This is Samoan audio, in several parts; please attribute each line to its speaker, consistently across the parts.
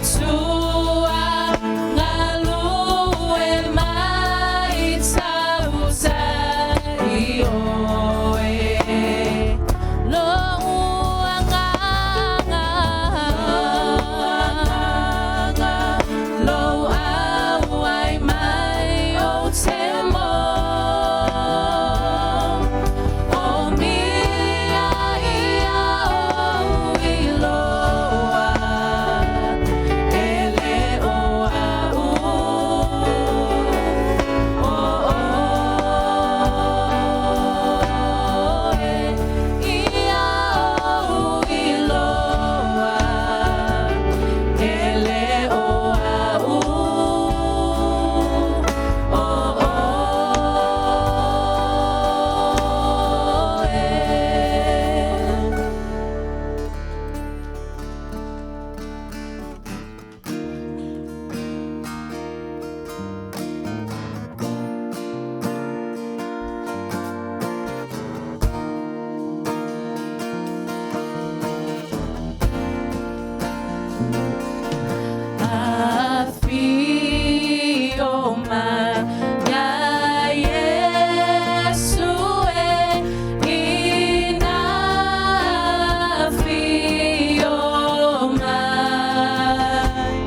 Speaker 1: Atua galue mai tautai oe Lou agaga Lou auai mai ou te mo O mia ia ou iloa E le o au O oe Ia ou iloa E le o au O oe. Afio mai ia Iesu e ina afio mai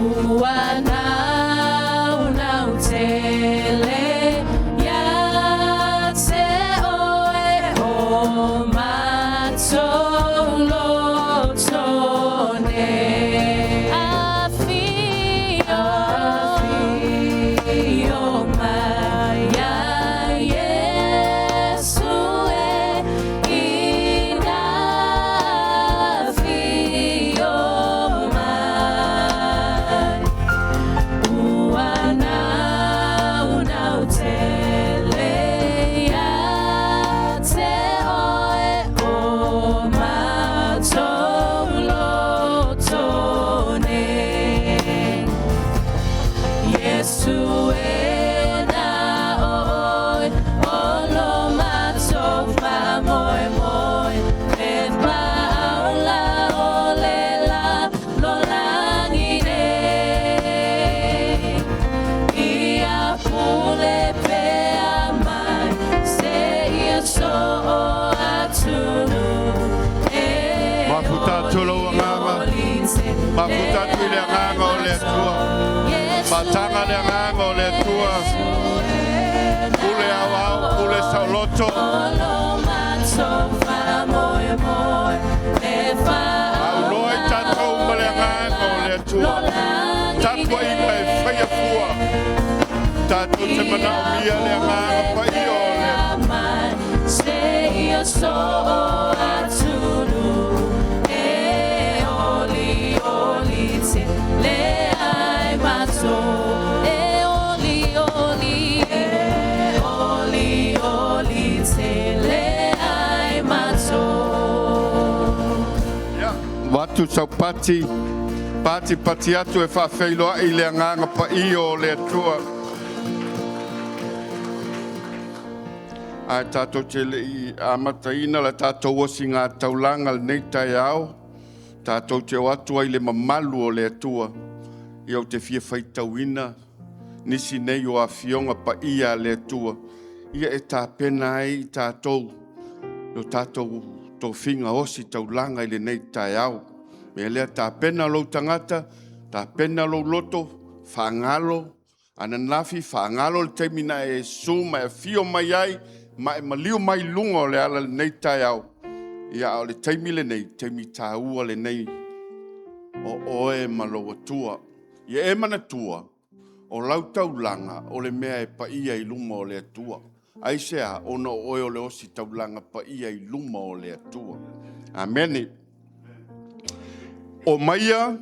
Speaker 1: Ua naunau tele ia te oe o matou loto nei. Afio, afio mai ia Iesu e ina afio mai Ua naunau tele ia te oe o matou loto nei. Iesu e na o oe o lo matou faamoemoe e faaola o le lalolagi nei. Ia pule pea mai seia soo atunuu e
Speaker 2: Mafuta atu lou agaga. Mafuta atu i le agaga o le Atua. Faataga le agaga o le Atua. Pule aoao, pule saoloto. Auloa i tatou ma le agaga o le Atua. Tapuaiga e faia fua. Tatou te manaomia le agaga paia o le Atua.
Speaker 1: Seia soo atunuu e olioli tele ai matou e olioli e olioli tele ai matou.
Speaker 2: Ia, avatu sau pati, pati pati atu e faafeiloai i le agaga paia o le Atua. Ae tatou te le i amataina la tatou osigataulaga lenei taeao, tatou te o atu ai i le mamalu o le Atua. Ia ou te fia faitauina nisi nei o afioga paia a le Atua, ia e tapena ai i tatou lo tatou tofiga osi taulaga i lenei taeao. Mea lea, tapena lou tagata, tapena lou loto, faagalo ananafi, faagalo le taimi na e susu ma e afio mai ai, ma e maliu mai i luga o le ala i lenei taeao. Ia, a o le taimi lenei, taimi taua lenei o oe ma lou Atua. Ia e manatua, o lau taulaga o le mea e paia i luma o le Atua. Aisea? Ona o oe o le osi taulaga paia i luma o le Atua. Amene. O maia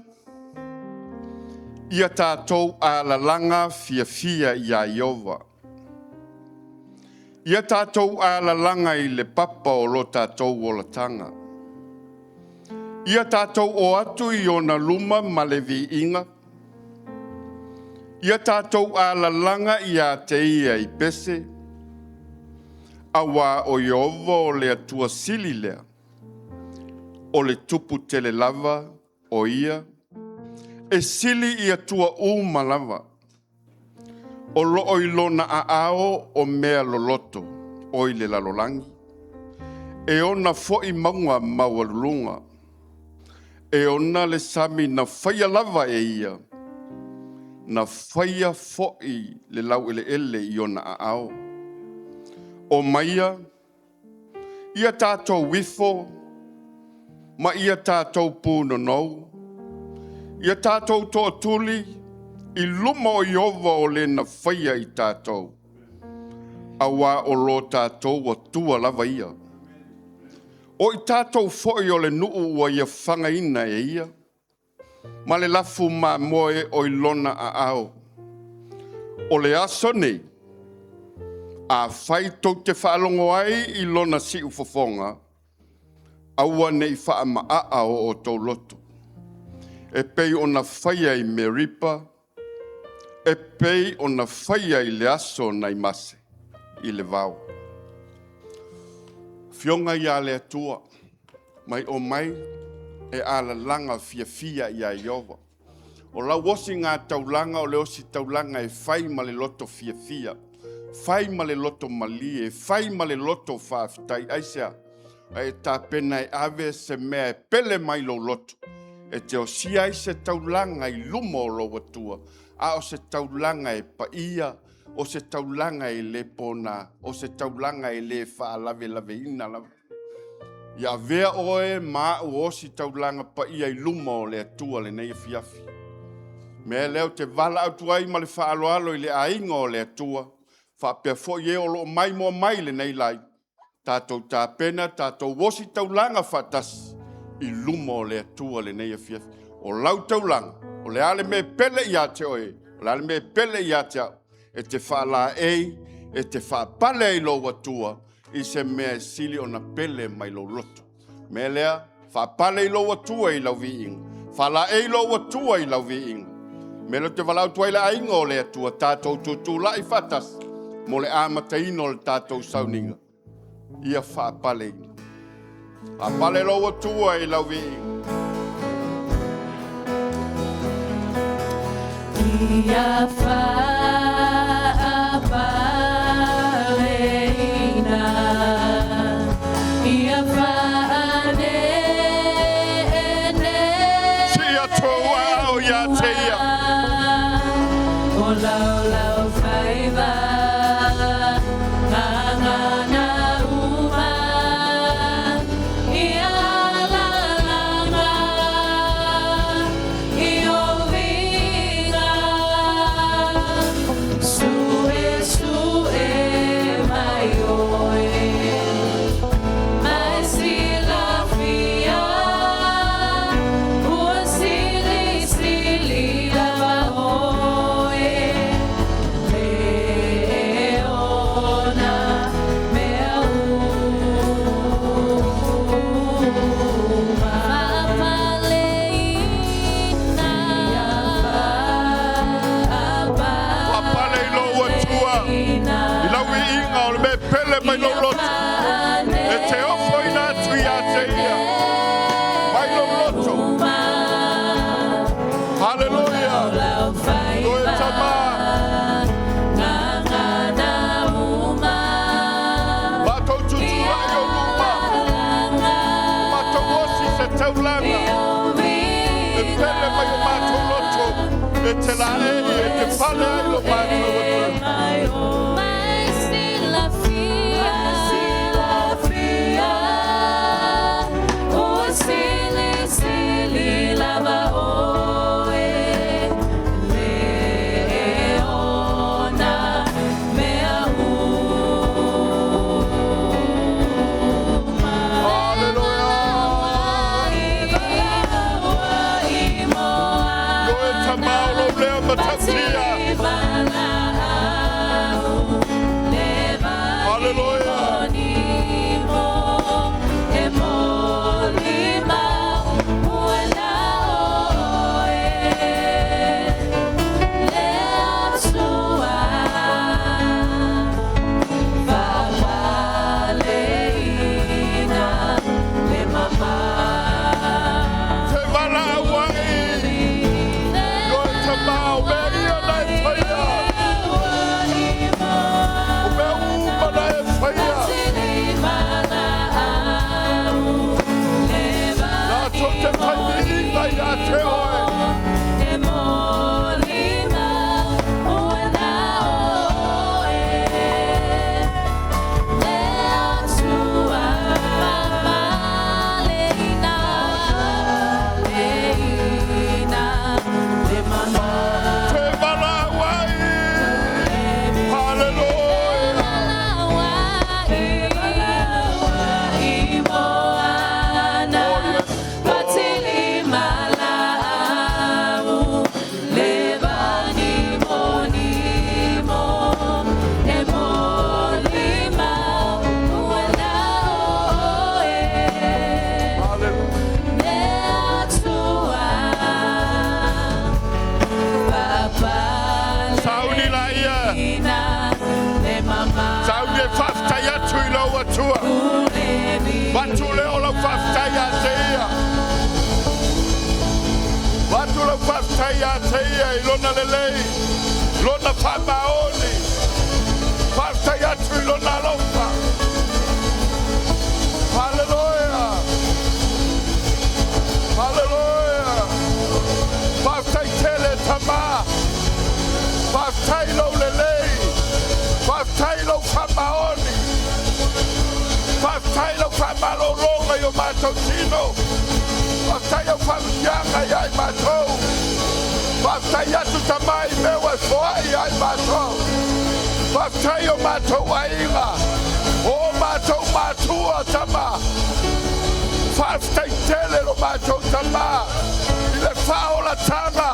Speaker 2: ia tatou alalaga fiafia iā Ieova. Ia tatou alalaga i le papa o lo tatou olataga. Ia tatou o atu i ona luma ma le viiga. Ia tatou alalaga ia te ia i pese, auā o Ieova o le Atua sili lea, o le Tupu tele lava o ia. E sili i Atua uma lava. O loo i lona aao o mea loloto o i le lalolagi. E ona foi mauga maualuluga. E ona le sami na faia lava e ia, na faia foi le laueleele i ona aao. O maia, ia tatou ifo ma ia tatou punonou, ia tatou tootuli i luma o Ieova o le na faia i tatou, auā o lo tatou Atua lava ia. O i tatou foi o le nuu ua ia fagaina e ia, ma le lafu mamoe o i lona aao. O le aso nei, afai tou te faalogo ai i lona siufofoga, aua ne i faamaaa o outou loto, e pei ona faia i Meripa, e pei ona faia i le aso nai Mase i le vao. Afioga ia le Atua, mai o mai e alalaga fiafia ia Ieova. O lau osiga taulaga o le ositaulaga e fai ma le loto fiafia, fai ma le loto malie, fai ma le loto faafetai. Aisea? A e tapena e ave se mea e pele mai lou loto, e te osia ai se taulaga i luma o lou Atua, a o se taulaga e paia, o se taulaga e le pona, o se taulaga e le faalavelaveina lava. Ia avea oe ma au osi taulaga paia i luma o le Atua lenei afiafi. Mea lea ou te valaau ai ma le faaaloalo i le aiga o le Atua, faapea foi e o loo maimoa mai lenei live, tatou tapena, tatou osi taulaga faatasi i luma o le Atua lenei afiafi. O lau taulaga, o le a le mea e pele ia te oe, o le a le mea e pele ia te au, e te faalaei, e te faapale ai i lou Atua i se mea e sili ona pele mai lou loto. Mea lea, faapale i lou Atua i lau viiga, faalaei lou Atua i lau viiga. Mea lea ou te valaau atu ai le aiga o le Atua, tatou tutulai faatasi mo le amataina o le tatou sauniga, ia faapaleina. Faapale lou Atua i lau viiga.
Speaker 1: Ia faapaleina, ia faaneenee
Speaker 2: Si atua au ia te ia.
Speaker 1: O laulau faiva ngangana uma, ia lalaga i o viga, sue sue mai oe, mai silafia, ua sili sili lava oe, le ona mea uma. Faapaleina,
Speaker 2: Faapale i lou Atua i lau viiga o le mea e pele mai lou loto. E te ofoina atu ia te ia. Mai lou loto. Haleluia. Oe tama.
Speaker 1: Ngangana uma,
Speaker 2: Matou tutulai o luma. Matou osi se taulaga. E pele mai o matou loto. E te laei, e te pale ai lo matou Atua.
Speaker 1: Mai silafia, ua sili sili lava oe, le ona mea uma.
Speaker 2: Haleluia. Oe tama o lou lea matautia. Haleluia. Sauni e faafetai atu i lou Atua. Avatu lea o lau faafetai ia te Ia. Avatu lau faafetai ia te Ia i Lona lelei, Lona faamaoni. Faafetai atu i Lona alofa. Haleluia. Haleluia. Faafetai tele Tama. Faafetai lou lelei. Faafetai lou faamaoni. Faafetai lau faamalologa i o matou tino. Faafetai au faamanuiaga ia i matou. Faafetai atu Tama i mea ua e foai ia i matou. Faafetai o matou aiga, o matou matua Tama. Faafetai tele lo matou Tama i le faaolataga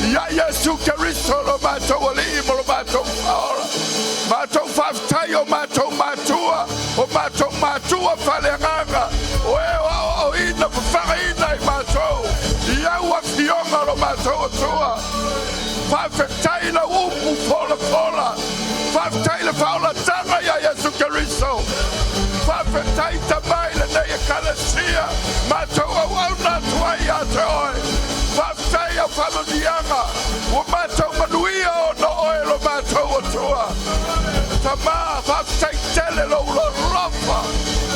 Speaker 2: ia Iesu Keriso lo matou Alii ma lo matou Faaola. Matou faafetai o matou matua, o matou matua faaleagaga, o e o aoaoina fafagaina i matou i au afioga lo matou Atua. Faafetai lau upu folafola. Faafetai le faaolataga ia Iesu Keriso. Faafetai Tama i lenei Ekalesia, matou auauna atu ai ia te oe. Faafetai au faamanuiaga, ua matou manuia ona o oe lo matou Atua. Tama, faafetai tele lou alofa.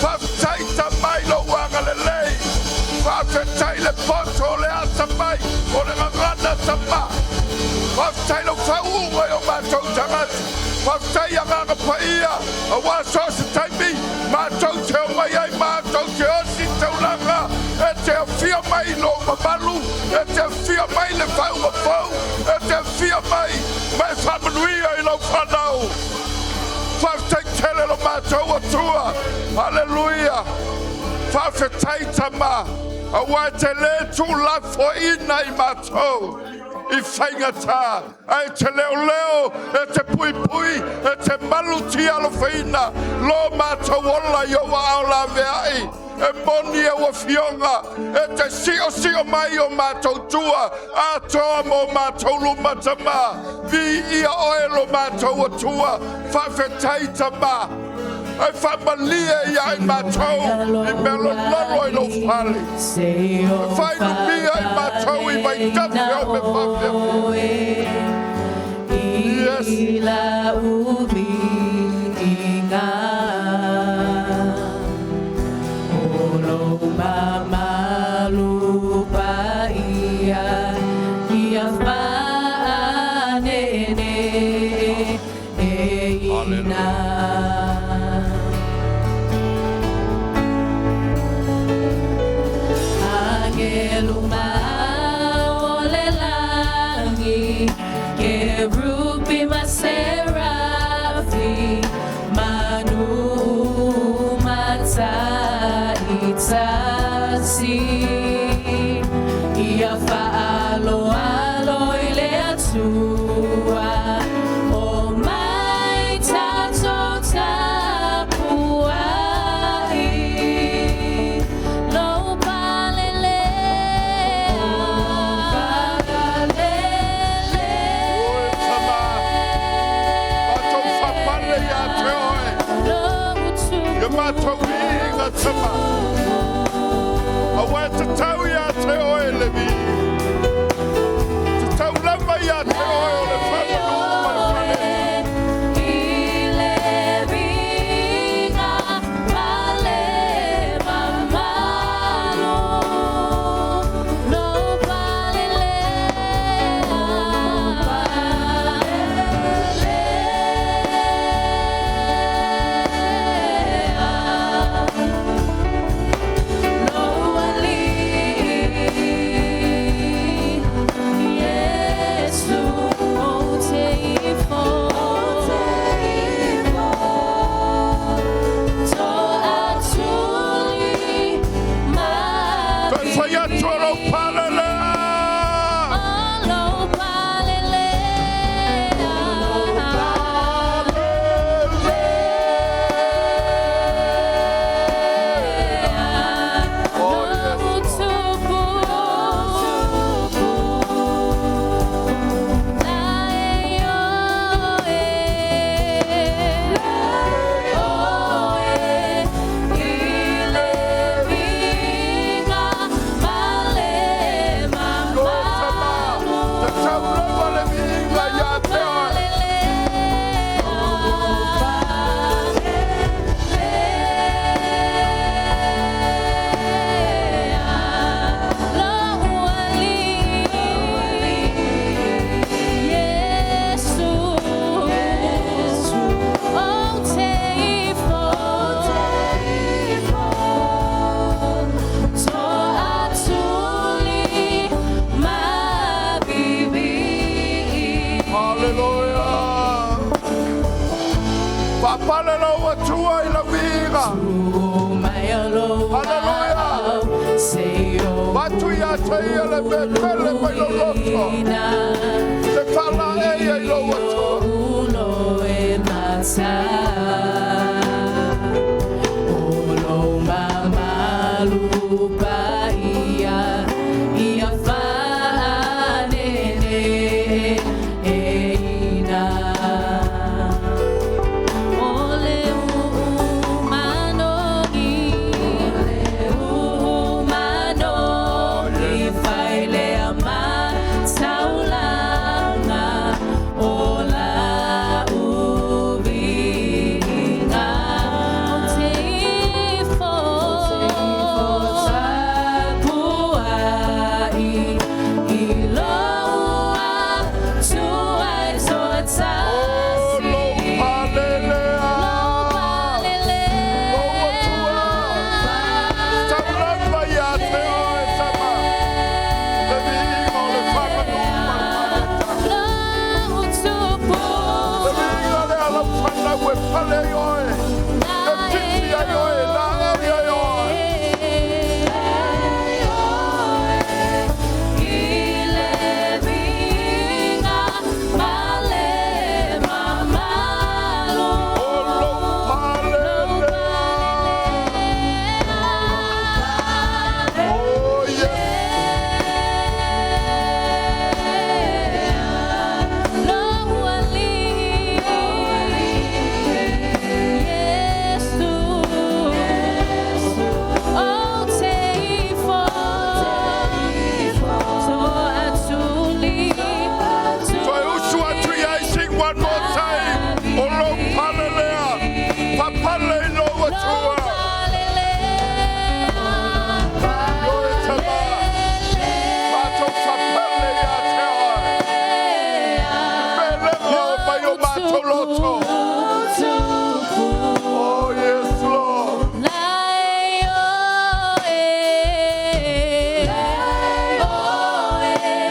Speaker 2: Faafetai Tama i lou agalelei. Faafetai le poto o le atamai o le gagana Tama. Faafetai lau faauuga i o matou tagata. Faafetai Agaga Paia, aua so o se taimi matou te omai ai matou te osi taulaga, e te afio mai i lou mamalu, e te afio mai le faauuga fou, e te afio mai ma e faamanuia i lau fanau. Faafetai tele lo matou Atua. Haleluia. Faafetai Tama, aua e te lē tuulafoaiina i matou i faigata, ae te leoleo, e te puipui, e te malutia alofaina lo matou ola i ou aao laveai. E moni au afioga, e te siosio mai o matou tua atoa mo matou luma Tama. Viia oe lo matou Atua. Faafetai Tama, e faamalie ia i matou i mea lololo i lou fale. E fainumia i matou i vaitafe o me faafeafea. Yes. Oe Tama, matou faapale ia te oe, ia matou viiga Tama, aua e tatau ia te oe le viiga. Tatau lava ia te oe o le faamanu ma le falesa. Faapale lou Atua i lau viiga. Haleluia. Avatu ia te ia le mea pele mai lou loto. Te faalaei ai lou Atua. O lou palelea. Lou Atua. Taulama ia te oe tama. Le viiga o le faamanu ma le faaletanu. Le viiga lea lau fanau e pale ai oe. E titi ai oe, laei ai oe. O lou palelea. Oh, yes. Toe usu atu i ai, sing one more time. O lou palelea. Papale i lou Atua. Ioe tama. Matou fapale ia te oe. Pelega o mai o matou loto. Oh, yes, Lord.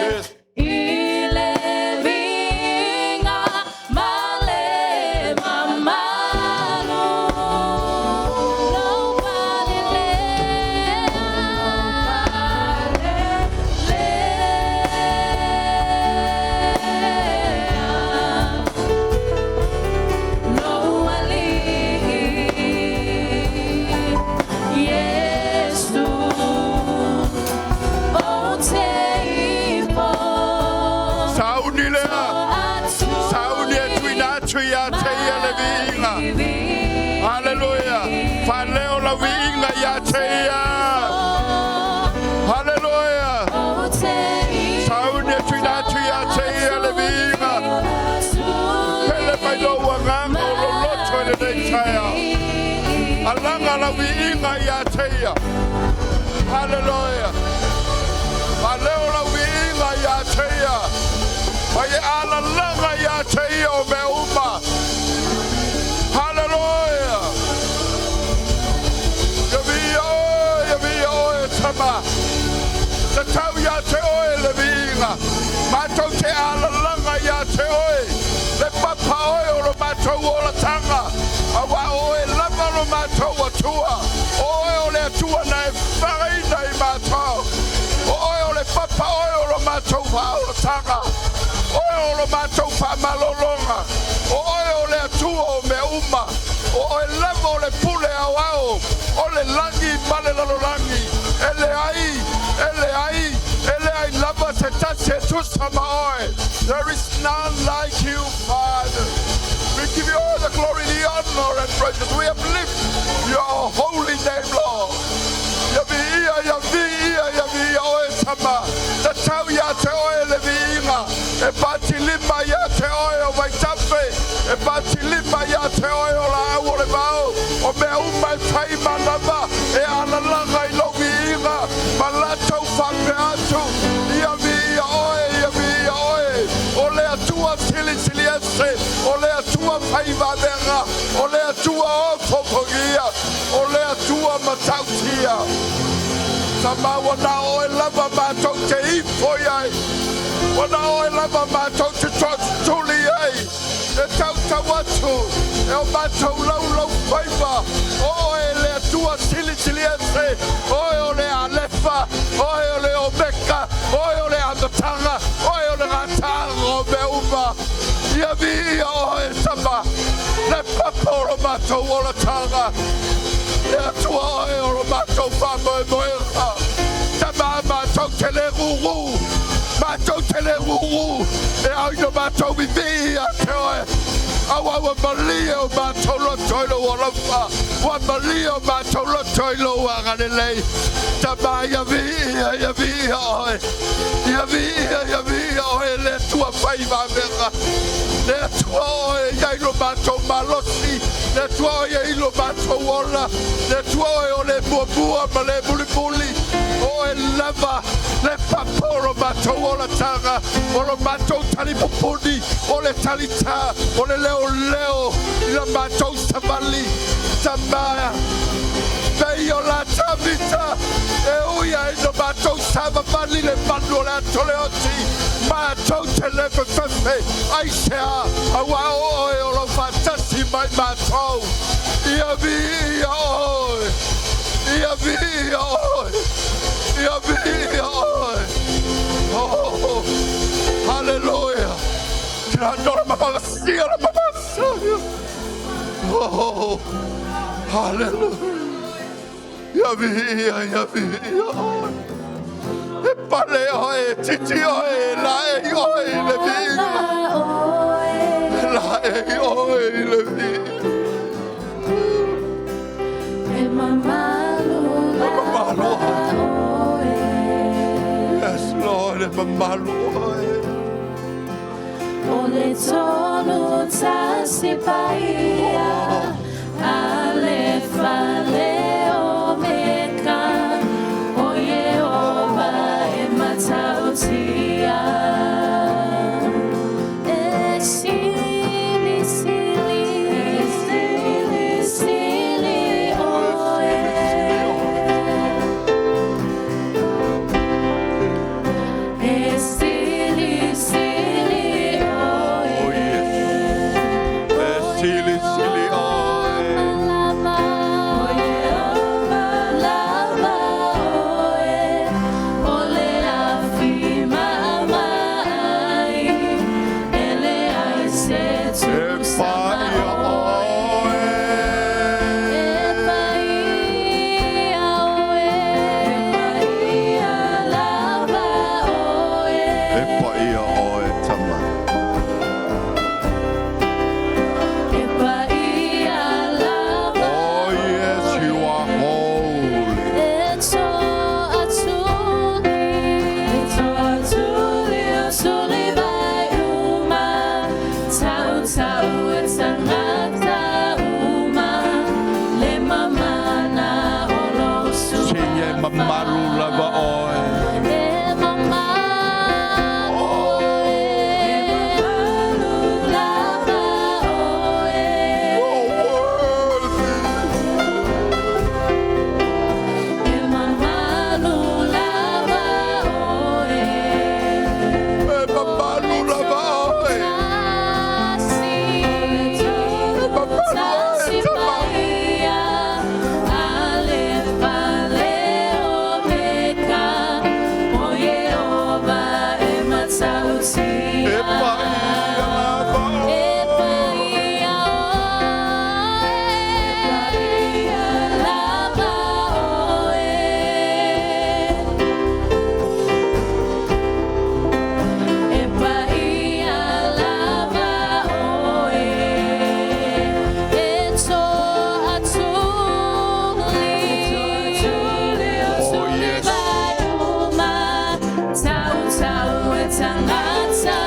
Speaker 2: Yes.
Speaker 1: I le viiga ma le mamalu lou palelea. Lou alii Iesu ou te ifo.
Speaker 2: Sauni lea. Sauni e tuina atu ia te ia le viiga. Haleluia. Faaleo lau viiga ia te ia. Haleluia. Sauni e tuina atu ia te ia le viiga. Pele mai lou agaga o lou loto i lenei taeao. Alaga lau viiga ia te ia. Haleluia. Faaleo lau viiga ia te ia. Ma e alalaga ia te ia o mea uma. Haleluia. Ia viia oe, ia viia oe tama. Tatau ia te oe le viiga. Matou te alalaga ia te oe. Le papa oe o lo matou olataga. Auā o oe lava lo matou Atua. O oe o le Atua na e fagaina i matou. O oe o le papa oe o lo matou faaolataga. Oe o lo matou faamalologa. O oe o le Atua o mea uma. O oe lava o le pule aoao. O le lagi ma le lalolagi. E leai, e leai, e leai lava se tasi e tusa ma oe. There is none like you, Father. We give you all the glory, the honor, and praises. We uplift your holy name, Lord. Ia viia, ia viia, ia viia oe tama. Tatau ia te oe le viiga. E patilima ia te oe o vaitafe. E patilima ia te oe o laau o le vao. O mea uma e fai manava. E alalaga i lou viiga. Ma latou faapea atu. Ia viia oe, ia viia oe. O le Atua silisili ese. O le Atua faivavega. O le Atua o fofogia. O le Atua matautia. Tama ua na oe lava matou te ifo i ai. Ua na oe lava matou te toatutuli ai. E tautau atu. E o matou laulau faiva, o oe le Atua silisili ese, oe o le Alefa, oe o le Omeka, oe o le Amataga, oe o le Gataaga o mea uma. Ia viia oe Tama, le papa o lo matou olataga, le Atua oe o lo matou faamoemoega. Tama matou te le gugu, matou te le gugu, e ao ina matou vivii ia te oe. Aua ua malie o matou loto i lou alofa, ua malie o matou loto i lou agalelei. Tama ia viia, ia viia oe, ia viia, ia viia oe le Atua faivavega, le Atua oe ia i lo matou malosi, le Atua oe ia i lo matou ola, le Atua oe o le muamua ma le mulimuli, oe lava le papa o lo matou olataga, o lo matou talipupuni, o le talitā, o le leoleo i la matou savali. Tama, pei o la Tavita, e ui ai no matou savavali le manu o le ato leoti, matou te le fefefe, aisea, aua o oe o lou faatasi mai matou. Ia viia oe, ia viia oe, ia viia oe. Oh, hallelujah. Kirandora mamasia la mamasia. Oh, hallelujah. Ia viia, ia viia oe. E pale oe, titi oe, la e oe le viiga. La e oe le viiga.
Speaker 1: E mamalu
Speaker 2: mamalu
Speaker 1: lava oe.
Speaker 2: Yes, Lord, e mamalu oe.
Speaker 1: O le tolu tasi paia, Alefa le Omeka, o Iehova e matautia. E sili, sili, sili, sili oe. E sili, sili oe.
Speaker 2: Oh, yes. E sili, sili oe.
Speaker 1: Lava lava oe, o le afi maamaai, e leai se
Speaker 2: E
Speaker 1: tusa
Speaker 2: paia
Speaker 1: ma oe.
Speaker 2: oe.
Speaker 1: E paia oe, e paia lava oe.
Speaker 2: E paia oe, Tama.
Speaker 1: E paia lava.
Speaker 2: Oh, yes, you are holy.
Speaker 1: E toatuli, e toatuli o tuli vai uma, tau tau e tangata uma, le mamana o lo
Speaker 2: Sing e mamalu lava oe.
Speaker 1: E mamalu oe, e mamalu lava oe.
Speaker 2: Oh, worthy.
Speaker 1: E mamalu lava oe.
Speaker 2: E mamalu lava oe.
Speaker 1: Tasi, tasi paia, Alefa le Omeka, o Iehova e matautia.
Speaker 2: E paia lava
Speaker 1: E
Speaker 2: oe.
Speaker 1: paia oe, e paia lava oe. E paia lava oe, e toatuli,
Speaker 2: Oh, yes.
Speaker 1: vai uma, tau tau e tangata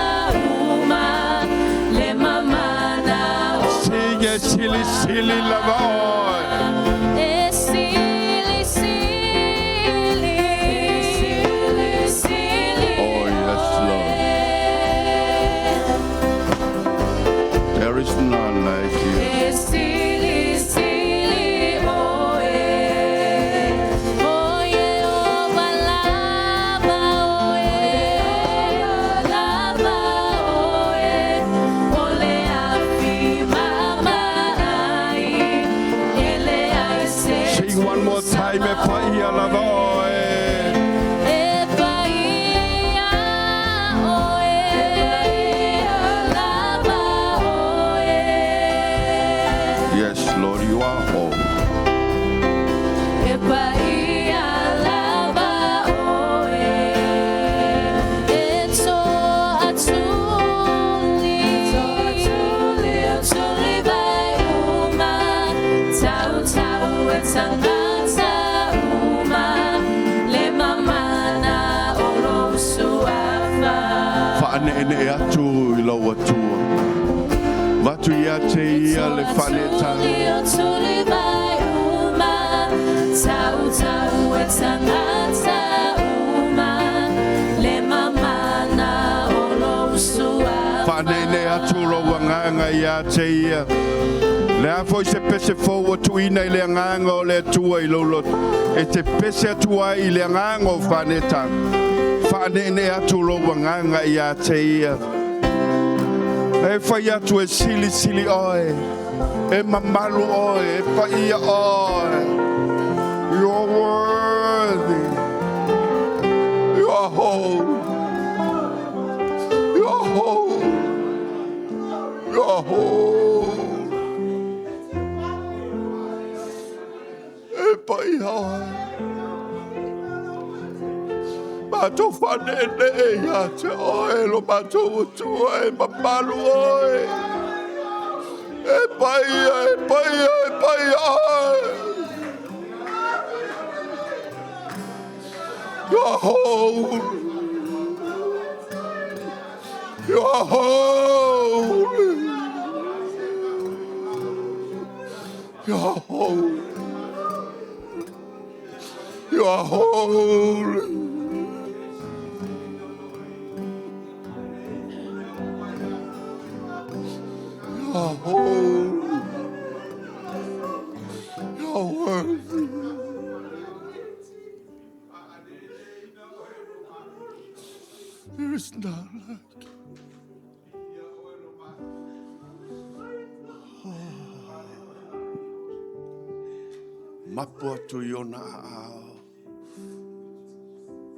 Speaker 1: uma, le mamana o
Speaker 2: Sing e sili sili lava oe.
Speaker 1: E sili, sili, sili, sili,
Speaker 2: Oh, yes, Lord. There is none like you.
Speaker 1: E sili, sili, oe. O Iehova lava oe, lava oe. O le afi maamaai,
Speaker 2: Yes, Lord, you are holy.
Speaker 1: E paia lava oe e toatuli, tuli vai uma, tau tau e tangata uma, le mamana o lou suafa.
Speaker 2: Faaneenee atu i lou Atua. Avatu ia te ia le faaneetaga.
Speaker 1: Tuli vai uma, tau tau e tangata uma, le mamana o lou suafa.
Speaker 2: Faaneenee atu lou agaga ia te ia. Le a foi se pese fou ua tuuina i le agaga o le Atua i lou loto. E te pese atu ai i le agaga o faaneetaga. Faaneenee atu lou agaga ia te ia. E fai atu e silisili oe. E mamalu oe, e paia oe. You are worthy. You are holy. You are holy. You are holy. E paia oe. Matou faaneenee ia te oe lo matou Atua e mamalu oe. E paia, e paia, e paia oe. You are holy. You are holy. You are holy. You are holy. You are holy. You are worthy. There is none like you. Mapu atu i ona aao.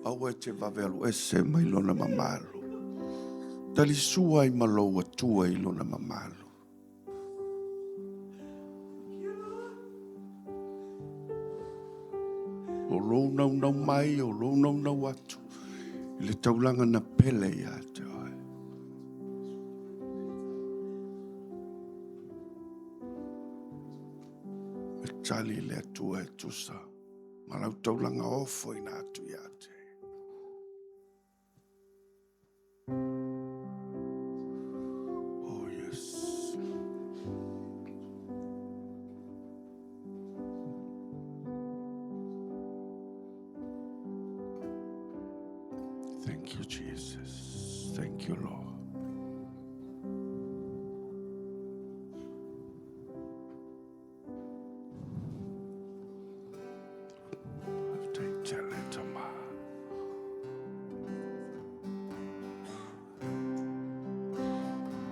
Speaker 2: Aua e te vave alu ese mai lona mamalu. Talisua ai ma lou Atua i lona mamalu. O lou naunau mai, o lou naunau atu, i le taulaga na pele ia te oe. E tali le Atua e tusa ma lau taulaga ofoina atu ia te. Oh, yes. Thank you, Jesus. Thank you, Lord. Take tele tama.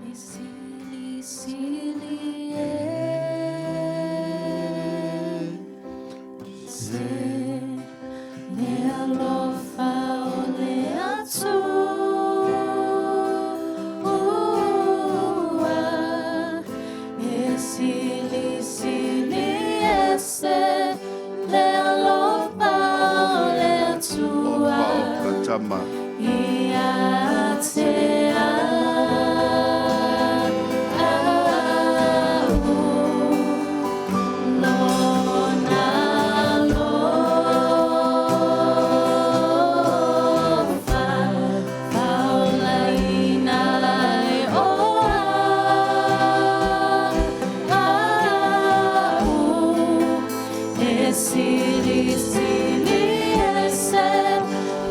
Speaker 1: E sili sili ese le alofa o le Atua. E sili sili ese le alofa o le Atua.
Speaker 2: Oh, tama.
Speaker 1: Ia te au lona alofa faolaina ai o au e sili sili ese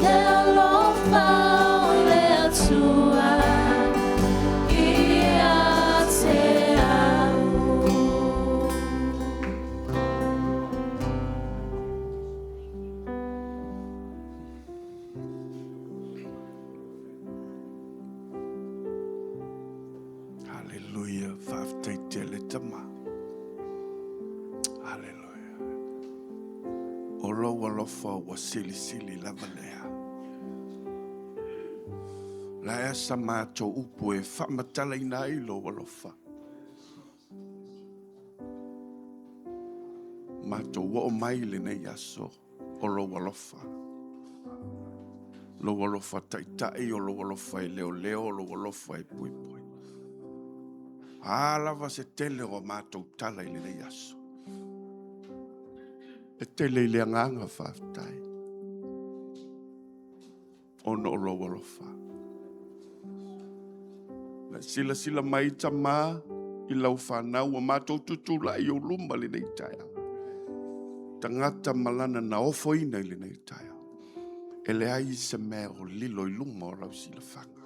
Speaker 1: le alofa o le Atua ia te au.
Speaker 2: Hallelujah. Faafetai tele tama. Hallelujah. O lou alofa ua silisili lava lea. La e sa matou upu e faamatalaina ai lou alofa. Matou oo mai i lenei aso o lou alofa. Lou alofa taitai, o lou alofa e leoleo, o lou alofa e puipui. A lava se tele o a matou tala i lenei aso. E tele i le agaga faafetai ona o lou alofa. Na silasila mai Tama i lau fanau ua matou tutulai i ou luma lenei taeao. Tagata ma lana na ofoina i lenei taeao. E leai se mea o lilo i luma o lau silafaga.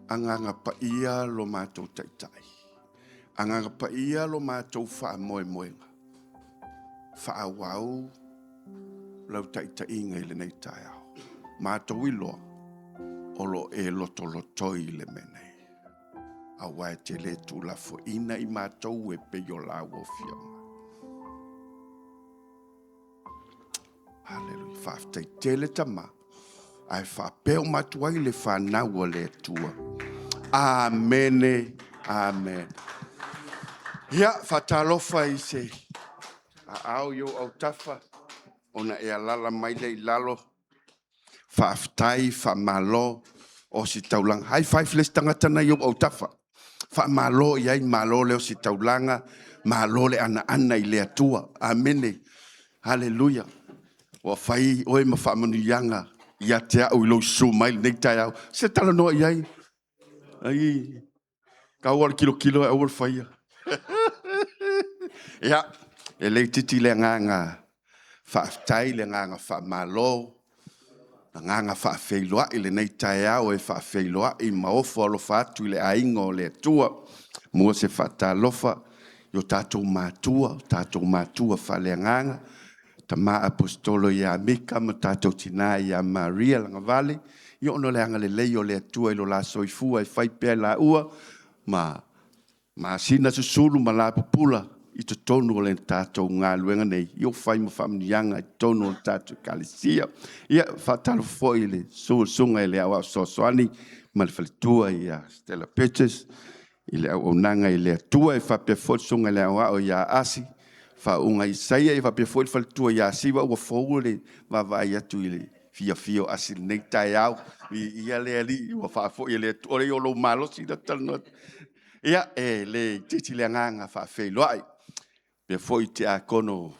Speaker 2: Agaga Paia lo matou Taitai. Agaga Paia lo matou faamoemoega. Faaauau lau taitaiga i lenei taeao. Matou iloa o lo o e lotolotoi i le mea nei. Aua e te le tuulafoaiina i matou e pei o lau afioga. Haleluia. Faafetai tele Tama, ae faapea uma atu ai le fanau a le Atua. Amene, amene. Ia, faatalofa i se aao i ou autafa ona e alaala mai lea i lalo. Faafetai, faamalo o ositaulaga. High five le isi tagata na i ou autafa. Faamalo i ai, malo le ositaulaga, malo le anaana i le Atua. Amene. Haleluia. Ua fai oe ma faamanuiaga ia te au i lou susu mai i lenei taeao. Se talanoa i ai. Ai, tau lava o le tilotilo ae aua le faia. Ia, e le itiiti le agaga faafetai, le agaga faamalo, agaga faafeiloai i lenei taeao e faafeiloai ma ofo alofa atu i le aiga o le Atua. Mua se faatalofa i o tatou matua faaleagaga, Tama Aposetolo ia Mika ma tatou tina ia Maria Lagavale, ia ona o le agalelei o le Atua i lo la soifua e fai pea e laua ma masina susulu ma lapupula i totonu o le tatou galuega nei, ia ua fai ma faamanuiaga i totonu o le tatou Ekalesia. Ia, faatalofa foi i le susu o le Susuga i le Aoao Fesoasoani ma le faletua ia Stella Purchase i le auaunaga i le Atua. E faapea foi le Susuga i le Aoao ia Asi Faauuga Isaia, e faapea foi le faletua ia Siva. Ua fou le vaavaai atu i le fiafia o Asi i lenei taeao. Viia le Alii ua faafoi e le Atua. O lou malosi lea ou te talanoa atu. Ia, e le itiiti le agaga faafeiloai. E faapea foi i tiakono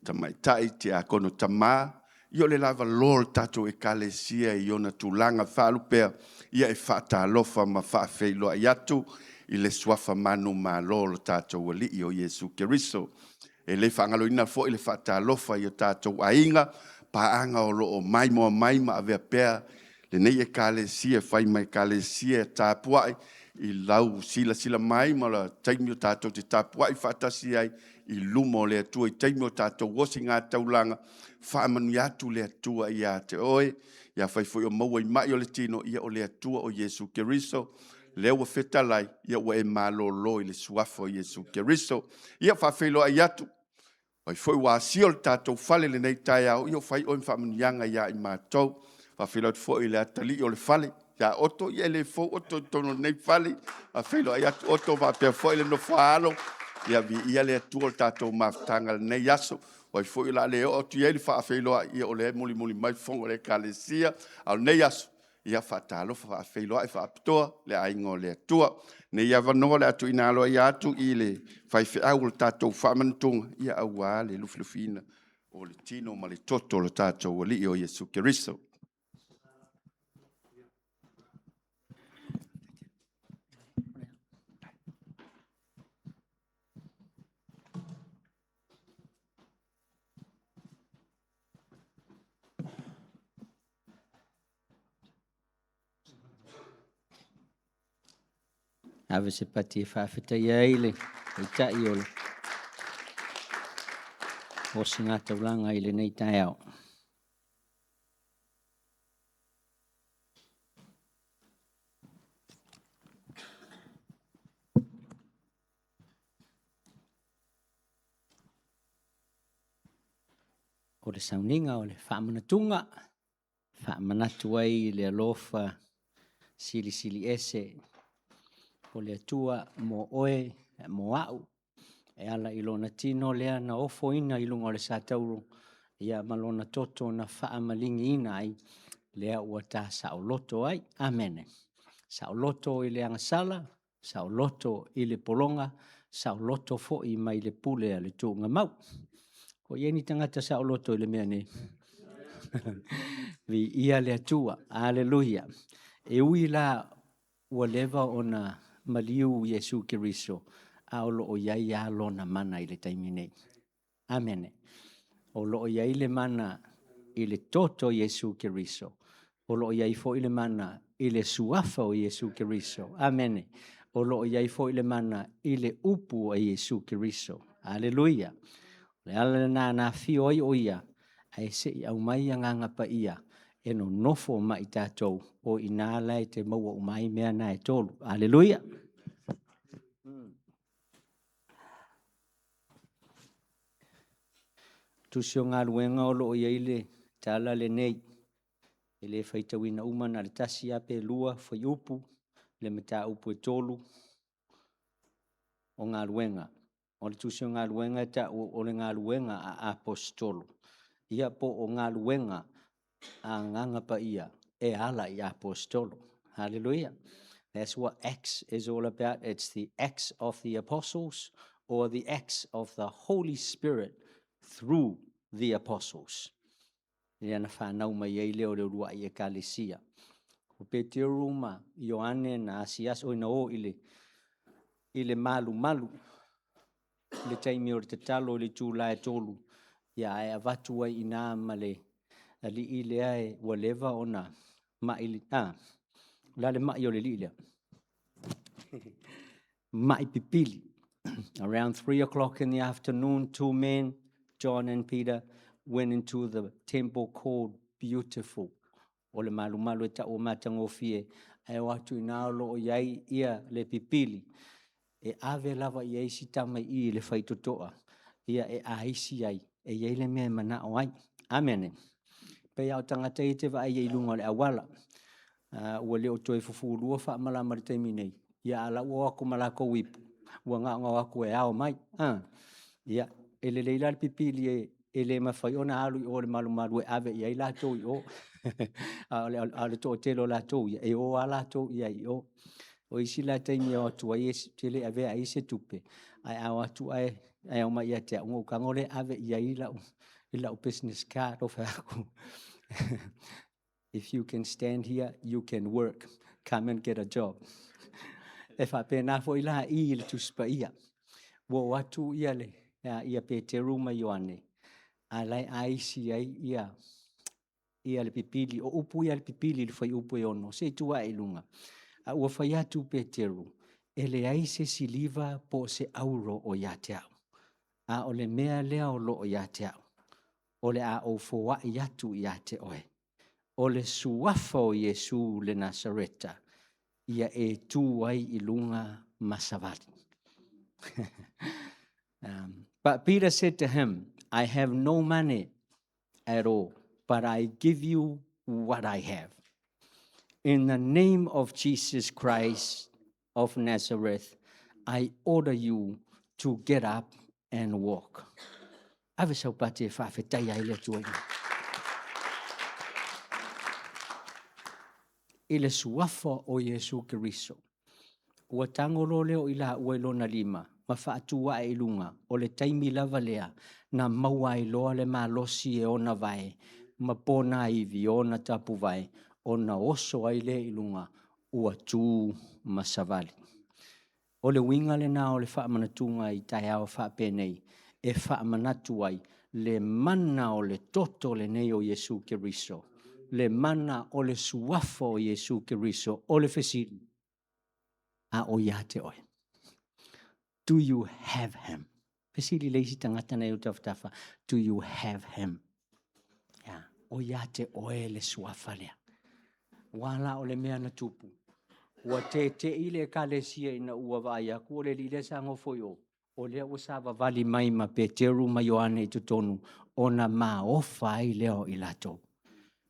Speaker 2: tamaitai, tiakono tama, ia o le lavaloa o le tatou Ekalesia i ona tulaga faalupea, ia e faatalofa ma faafeiloai atu i le suafa manumalo o le tatou Alii o Iesu Keriso. E le faagaloina foi le faatalofa i o tatou aiga, paaga o lo o maimoa mai ma avea pea lenei Ekalesia e fai ma Ekalesia e tapuai i lau silasila mai ma le taimi o tatou te tapuai faatasi ai i luma o le Atua i taimi o tatou osigataulaga. Faamanuia atu le Atua ia te oe, ia afai foi o maua i mai o le tino, ia o le Atua o Iesu Keriso, lea ua fetalai, ia ua e malolo i le suafa o Iesu Keriso. Ia faafeiloai atu, afai foi ua asia le tatou fale i lenei taeao, ia fai oe ma faamanuiaga ia i matou. Faafeiloai atu foi i le atalii o le fale ia Otto, ia e le fou Otto i totonu o lenei fale. Faafeiloai atu Otto faapea foi le nofo a alo, ia viia le Atua i le tatou mafutaga i lenei aso. Aua foi o le a le oo atu i ai le faafeiloai, ia o lea e mulimuli mai fofoga o le Ekalesia. A o lenei aso, ia faatalofa faafeiloai faapitoa le aiga o le Atua. O lenei avanoa o le a tuuina aloaia atu i le faifeau o le tatou faamanatuga, aua le lufilufiina o le tino ma le toto o le tatou Alii o Iesu Keriso.
Speaker 3: Ave se pati e faafetaia ai le Taitai o le Osogataulaga i lenei taeao. O le sauniga o le faamanatuga, faamanatu ai le alofa silisili ese o le Atua mo oe mo au. E ala i Lona tino lea na ofoina i luga o le satauro, ia ma Lona toto na faamaligiina ai, lea ua ta saoloto ai. Amene. Saoloto i le agasala, saoloto i le pologa, saoloto foi mai le pule a le tuugamau. O i ai ni tagata saoloto i le mea nei? Viia le Atua. Aleluia. E ui la ua leva ona maliu Iesu Keriso, a o lo o i ai lava lona mana i le taimi nei. Amene. O lo o i ai le mana i le toto o Iesu Keriso. O lo o i ai foi le mana i le suafa o Iesu Keriso. Amene. O lo o i ai foi le mana i le upu a Iesu Keriso. Aleluia. O le ala lena na afio ai o ia, ae se i aumai Agaga Paia e nonofo ma i tatou, o i ina la e te maua uma ai mea na e tolu. Aleluia. Tusi o Galuega o lo o i ai le tala lenei, e le faitauina uma na o le tasi lava pe lua fuaiupu le mataupu e tolu o galuega. O le tusi o galuega e taua o le galuega a aposetolo, ia po o galuega a Agaga Paia e ala i aposetolo. Haleluia. That's what Acts is all about. It's the Acts of the Apostles or the Acts of the Holy Spirit through the Apostles. Lea na fanau mai ai lea o le uluai ekalesia. O Peteru ma Ioane na asiasi, oi na o i le, i le malumalu i le taimi o le tatalo i le itula e 3, ia ae avatu ai i ina ma le alii lea e ua leva ona mai, a, o le a le mai o le alii lea? Mai pipili. Around 3 o'clock in the afternoon, two men, John and Peter, went into the temple called Beautiful. O le malumalu e tau o matagofie, ae o atu i ina o lo o i ai ia le pipili, e ave lava i ai si tama i i i le faitotoa, ia e aisi ai, e i ai le mea e manao ai. Amene. Pei lava o tagata ia e te vaai ai i luga o le auala, ua le o toe fufulua faamalama i le taimi nei, ia a o la ua o atu ma latou ipu, ua na ona o atu e ao mai. Ia, e lelei la le pipili e e le mafai ona alu i o i le malumalu e ave i ai latou i o. A o le toatele o latou ia, e o lava latou i ai i o. O isi la taimi e o atu ai ou te le avea i ai se tupe, ae a o atu ae omai ia te au, ona ou tago lea ave i ai lau business card. Ou fai atu, if you can stand here, you can work. Come and get a job. E faapena foi la i i le Tusi Paia. Ua o atu ia, le, ia Peteru ma Ioane, a la e aisi ai ia, ia le pipili, o upu ia le pipili i le fuaiupu e 6, se i tuu ae i luga. A ua fai atu Peteru, e leai se siliva po o se auro o ia te au, a o le mea lea o lo o ia te au, o le a ou foai atu ia te oe. O le suafa o Iesu le Nasareta, ia e tu ai i luga ma savali. But Peter said to him, I have no money at all, but I give you what I have. In the name of Jesus Christ of Nazareth, I order you to get up and walk. Ave sau pati e faafetai ai le Atua i le suafa o Iesu Keriso. Ua tago loa lea o i laua i lona lima ma faatu ae i luga, o le taimi lava lea na maua ai loa le malosi e ona vae ma ponaivi o ona tapuvae, ona oso ai lea i luga, ua tu ma savali. O le uiga lena o le faamanatuga i taeao faapenei, e faamanatu ai le mana o le toto lenei o Iesu Keriso, le mana o le suafa o Iesu Keriso, o le fesili, a o ia te oe? Do you have him? Fesili le isi tagata na i ou tafatafa, do you have him? Ya, o ia te oe le suafa lea. Ua la o le mea na tupu. Ua tete'i le ekalesia ina ua vaai atu o le alii lea sa nofo i o, o lea ua savavali mai ma Peteru ma Ioane i totonu ona maofa ai lea o i latou.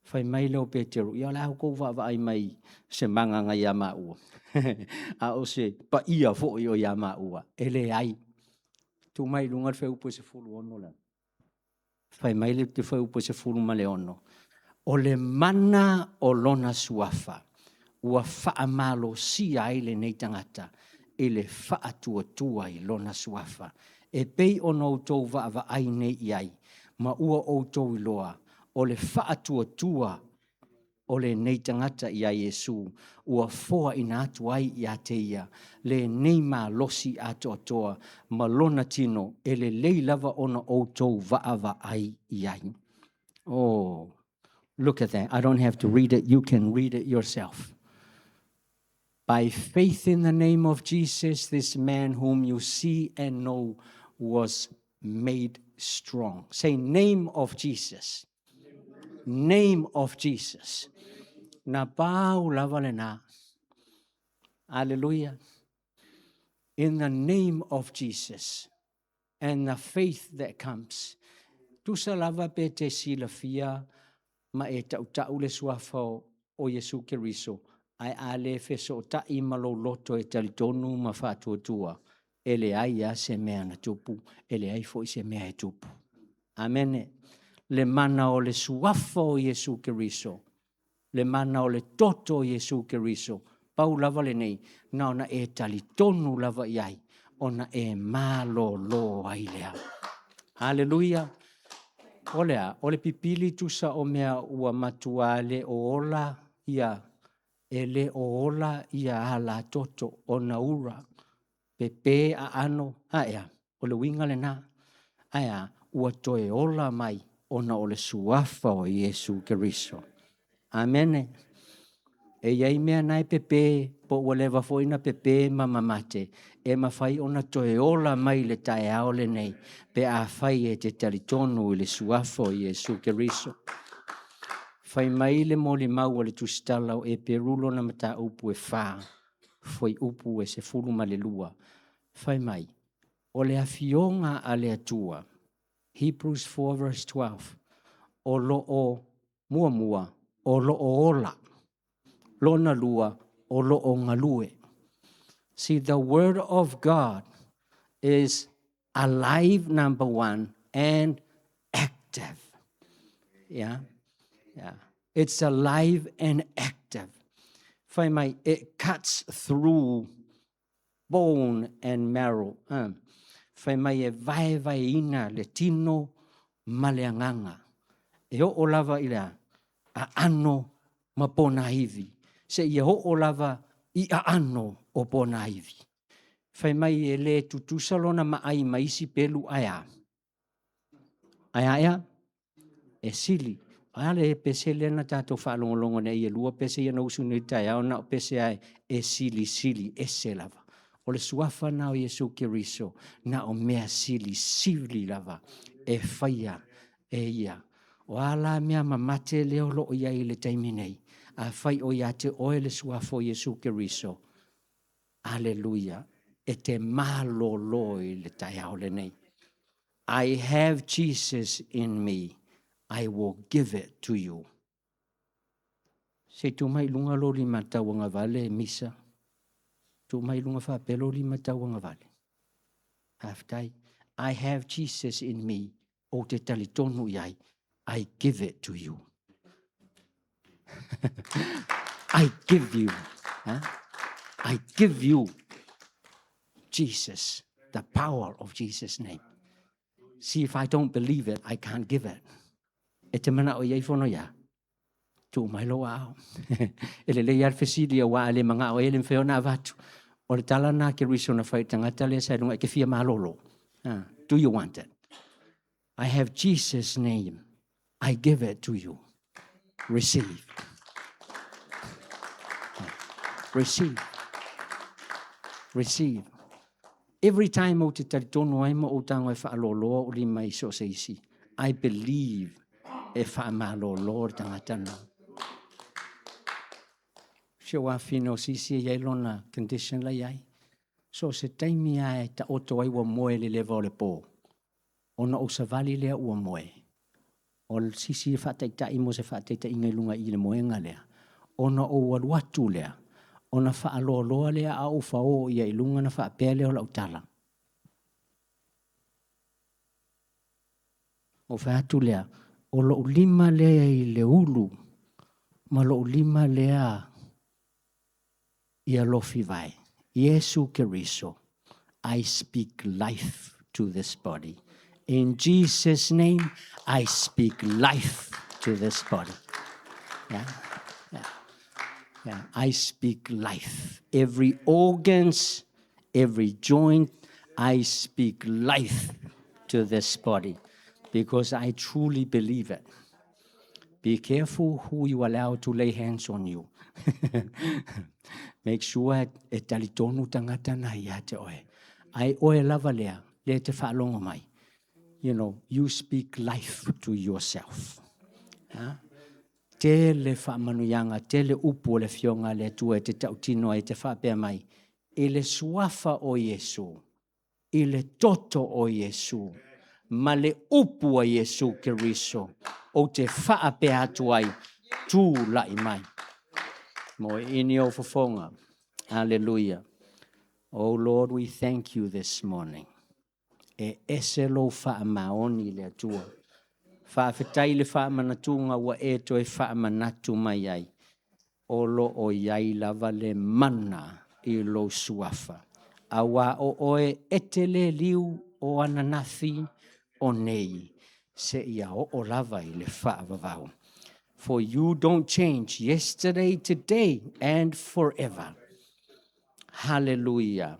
Speaker 3: Fai mai lea o Peteru, ia o le a outou vaavaai mai se magaga ia maua, a o se paia foi o ia maua, e leai. Tuu mai i luga le fuaiupu e 16 lea. Fai mai le fuaiupu e 16, o le mana o lona suafa ua faamalosia ai lenei tagata i le faatuatua i lona suafa, e pei ona outou vaavaai nei i ai, ma ua outou iloa, o le faatuatua o lenei tagata ia Iesu ua foaina atu ai ia te ia lenei malosi atoatoa ma lona tino, e lelei lava ona outou vaavaai i ai. Oh, look at that. I don't have to read it. You can read it yourself. By faith in the name of Jesus, this man whom you see and know was made strong. Say, name of Jesus. Name of Jesus. Na pau lava lena. Hallelujah. In the name of Jesus and the faith that comes. Tusa lava pe te silafia ma e tautau le suafa o Iesu Keriso, ae a le fesootai ma lou loto e talitonu ma faatuatua, e leai lava se mea na tupu, e leai foi se mea e tupu. Amene. Le mana o le suafa o Iesu Keriso, le mana o le toto o Iesu Keriso, pau lava lenei, na ona e talitonu lava i ai, ona e malolo ai lea. Haleluia! O le a? O le pipili tusa o mea ua matua le o ola ia, e le o ola ia ala toto ona ura, pepe aano, ae a? O le uiga lena. Ae a? Ua toe ola mai ona o le suafa o Iesu Keriso. Amene. E i ai mea na e pepe, po ua leva foi na pepe ma mamate, e mafai ona toe ola mai le taeao lenei, pe afai e te talitonu i le suafa o Iesu Keriso. Fai mai le molimau a le Tusitala o Eperu lona mataupu e 4, fuaiupu e 12, fai mai, o le afioga a le Atua, Hebrews 4 verse 12, o lo o muamua, o lo o ola, lona lua, o lo o galue. See, the word of God is alive, number one, and active. Yeah, yeah. It's alive and active. Fai mai, it cuts through bone and marrow. Fai mai e vaevaeina le tino ma le agaga. E oo lava i le aano ma ponaivi. Seia oo lava i aano o ponaivi. Fai mai e le tutusa lona maai ma isi pelu ae a. Ae a ea? E sili. A le pese lea na tatou faalogologo nei e lua pese ia na usu nei taeao na o pese ae e silisili ese lava. O le suafa na o Iesu Keriso na o mea silisili lava e faia e ia. O a la mea mamate lea o lo o i ai i le taimi nei, afai o ia te oe le suafa o Iesu Keriso, aleluia, e te malolo i le taeao lenei. I have Jesus in me, I will give it to you. Se tuu mai i luga lo lima tauagavale, Misa. Tuu mai i luga faapea lo lima tauagavale. Faafetai. I have Jesus in me, ou te talitonu i ai, I give it to you. I give you. Huh? I give you Jesus, the power of Jesus' name. See, if I don't believe it, I can't give it. E te manao i ai fono ia. Tuu mai lou aao. E lelei lava le fesili aua a le manao ai e le mafai ona avatu. O le tala lena a Keriso na fai i le tagata lea sa i luga e te fia malolo. Do you want it? I have Jesus' name. I give it to you. Receive. Receive. Receive. Every time ou te talitonu ai ma ou tago e faaloloa o lima i so o se isi, I believe e faamalolo le tagata lena. Si ou afine o sisi e i ai lona condition la i ai. So o se taimi lava e taoto ai ua moe i le leva o le po, ona ou savali lea ua moe. O le sisi e faataitai mo se faataitaiga i luga i le moega lea, ona ou alu atu lea, ona faaloaloa lea a ou faoo ia i luga ona faapea lea o lau tala. Ou fai atu lea, o lou lima lea i le ulu ma lou lima lea ia lofi vai. Iesu Keriso, I speak life to this body. In Jesus' name, I speak life to this body. Yeah, yeah, yeah. I speak life. Every organs, every joint, I speak life to this body because I truly believe it. Be careful who you allow to lay hands on you. Make sure e talitonu tagata na ia te oe. Ai oe lava lea, le te whaalongo mai. You know, you speak life to yourself. Ha? Tele whaamanuiaga, tele upu o le Afioga a le Atua e te tautino ai te faapea mai, i le suafa o Iesu, i le toto o Iesu, ma le upu a Iesu Keriso, ou te faapea atu ai, tulai mai. Mo ini o fofoga. Hallelujah. Oh Lord, we thank you this morning. E ese lou faamaoni i le Atua. Faafetai i le faamanatuga ua e toe faamanatu mai ai, o lo o i ai lava le mana i lou suafa, auā o oe e te le liu o ananafi o nei, seia oo lava i le faavavau. For you don't change yesterday, today and forever. Hallelujah.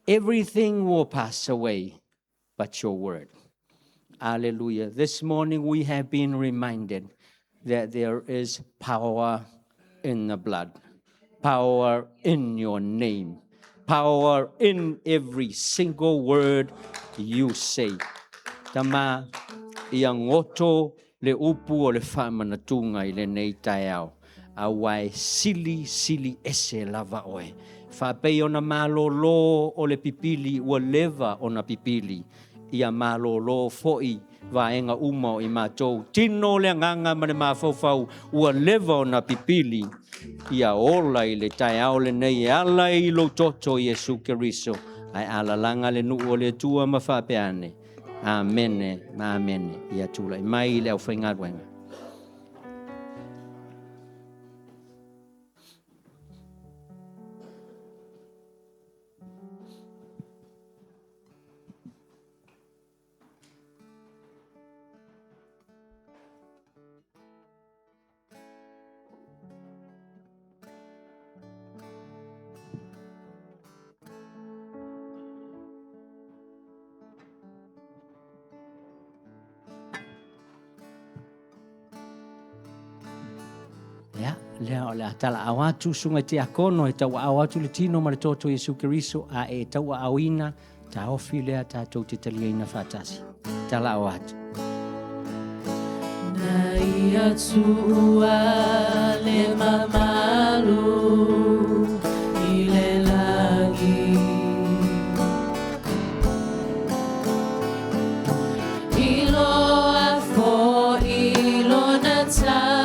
Speaker 3: Everything will pass away but your word. Hallelujah. This morning we have been reminded that there is power in the blood, power in your name, power in every single word you say. Tama, ia goto le upu o le faamanatuga i lenei taeao, auā e sili sili ese lava oe. Faapei ona malōlō o le pipili ua leva ona pipili, ia malōlō foʻi vaega uma o i matou, tino le agaga ma le mafaufau ua leva ona pipili, ia ola i le taeao lenei e ala i lou toto Iesu Keriso, ae alalaga le nuu o le Atua ma faapea ane, Amene ma amene. Ia tulai mai le aufaigaluega. Ia, lea o le a talaau atu susuga i tiakono e tauaao atu le tino ma le toto o Iesu Keriso a e tauaaoina taofi lea tatou te taliaina faatasi. Talaau atu.
Speaker 1: Na ia tuua le mamalu i le lagi. I loa foi lona taunuuga.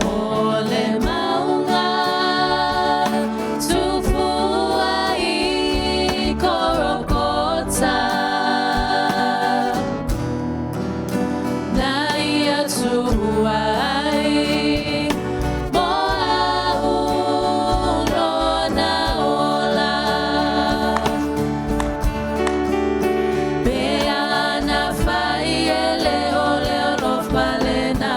Speaker 1: O le mauga tufua i Korokota. Na ia tuua ai mo au lona ola. Pe ana fai e le ole o lofa lena.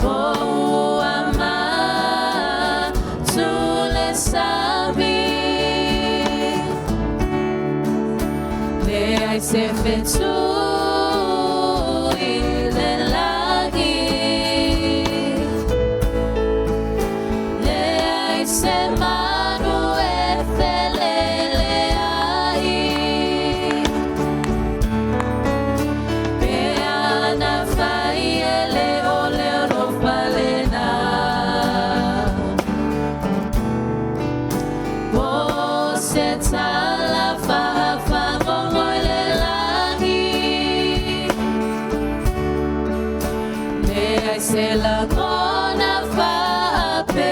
Speaker 1: Po ua matu le sami. Leai se fetu i le lagi. Leai se manu e feleleai. Pe ana fai e le ole o lofa lena. Po se tala faafagogo i le lagi. Leai se lagona faapea.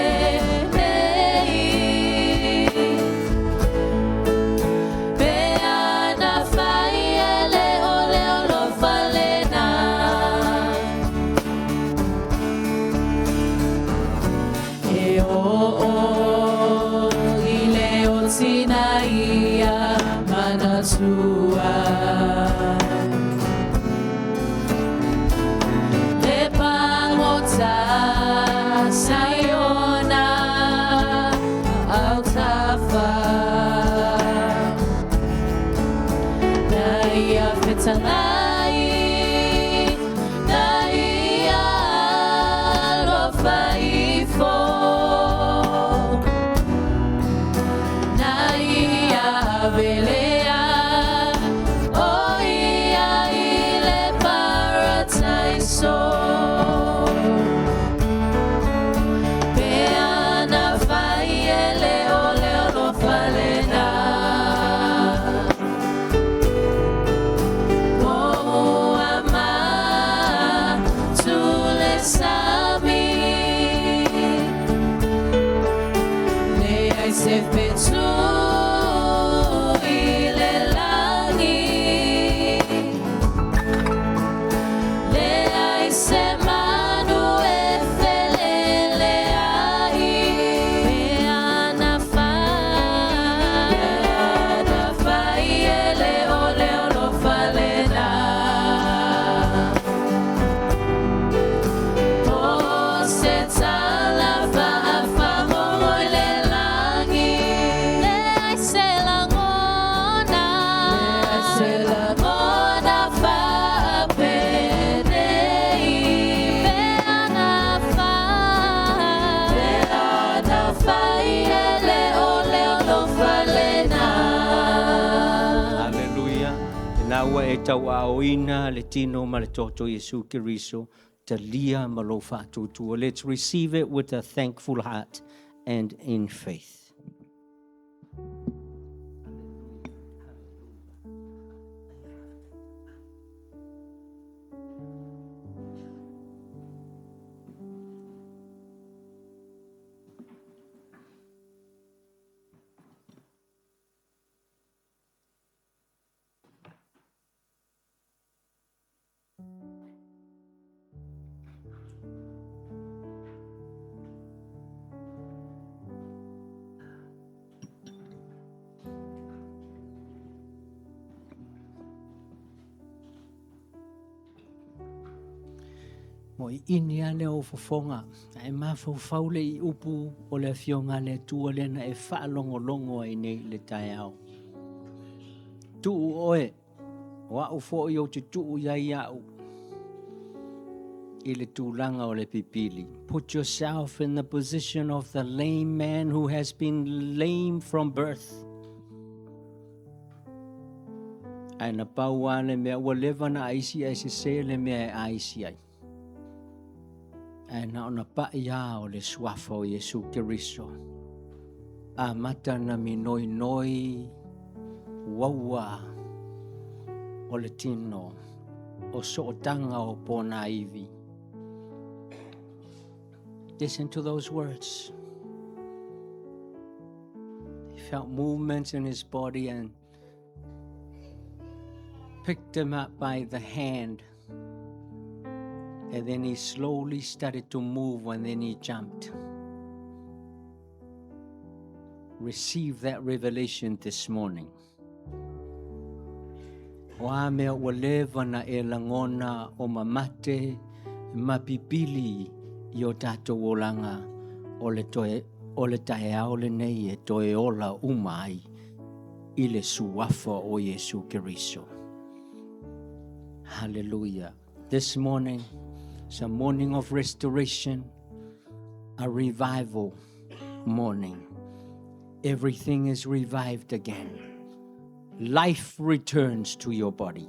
Speaker 3: E tauaaoina le tino ma le toto Iesu Keriso, talia ma lou faatuatua. Let's receive it with a thankful heart and in faith. Mo'i'ini a lea o fofoga, ae mafaufau lea i upu o le Afioga a le Atua lea na e faalogologo ai nei i le taeao. Tuu oe, o a'u fo'i ou te tuu i ai a'u i le tulaga o le pipili. Put yourself in the position of the lame man who has been lame from birth. Ae na pau lava le mea ua leva na aisi ae sesē le mea e aisi ai. Ae na ona pa'i lava o le suafa o Iesu Keriso. Amata na minoinoi uaua o le tino o sootaga o ponaivi. Listen to those words. He felt movements in his body and picked him up by the hand. And then he slowly started to move and then he jumped. Receive that revelation this morning. O a mea ua leva na e lagona o mamate ma pipili i o tatou olaga o le toe o le taeao lenei e toe ola uma ai i le suafa o Iesu Keriso. Hallelujah. This morning is a morning of restoration, a revival morning. Everything is revived again. Life returns to your body,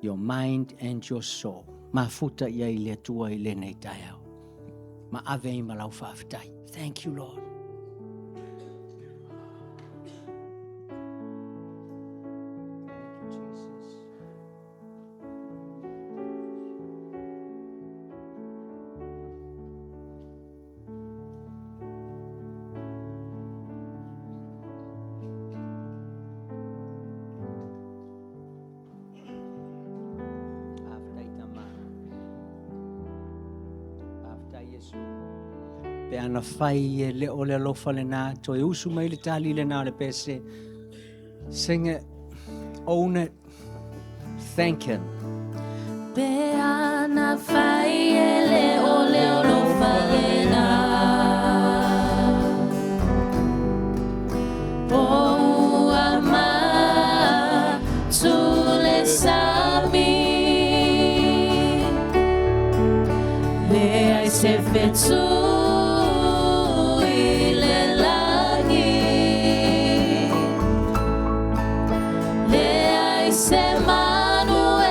Speaker 3: your mind and your soul. Mafuta ia i le Atua i lenei taeao. Ma ave ai ma lau faafetai. Thank you, Lord. Thank you, Jesus. Faafetai Tama. Faafetai Iesu. Pe ana fai e le o le alofa lena, toe usu mai le tali lena o le pese. Sing it, own it, thank him.
Speaker 1: Pe ana fai e le o le alofa lena. Po ua matu le sami. Leai se fetu i le lagi. Leai se manu e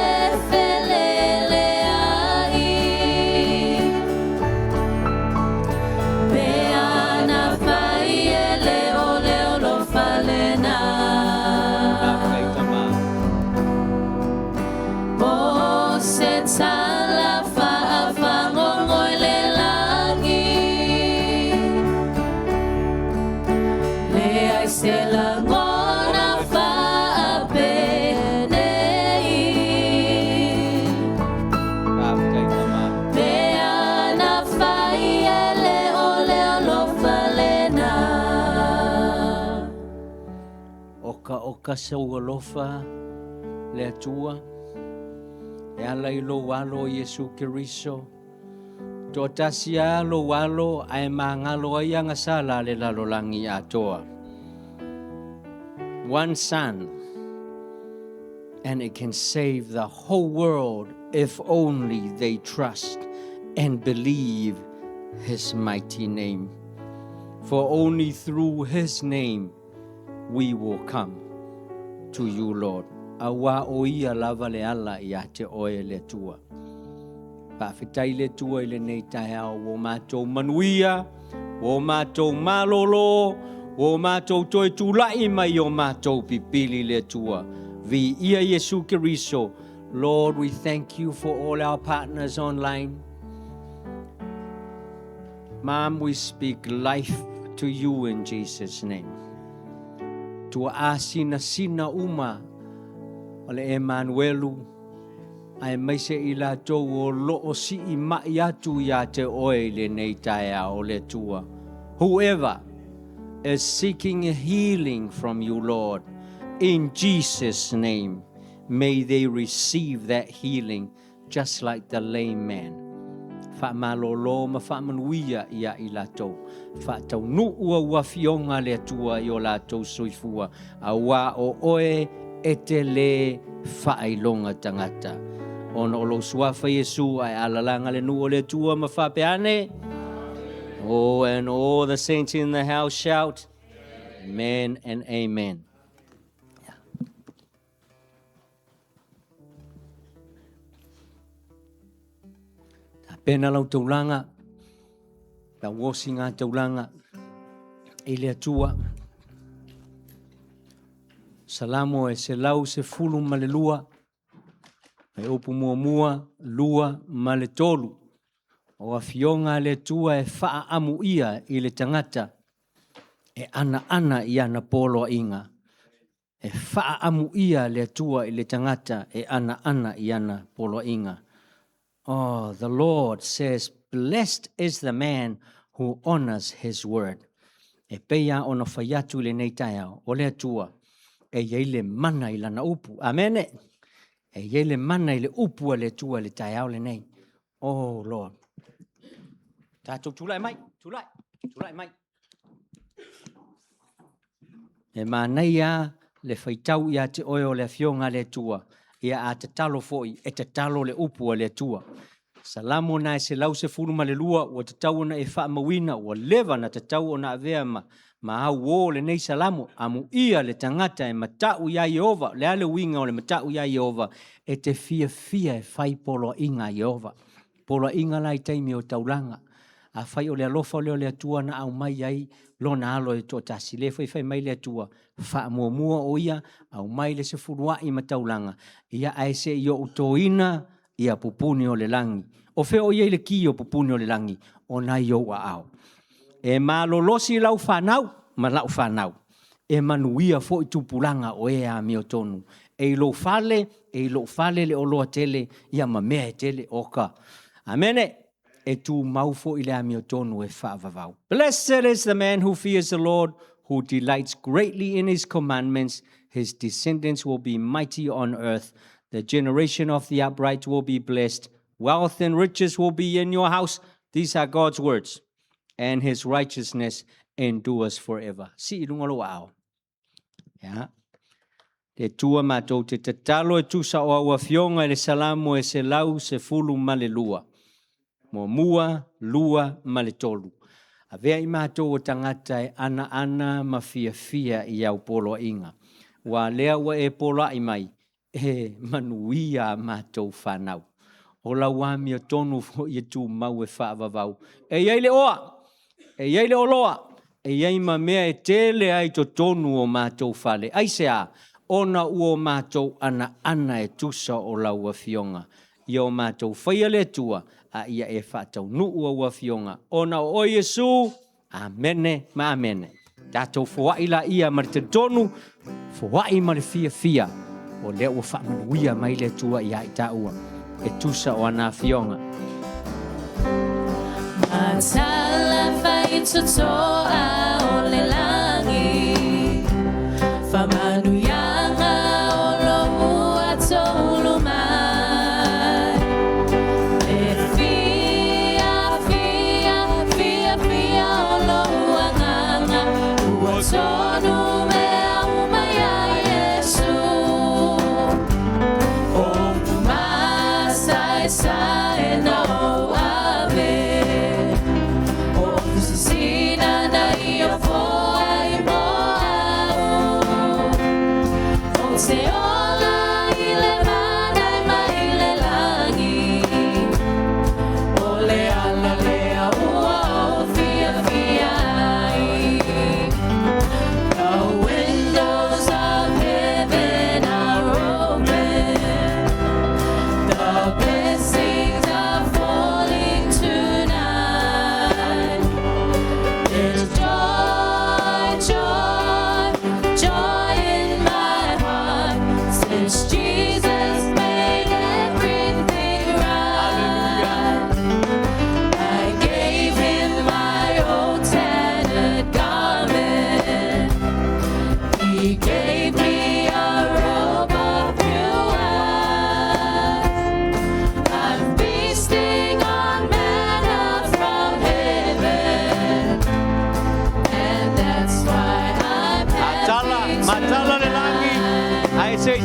Speaker 1: feleleai. Pe ana fai e le o le alofa lena.
Speaker 3: Faafetai Tama.
Speaker 1: Po se tala faafagogo i le lagi. Leai se lagona faapenei.
Speaker 3: Faafetai Tama.
Speaker 1: Pe ana fai e le o le alofa lena.
Speaker 3: Oka oka sou alofa le Atua. E ala i lou alo Iesu Keriso. Toatasi a lou alo ae magalo ai agasala le lalolagi atoa. One son, and it can save the whole world if only they trust and believe his mighty name. For only through his name we will come to you, Lord. Auā o Ia lava le ala ia te Oe le Atua. Faafetai le Atua i lenei taeao ua matou manuia, ua matou malolo, ua matou toe tula'i mai o matou pipili le Atua. Viia Iesu Keriso. Lord, we thank you for all our partners online. Mom, we speak life to you in Jesus' name. Tua asinasina uma o le Emanuelu, aemaise i latou o loo sii mai atu ia te oe i lenei taeao o le Atua. Whoever is seeking a healing from you, Lord, in Jesus' name, may they receive that healing just like the lame man. Faamalolo ma faamanuia ia i latou. Faataunuu au afioga le Atua i o latou soifua. Auā o oe e te lē faailoga tagata. Ona o lou suafa Iesu ae alalaga le nuu o le Atua ma faapea ane. Oh, and all the saints in the house shout, Amen and amen. Tapena lau taulaga, lau osiga taulaga i le Atua. Salamo e 112, e upu muamua, lua ma le tolu. O afioga a le Atua e faaamuia i le tagata e anaana i ana poloaiga. E faaamuia le Atua i le tagata e anaana i ana poloaiga. Oh, the Lord says, blessed is the man who honors his word. E pei ona fai atu i lenei taeao, o le Atua, e iai le mana i lana upu. Amene. E iai le mana i le upu a le Atua i le taeao lenei. Oh Lord. Tatou tulai mai, tulai, tulai mai. E manaia le faitau ia te oe o le afioga a le Atua. Ia a tatalo foi, e tatalo le upu a le Atua. Salamo na e 112, ua tatau ona e faamauina, ua leva na tatau ona avea ma auō lenei salamo. Amuia le tagata e matau ia Ieova, le a le uiga o le matau ia Ieova, e te fiafia e fai poloaiga a Ieova. Poloaiga la i taimi o taulaga. Afai o le alofa lea o le Atua na aumai ai lona alo e toatasi. Le faifai mai le Atua, faamuamua o ia, aumai le sefuluai ma taulaga. Ia ae se i ou toina ia pupuni o le lagi. O fea o iai le ki o pupuni o le lagi, o nai ou aao. E malolosi lau fanau ma lau fanau. E manuia foi tupulaga o e amiotonu. E i lou fale, e i lou fale le oloa tele, ia ma mea e tele oka. Amene. E tumau foi le amiotonu e faavavau. Blessed is the man who fears the Lord, who delights greatly in his commandments. His descendants will be mighty on earth. The generation of the upright will be blessed. Wealth and riches will be in your house. These are God's words. And his righteousness endures forever. Sii i luga lou aao. Ia. Le Atua matou te tatalo e tusa o au afioga i le Salamo e 112. Muamua, lua ma le tolu. Avea i matou o tagata e anaana ma fiafia i au poloaiga. Ua lea ua e poloai mai, e manuia a matou fanau. O lau amiotonu foi e tumau e faavavau. E iai le oa, e iai le oloa, e iai ma mea e tele ai totonu o matou fale. Aisea? Ona ua o matou anaana e tusa o lau afioga. Ia o matou faia le Atua, a ia e faataunuu au afioga. Ona o oe Iesu, Amene ma amene. Tatou foai laia ma le talitonu, foai ma le fiafia, o lea ua faamanuia mai le Atua ia i taua, e tusa o ana afioga.
Speaker 1: Matala faitotoa o le lagi, faamanuiaga o lo ua taulu mai. E fia, fia, fia, fia o lou agaga, ua tonu mea uma ia Iesu. O upu masaesae na ou ave, o ofu sisina na i ofoa ai mo au. Ou te ola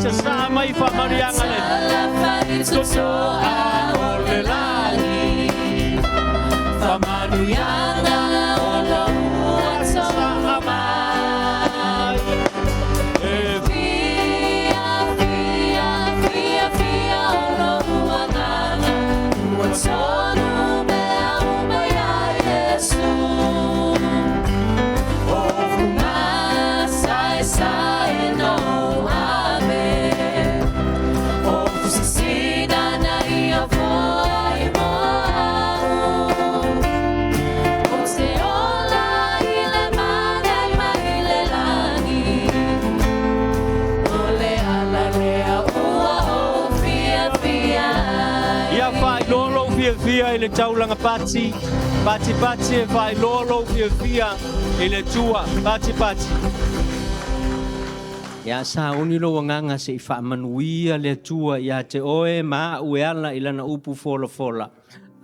Speaker 4: sasaa mai faamanuiaga le
Speaker 1: Tala o le lagi, faamanuiaga o lo ua toa mai.
Speaker 4: E
Speaker 1: Fia, fia, fia, fia o lou agaga, ua tonu mea uma ia Iesu. O fugasaesae na ou ave, o fusisina na ia foa i mo au. Ou te ola i le mana mai le lagi, o le ala lea ua ou fiafia ai.
Speaker 4: Ia faailoa lou fiafia i le taulaga pati, pati pati e faailoa lou fiafia i le Atua, pati pati.
Speaker 3: Ia sauni lou agaga seʻi faamanuia le Atua ia te oe ma aʻu e ala i lana upu folafola.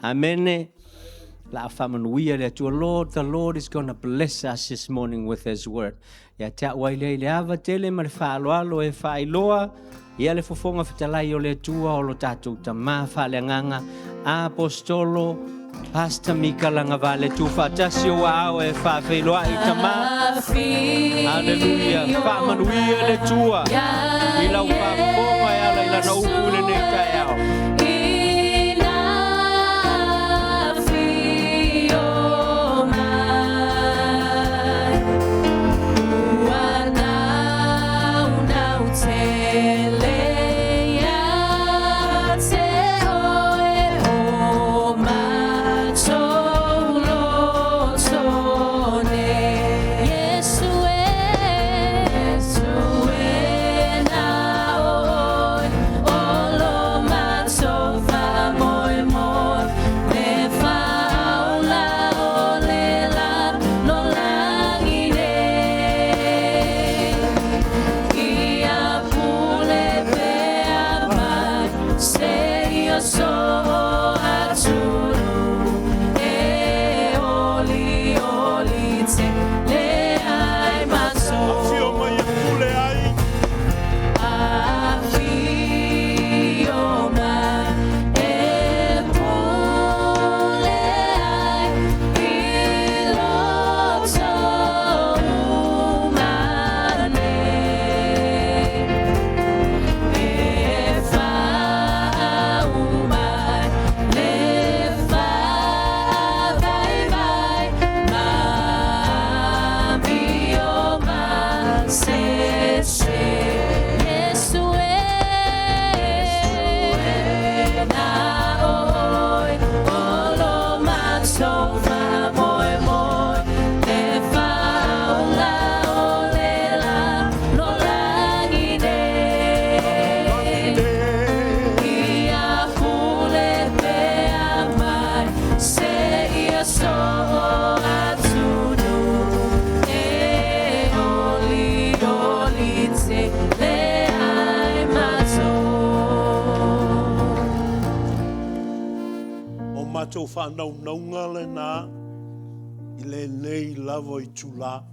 Speaker 3: Amene. La faamanuia le Atua. Lord, the Lord is going to bless us this morning with His word. Ia te au ai lea i le ava tele ma le faaaloalo e faailoa ia le fofoga fetalai o le Atua o lo tatou tamā faaleagaga apostolo Pastor Mika Lagavale tu faatasi o aao e faafeiloai tamā. Hallelujah. Faamanuia le Atua i lau faafofoga e ala i lana upu i lenei taeao.
Speaker 1: Ina afio mai, ua naunau tele ia te oe o matou loto nei. Iesu e, Iesu e na oe, o lo matou faamoemoe, le faaola o le lalolagi nei. Ia pule pea mai, seia soo atunuu, e olioli tele ai matou.
Speaker 2: Afio mai e pule ai.
Speaker 1: Afio mai e pule ai i loto uma nei. E faaumai le faavaivai ma amio ma sese. Iesu e, na oe, o lo matou faamoemoe, le faaola o le lalolagi nei. Ia pule pea mai, seia soo atunuu, e olioli tele ai matou.
Speaker 5: O matou faanaunauga lenā i lenei lava itulā.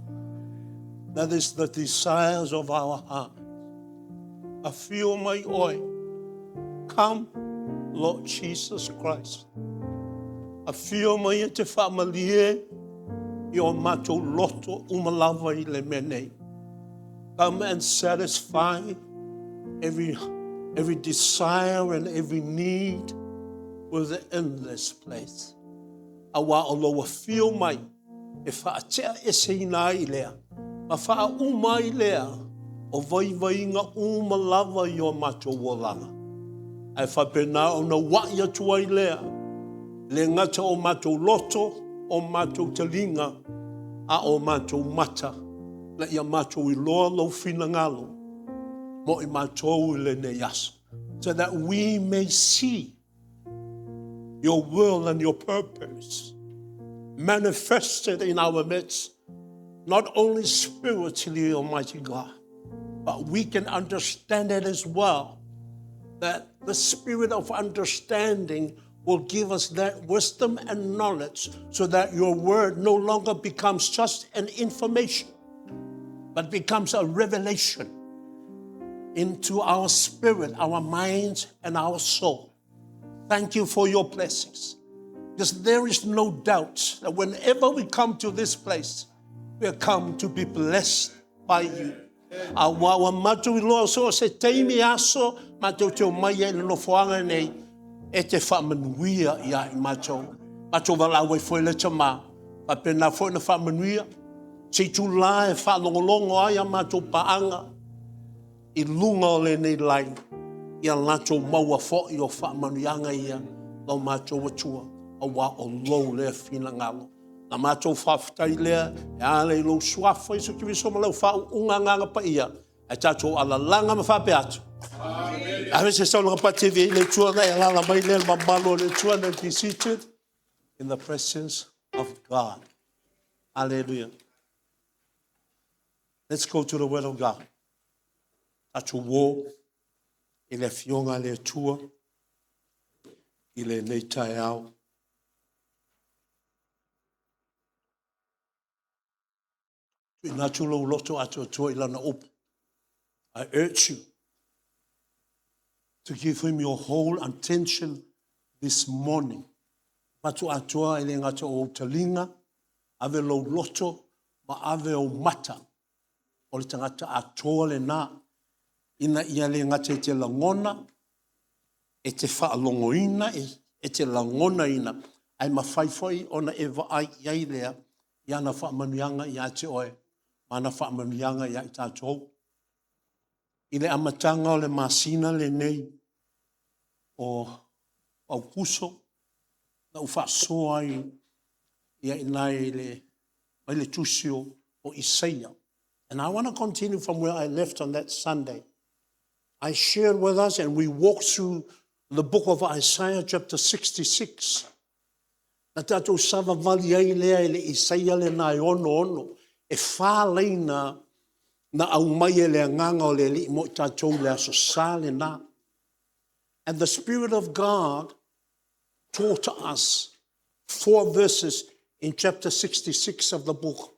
Speaker 5: That is the desires of our heart. Afio mai oe. Come, Lord Jesus Christ. Afio mai e te faamalie i o matou loto uma lava i le mea nei. Come and satisfy every desire and every need within this place. Auā o lou afio mai e faateaeseina ai lea, ma faauma ai lea o vaivaiga uma lava i o matou olaga. Ae faapena ona uaʻi atu ai lea, le gata o matou loto, o matou taliga, a o matou mata, ina ia matou iloa lou finagalo, mo i matou i lenei aso. So that we may see your will and your purpose manifested in our midst, not only spiritually, Almighty God, but we can understand it as well, that the spirit of understanding will give us that wisdom and knowledge so that your word no longer becomes just an information, but becomes a revelation. into our spirit, our minds, and our soul. Thank you for your blessings. Because there is no doubt that whenever we come to this place, we are come to be blessed by you. Auā ua matou iloa so o se taimi aso matou te omai ai i le nofoaga nei e te faamanuia ia i matou. Matou valaau ai foi le Tama, faapena foi ona faamanuia se itulā e faalogologo ai a matou paaga i luga o lenei line, ia latou maua foi o faamanuiaga ia lo matou Atua, auā o lou lea finagalo. Na matou faafetai lea e ala i lou Suafa Iesu Keriso ma lau faauuga Agaga Paia, ae tatou alalaga ma faapea atu, Amene. Ave se saunoaga pati e le Atua ona e alaala mai lea i le mamalu o le Atua. Now be seated in the presence of God. Hallelujah. Let's go to the Word of God. Tatou uō i le Afioga a le Atua i lenei taeao. Tuuina atu lou loto atoatoa i lana upu. I urge you to give him your whole attention this morning. Avatu atoa e le gata o ou taliga, ave lou loto ma ave ou mata. O le tagata atoa lena, ina ia le gata i te lagona, e te faalogoina, e te lagonaina, ae mafai foi ona e vaai i ai lea i ana faamanuiaga ia te oe ma ana faamanuiaga ia i tatou. I le amataga o le masina lenei o Aokuso, na ou faasoa ai ia i ina i le, mai le tusi o Isaia. And I want to continue from where I left on that Sunday. I shared with us and we walked through the book of Isaiah chapter 66. Na tatou savavali ai lea i le Isaia lena e 66, e fa laina na aumai e le Agaga o le Alii mo i tatou i le Aso Sa lena. And the Spirit of God taught us four verses in chapter 66 of the book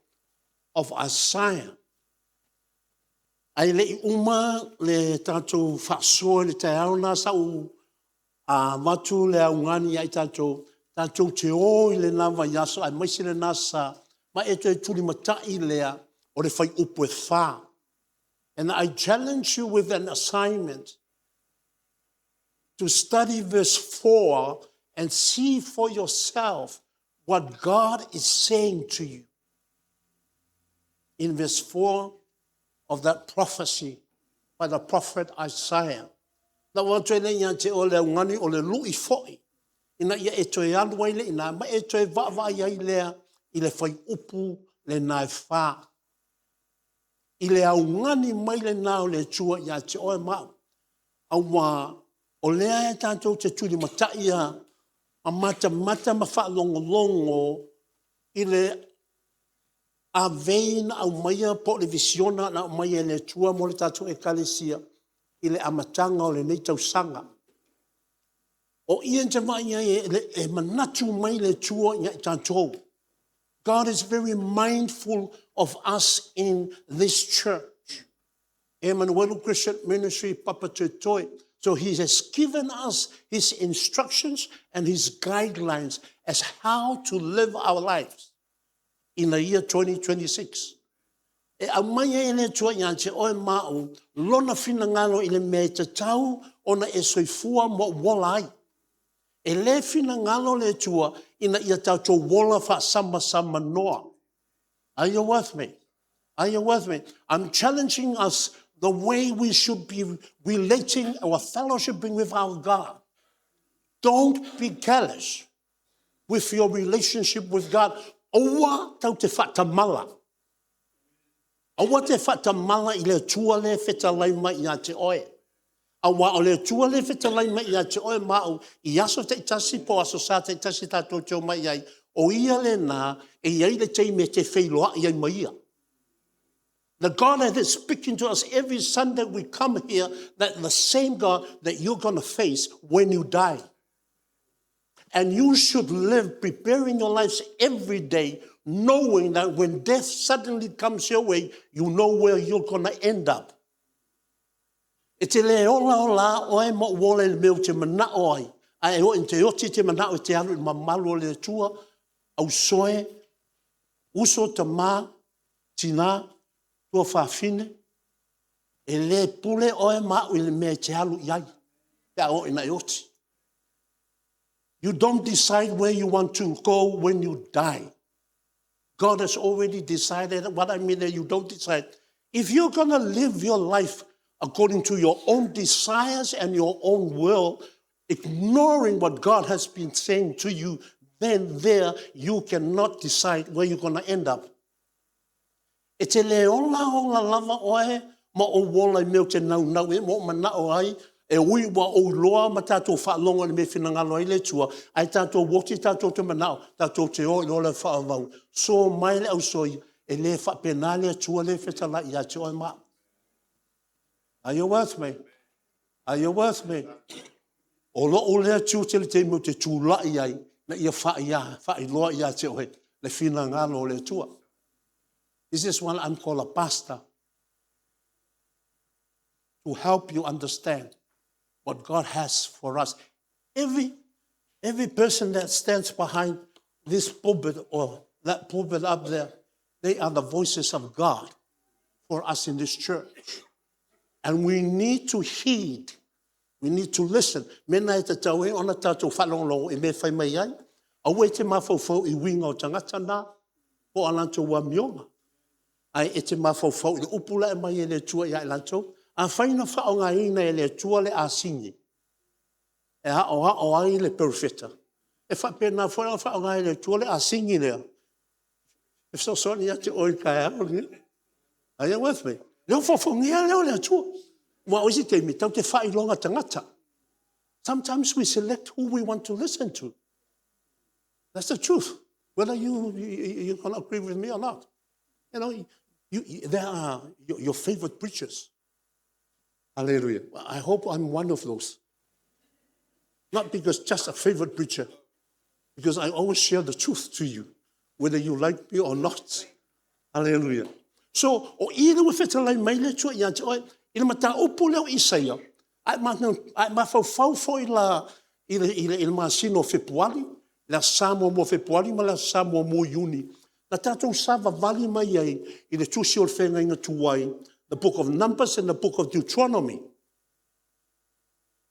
Speaker 5: of Isaiah. Ae le i uma le tatou faasoa i le taeao lena sa ou avatu le augani ia i tatou, tatou te o i lena vaiaso aemaise lena sa, ma e toe tulimatai lea o le fuaiupu e 4. And I challenge you with an assignment to study verse 4 and see for yourself what God is saying to you in verse 4 of that prophecy by the prophet Isaiah. Na ua atu ai lea ia te oe le augani o le lui foi, ina ia e toe alu ai le ina, ma e toe vaavaai ai lea i le fuaiupu lena e 4. I le augani mai lena o le Atua ia te oe ma au, auā o lea e tatou te tulimatai a ma matamata ma faalogologo i le avei na aumaia po o le visiona na aumaia e le Atua mo le tatou Ekalesia i le amataga o lenei tausaga. O i e te vaai ai e manatu mai le Atua ia i tatou. God is very mindful of us in this church. Emanuelu Christian Ministry Papatoetoe. So he has given us his instructions and his guidelines as how to live our lives in the year 2026. E aumai ai e le Atua ia te oe ma au lona finagalo i le mea e tatau ona e soifua ma ou ola ai. E le finagalo le Atua ina ia tatou ola faasamasamanoa. Are you with me? Are you with me? I'm challenging us the way we should be relating our fellowshipping with our God. Don't be careless with your relationship with God. Aua tau te faatamala. Aua te faatamala i le Atua lea e fetalai mai ia te oe. Aua o le Atua lea e fetalai mai ia te oe ma au i aso taitasi po o aso Sa taitasi tatou te omai ai, o Ia lena e i ai le taimi e te feiloai ai ma Ia. The God that is speaking to us every Sunday we come here, that the same God that you're going to face when you die. And you should live preparing your lives every day, knowing that when death suddenly comes your way, you know where you're going to end up. E te le ola ola lava oe ma ou ola i le mea ou te manao ai, ae oo ina te oti te manao e te alu i le mamalu o le Atua, ausoe, uso, tama, tina, tuafafine, e le pule oe ma au i le mea e te alu i ai pe a oo ina e oti. You don't decide where you want to go when you die. God has already decided. What I mean that you don't decide. If you're going to live your life according to your own desires and your own will, ignoring what God has been saying to you, then there you cannot decide where you're going to end up. E te le ola ola lava oe ma ou ola i mea ou te naunau i ai ma ou manao ai, e ui ua ou iloa ma tatou faalogo i le mea e finagalo ai le Atua, ae tatou oti tatou te manao tatou te o i lo le faavavau. So mai le ausoi, e le faapena le Atua lea e fetalai ia te oe ma au. Are you with me? Are you with me? O lou lea tiute i le taimi ou te tulai ai, na ia faailoa ia te oe le finagalo o le Atua. This is what I'm called a pastor. To help you understand what God has for us. Every person that stands behind this pulpit or that pulpit up there, they are the voices of God for us in this church. And we need to heed. We need to listen. Mena e tatau ai ona tatou faalogologo i mea e fai mai ai. Aua e te mafaufau i uiga o tagata na, po o a latou amioga. Ae e te mafaufau i le upu la e aumai e le Atua ia i latou. Afai na faaaogaina e le Atua le asini e aoao ai le perofeta, e faapena foi ona faaaoga e le Atua le asini lea e fesoasoani ia te oe i le taeao lenei. Are you with me? Le ofoofogia lea o le Atua. Aua o isi taimi, tatou te faailoga tagata. Sometimes we select who we want to listen to. That's the truth. Whether you gonna agree with me or not. There are your favorite preachers. Hallelujah. I hope I'm one of those. Not because just a favorite preacher, because I always share the truth to you, whether you like me or not. Hallelujah. So, o i le ua fetalai mai le Atua ia te oe, i le mataupu lea o Isaia, a e mafaufau foi la i le masina o Fepuari, le Aso Sa muamua o Fepuari ma le Aso Sa muamua o Iuni, na tatou savavali mai ai i le tusi o le Feagaiga Tuai, the book of Numbers and the book of Deuteronomy.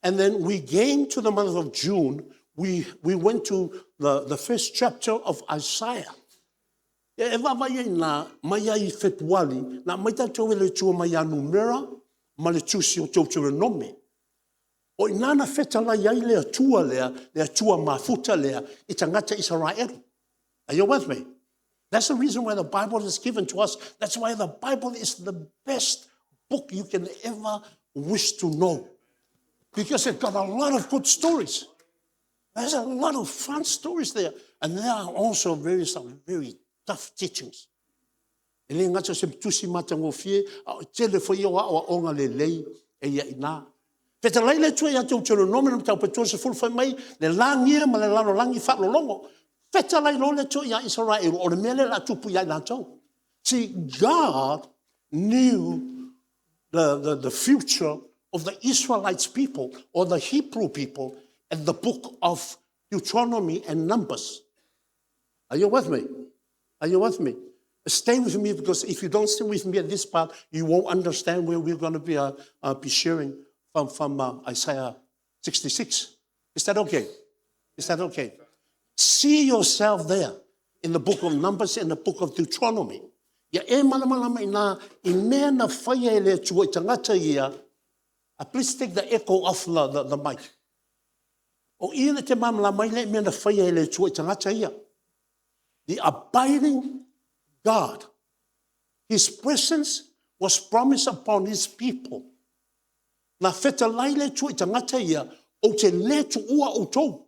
Speaker 5: And then we came to the month of June, we went to the first chapter of Isaiah. E vaavaai ai na mai ai i Fepuari, na aumai tatou e le Atua mai ia Numera ma le tusi o Teuteronome. O i ina na fetalai ai le Atua lea, le Atua mafuta lea, i tagata Isaraelu. Are you with me? That's the reason why the Bible is given to us. That's why the Bible is the best book you can ever wish to know. Because it's got a lot of good stories. There's a lot of fun stories there. And there are also some very tough teachings. E le gata se tusi matagofie, a o tele foi o aoaoga lelei e ia i ina. Fetalai le Atua ia Teuteronome le mataupu 30 fai mai, le lagia ma le lalolagi faalologo. Fetalai loa le Atua ia Isaraelu, o le mea lea o le a tupu ia i latou. See, God knew the future of the Israelites people or the Hebrew people in the book of Deuteronomy and Numbers. Are you with me? Are you with me? Stay with me, because if you don't stay with me at this part, you won't understand where we're going to be sharing from Isaiah 66. Is that okay? Is that okay? See yourself there in the book of Numbers and the book of Deuteronomy. Ia e malamalama i nā i mea na whaia e le Atua i tagata ia. Please take the echo off the mic. O ia le te malamalama i le mea na whaia e le Atua i tagata ia. The abiding God. His presence was promised upon his people. Na fetalai le Atua i tagata ia, ou te le tuua outou.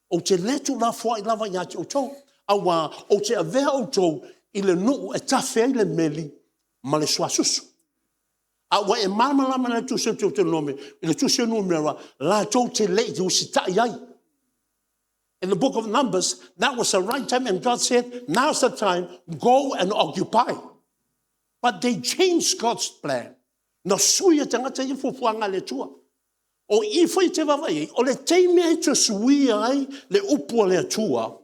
Speaker 5: Ou te le tuulafoai lava ia te outou. Auā, ou te avea outou i le nuu e tafe ai le meli ma le suasusu. A ua e malamalama le tusi o Deuteronome, i le tusi o Numera, latou te le i usitai ai. In the book of Numbers, that was the right time, and God said, now's the time, go and occupy. But they changed God's plan. Na sui e tagata ia fuafuaga a le Atua. O i foi e te vaavaai i ai, o le taimi e te suia ai le upu a le Atua,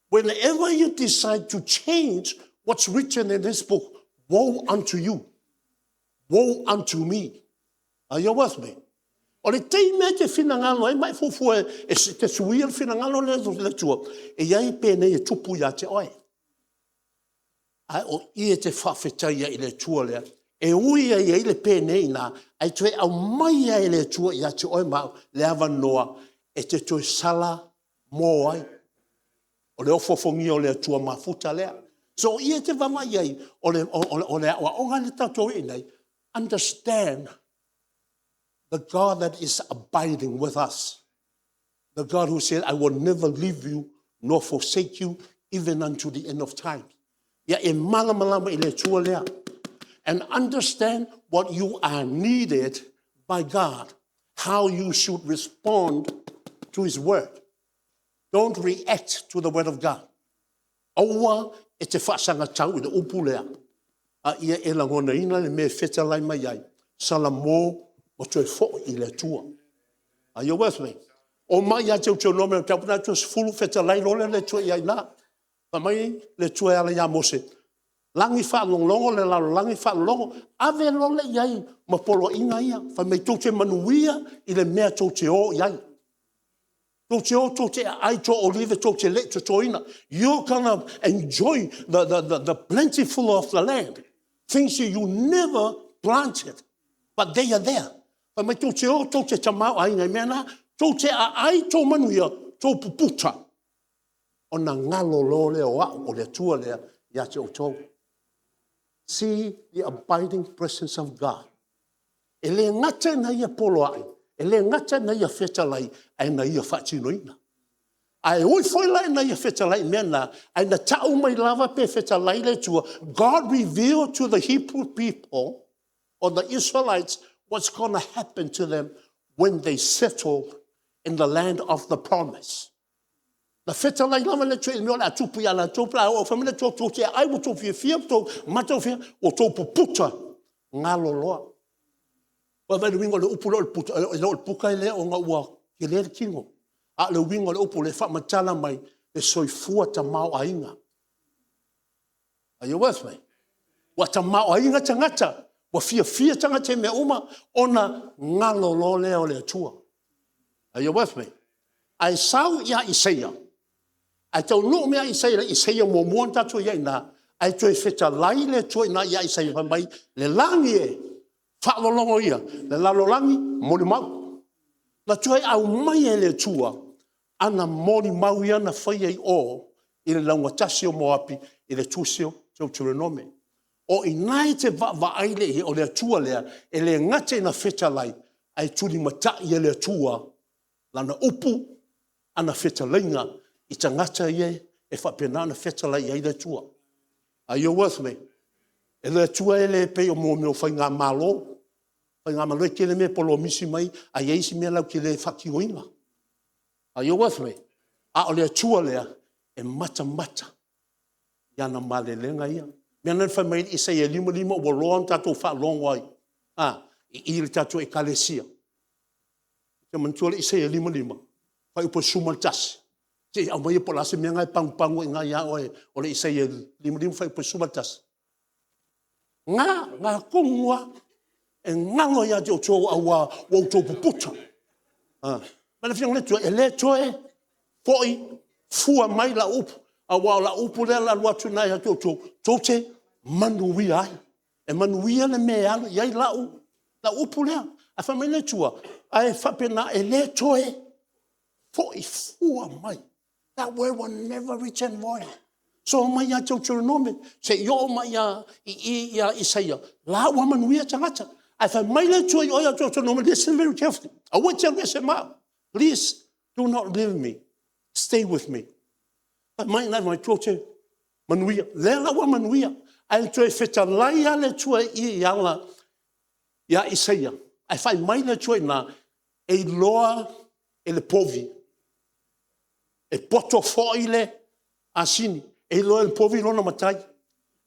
Speaker 5: whenever you decide to change what's written in this book, woe unto you, woe unto me. Are you with me? O le taimi e te finagalo ai ma e fuafua e te suia le finagalo lea o le Atua, e i ai penei e tupu ia te oe. Ae o i e te faafetaia i le Atua lea, e ui lava e i ai le penei i ina, ae toe aumai lava e le Atua ia te oe ma au le avanoa e te toe salamo ai. O le ofoofogia o le Atua mafuta lea. So o i e te vaavaai i ai, o le aoaoga lea tatou te i ai, understand the God that is abiding with us. The God who said, I will never leave you nor forsake you even unto the end of time. Ia e malamalama i le Atua lea. And understand what you are needed by God, how you should respond to His word. Don't react to the word of God. Aua e te faasagatau i le upu lea, a ia e lagonaina le mea e fetalai mai ai, salamo ma toe foi i le Atua. Are you with me? Oo mai ia Teutonome 10, fetalai loa lea o le Atua i ai i ina. Fai mai le Atua e ala ia Mose, lagi faalogologo, le lalolagi faalogologo, ave loa lea i ai ma poloaiga ia. Fai mai tou te manuia i le mea tou te o i ai. Tou te o tou te aai i tou olive tou te le i totoina. You gonna enjoy the plentiful of the land. Things you never planted, but they are there. Fai mai tou te o tou te tamaoaiga i mea na, tou te aai tou manuia, tou puputa, ona galo loa lea o au o le Atua lea ia te outou. See the abiding presence of God. E le gata ina ia poloai, e le gata ina ia fetalai, ae na ia faatinoina. Ae ui foi la ina ia fetalai i mea na, ae na tau mai lava pe fetalai le Atua, God revealed to the Hebrew people or the Israelites what's going to happen to them when they settle in the land of the promise. Na fetalai lava le Atua i le mea o le a tupu ia latou pe a oo, fai mai le Atua, tou te aai ua outou fiafia ma outou matagofie, ua outou puputa, galo loa. Vaai i le uiga o le upu lea o le puta, e le o le puka lea ona ua tele le tino, a o le uiga o le upu o lea e faamatala mai le soifua tamaoaiga. Are you with me? Ua tamaoaiga tagata, ua fiafia tagata i mea uma, ona galo loa lea o le Atua. Are you with me? Ae sau ia Isaia, ae taunuu mai ia Isaia, Isaia muamua na tatou i ai i ina, ae toe fetalai le Atua i ina ia Isaia fai mai, le lagi e, faalologo ia, le lalolagi, molimau. Na toe aumai e le Atua ana molimau ia na faia i o i le laugatasi o Moapi i le tusi o Teutolenome. O i ina e te vaavaai lea i ai, o le Atua lea e le gata ina fetalai, ae tulimatai e le Atua lana upu, ana fetalaiga i tagata ia e faapena ona fetalai i ai le Atua. Are you with me? E le Atua e le pei o mea o faigamalo. O faigamalo e tele mea e polomisi mai ae i ai isi mea latou te le faatinoina. Are you with me? A o le Atua lea e matamata i ana malelega ia. O le mea lena na fai mai ai Isaia 55 ua loa ona tatou faalogo ai i i le tatou Ekalesia. E manatua le Isaia 55 fuaiupu e 11? Se i aumaia po o le a se mea lena e pagupagu ai i ina ia oe o le Isaia 55 fuaiupu e 11. Na, na tonu lava, e galo ia te outou aua ua outou puputa. Fai mai le Afioga a le Atua, e le toe foi fua mai lau upu, aua o lau upu lea o le a alu atu i ina ia te outou, tou te manuia ai. E manuia le mea e alu i ai lau upu lea. Ae fai mai le Atua, ae faapena, e le toe foi fua mai. That word will never return void. So mai ia Teutonome seia oo mai i i ia Isaia, la ua manuia tagata. Ae fai mai le Atua ia Teutonome, listen very carefully, aua e te alu ese ma au. Please do not leave me, stay with me. Fai mai la e tou te manuia, lea la ua manuia. Ae toe fetalai lava le Atua i i i ala ia Isaia, ae fai mai le Atua i ina, e iloa e le povi, e poto foi le asini. E iloa e le povi lona matai,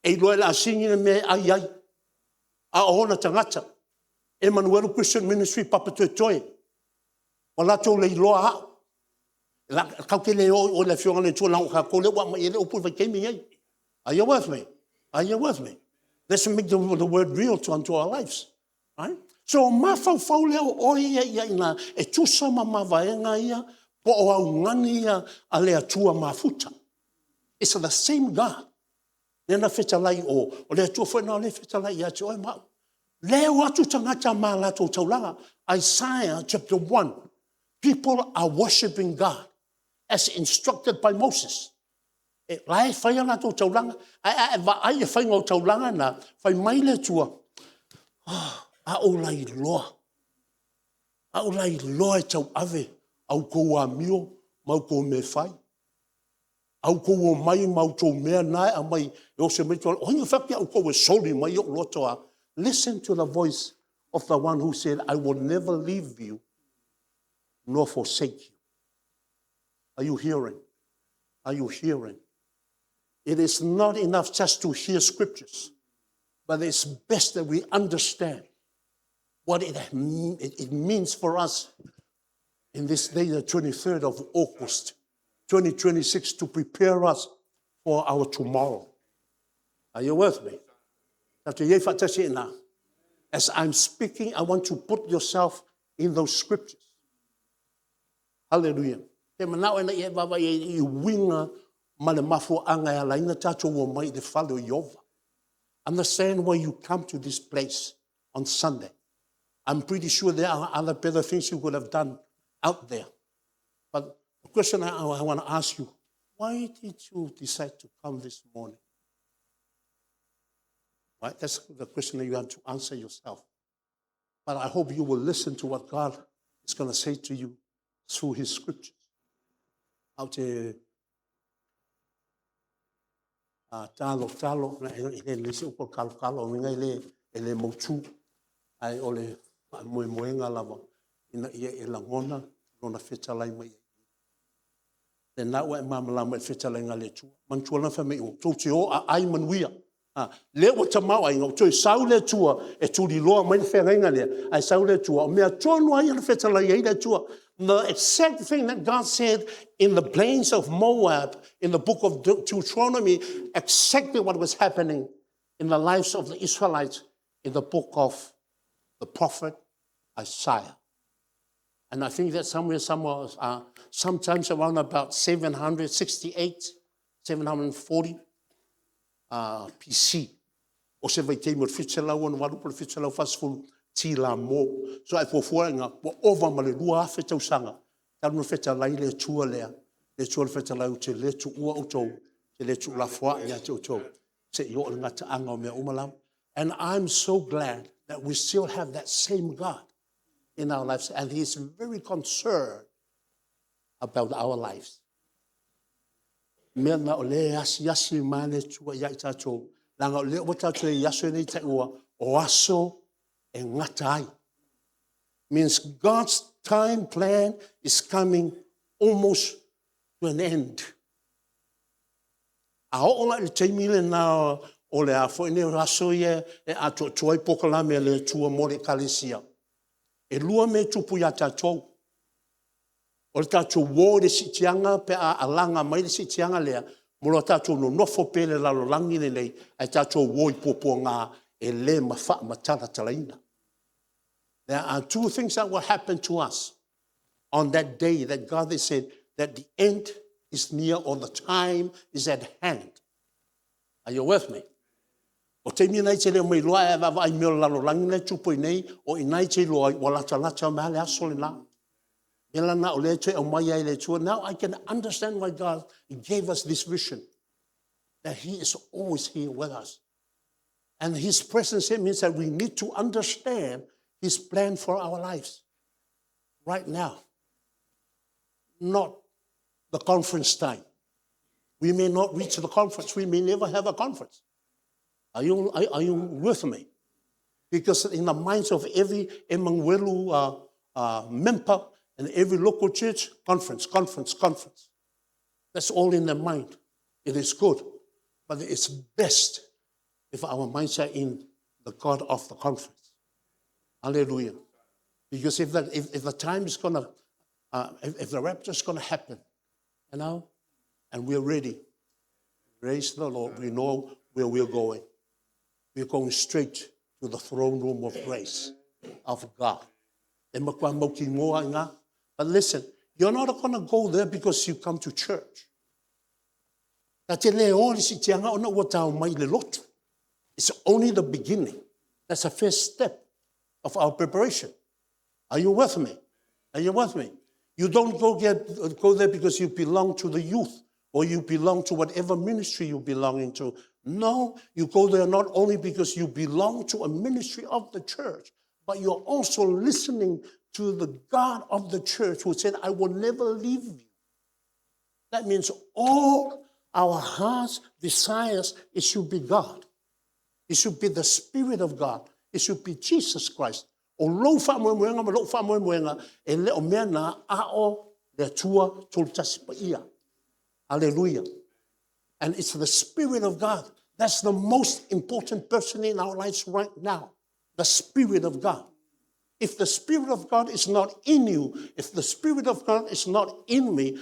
Speaker 5: e iloa e le asini le mea e ai ai, a o ona tagata. Emanuelu Christian Ministry Papatoetoe. Ua latou leiloa au. Tatou te le o i o i le Afioga i le Atua leaga o tatou lea ua aumai ai le upu i le vaitaimi lenei. Are you with me? Are you with me? Let's make the word real to unto our lives. Right? So mafaufau lea o oe ia i ina e tusa ma mavaega ia po o augani ia a le Atua mafuta. It's the same God. Lea na fetalai o, o le Atua foi lena o lea e fetalai ia te oe ma au. Lea e o atu tagata ma latou taulaga. Isaiah chapter 1. People are worshiping God as instructed by Moses. E, la e fai a latou taulaga, ae a e vaai i le faiga o taulaga na, fai mai le Atua, oh, a ou lailoa, a ou lailoa e tauave a outou amio ma outou mea e fai. A outou omai ma outou mea na e aumai e oso mai o ai na fai atu ia outou e soli mai ou loto a? Listen to the voice of the one who said, I will never leave you nor forsake you. Are you hearing? Are you hearing? It is not enough just to hear scriptures, but it's best that we understand what it, it, means for us in this day, the 23rd of August, 2026, to prepare us for our tomorrow. Are you with me? As I'm speaking, I want to put yourself in those scriptures. Hallelujah. Te manao ina ia vava i uiga ma le mafuaaga e ala ai ona tatou omai i le fale o Ieova. Understand why you come to this place on Sunday. I'm pretty sure there are other better things you could have done out there. But the question I, I want to ask you, why did you decide to come this morning? Right? That's the question that you have to answer yourself. But I hope you will listen to what God is going to say to you through His scriptures. Au te talo talo, na e le le se upu kalo kalo, o inga e le mautū, ai o le moemoenga lava, ina ia e lagona lona fetalai mai ai. Lena ua e malamalama i le fetalaiga a le Atua. Manatua lana fai mai, tou te o a ai manuia. A, lea ua tamaoaiga, ua toe sau le Atua e tuliloa mai le feagaiga lea, ae sau le Atua, o mea tonu lava ia na fetalai ai le Atua. The exact thing that God said in the plains of Moab in the book of Deuteronomy, exactly what was happening in the lives of the Israelites in the book of the prophet Isaiah. And I think that somewhere, somewhere, sometimes around about 768, 740 BC. O se vaitaimi o le 768 po o le 740 tila mo. So ai fuafua ina ua ova ma le 2000 tausaga talu na fetalai le Atua lea, le Atua le fetalai ou te le tuua outou, te le tuulafoai ia te outou, seia oo i le gataaga o mea uma lava. And I'm so glad that we still have that same God in our lives, and He is very concerned about our lives. Mea na o le asiasi mai le Atua ia i tatou, leaga o lea ua tatou i aso nei taua o aso e gata ai. Means God's time plan is coming almost to an end. A oo la i le taimi lena o le a foi nei o aso ia e atoatoa ai polokalame a le Atua mo le Ekalesia, e lua mea e tupu iā tatou. O le tatou o i le siitiaga pe a alaga mai le siitiaga lea, mo lo tatou nonofo pea i le lalolagi lenei, ae tatou o i puapuaga e le faamatalatalaina. There are two things that will happen to us on that day that God has said that the end is near or the time is at hand. Are you with me? O taimi na i te leo mai loa e vaavaai mea o le lalolagi na e tupu ai nei, o i ina i te iloa ai, ua latalata mai le aso lena. Mea lana o lea e toe aumai ai le Atua. Now I can understand why God gave us this vision, that He is always here with us. And His presence here means that we need to understand His plan for our lives right now, not the conference time. We may not reach the conference. We may never have a conference. Are you, are, are you with me? Because in the minds of every Emmanuelu member and every local church, conference, conference, conference. That's all in their mind. It is good, but it's best if our minds are in the God of the conference. Hallelujah. Because if the, if, if the time is going to, uh, if, if the rapture is going to happen, you know, and we're ready, praise the Lord, we know where we're going. We're going straight to the throne room of grace of God. But listen, you're not going to go there because you come to church. It's only the beginning. That's the first step of our preparation. Are you with me? Are you with me? You don't go, get, go there because you belong to the youth or you belong to whatever ministry you belong to. No, you go there not only because you belong to a ministry of the church, but you're also listening to the God of the church who said, I will never leave you. That means all our heart's desires, it should be God. It should be the Spirit of God. It should be Jesus Christ. O lou faamoemoega ma lou faamoemoega, e le o mea na a o le Atua tolutasi paia. Hallelujah. And it's the Spirit of God. That's the most important person in our lives right now. The Spirit of God. If the Spirit of God is not in you, if the Spirit of God is not in me,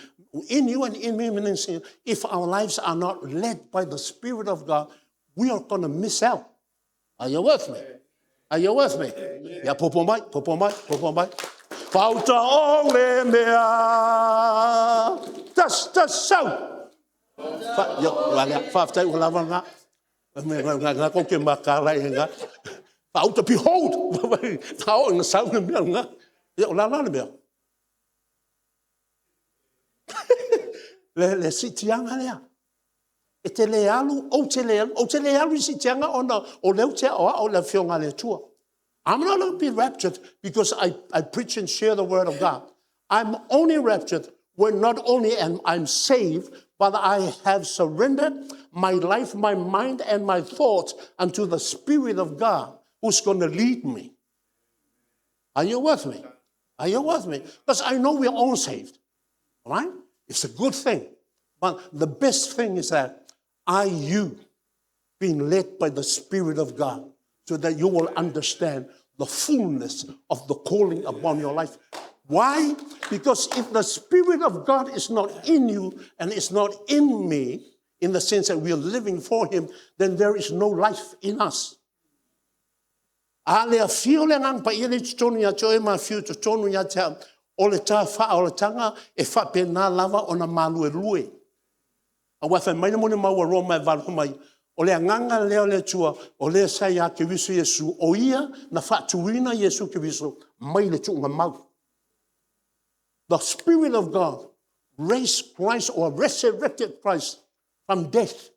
Speaker 5: in you and in me, meaning if our lives are not led by the Spirit of God, we are going to miss out. Are you with me? Are you with me? Ia popo mai, popo mai, popo mai. Pauta o le mea. Tas, tas, sau. Fa, yo, wale, whaftai ua lava ngā. Me ngā ngā kau ke makala e ngā. Whauta, behold! Tao ngā sau ngā mea ngā. Ia, o la la le mea. Le, le sitianga lea. E te le alu, ou te le alu, ou te le alu i sitianga ona o leu te ao ao le afioga le Atua. I'm not going to be raptured because I, I preach and share the word of God. I'm only raptured when not only am I'm saved, but I have surrendered my life, my mind, and my thoughts unto the Spirit of God who's going to lead me. Are you with me? Are you with me? Because I know we're all saved. Right? It's a good thing. But the best thing is that are you being led by the Spirit of God so that you will understand the fullness of the calling upon your life? Why? Because if the Spirit of God is not in you and is not in me, in the sense that we are living for Him, then there is no life in us. A le afio le Agaga Paia lea i totonu ia te oe ma afio i totonu ia te au, o le ta faaolataga e faapena lava ona maluelue. Aua e fai mai le moni ma ua Roma e valu mai, o le Agaga lea o le Atua, o lea sa ia Keriso Iesu, o ia na faatuina Iesu Keriso mai le tuugamau. The Spirit of God raised Christ or resurrected Christ from death.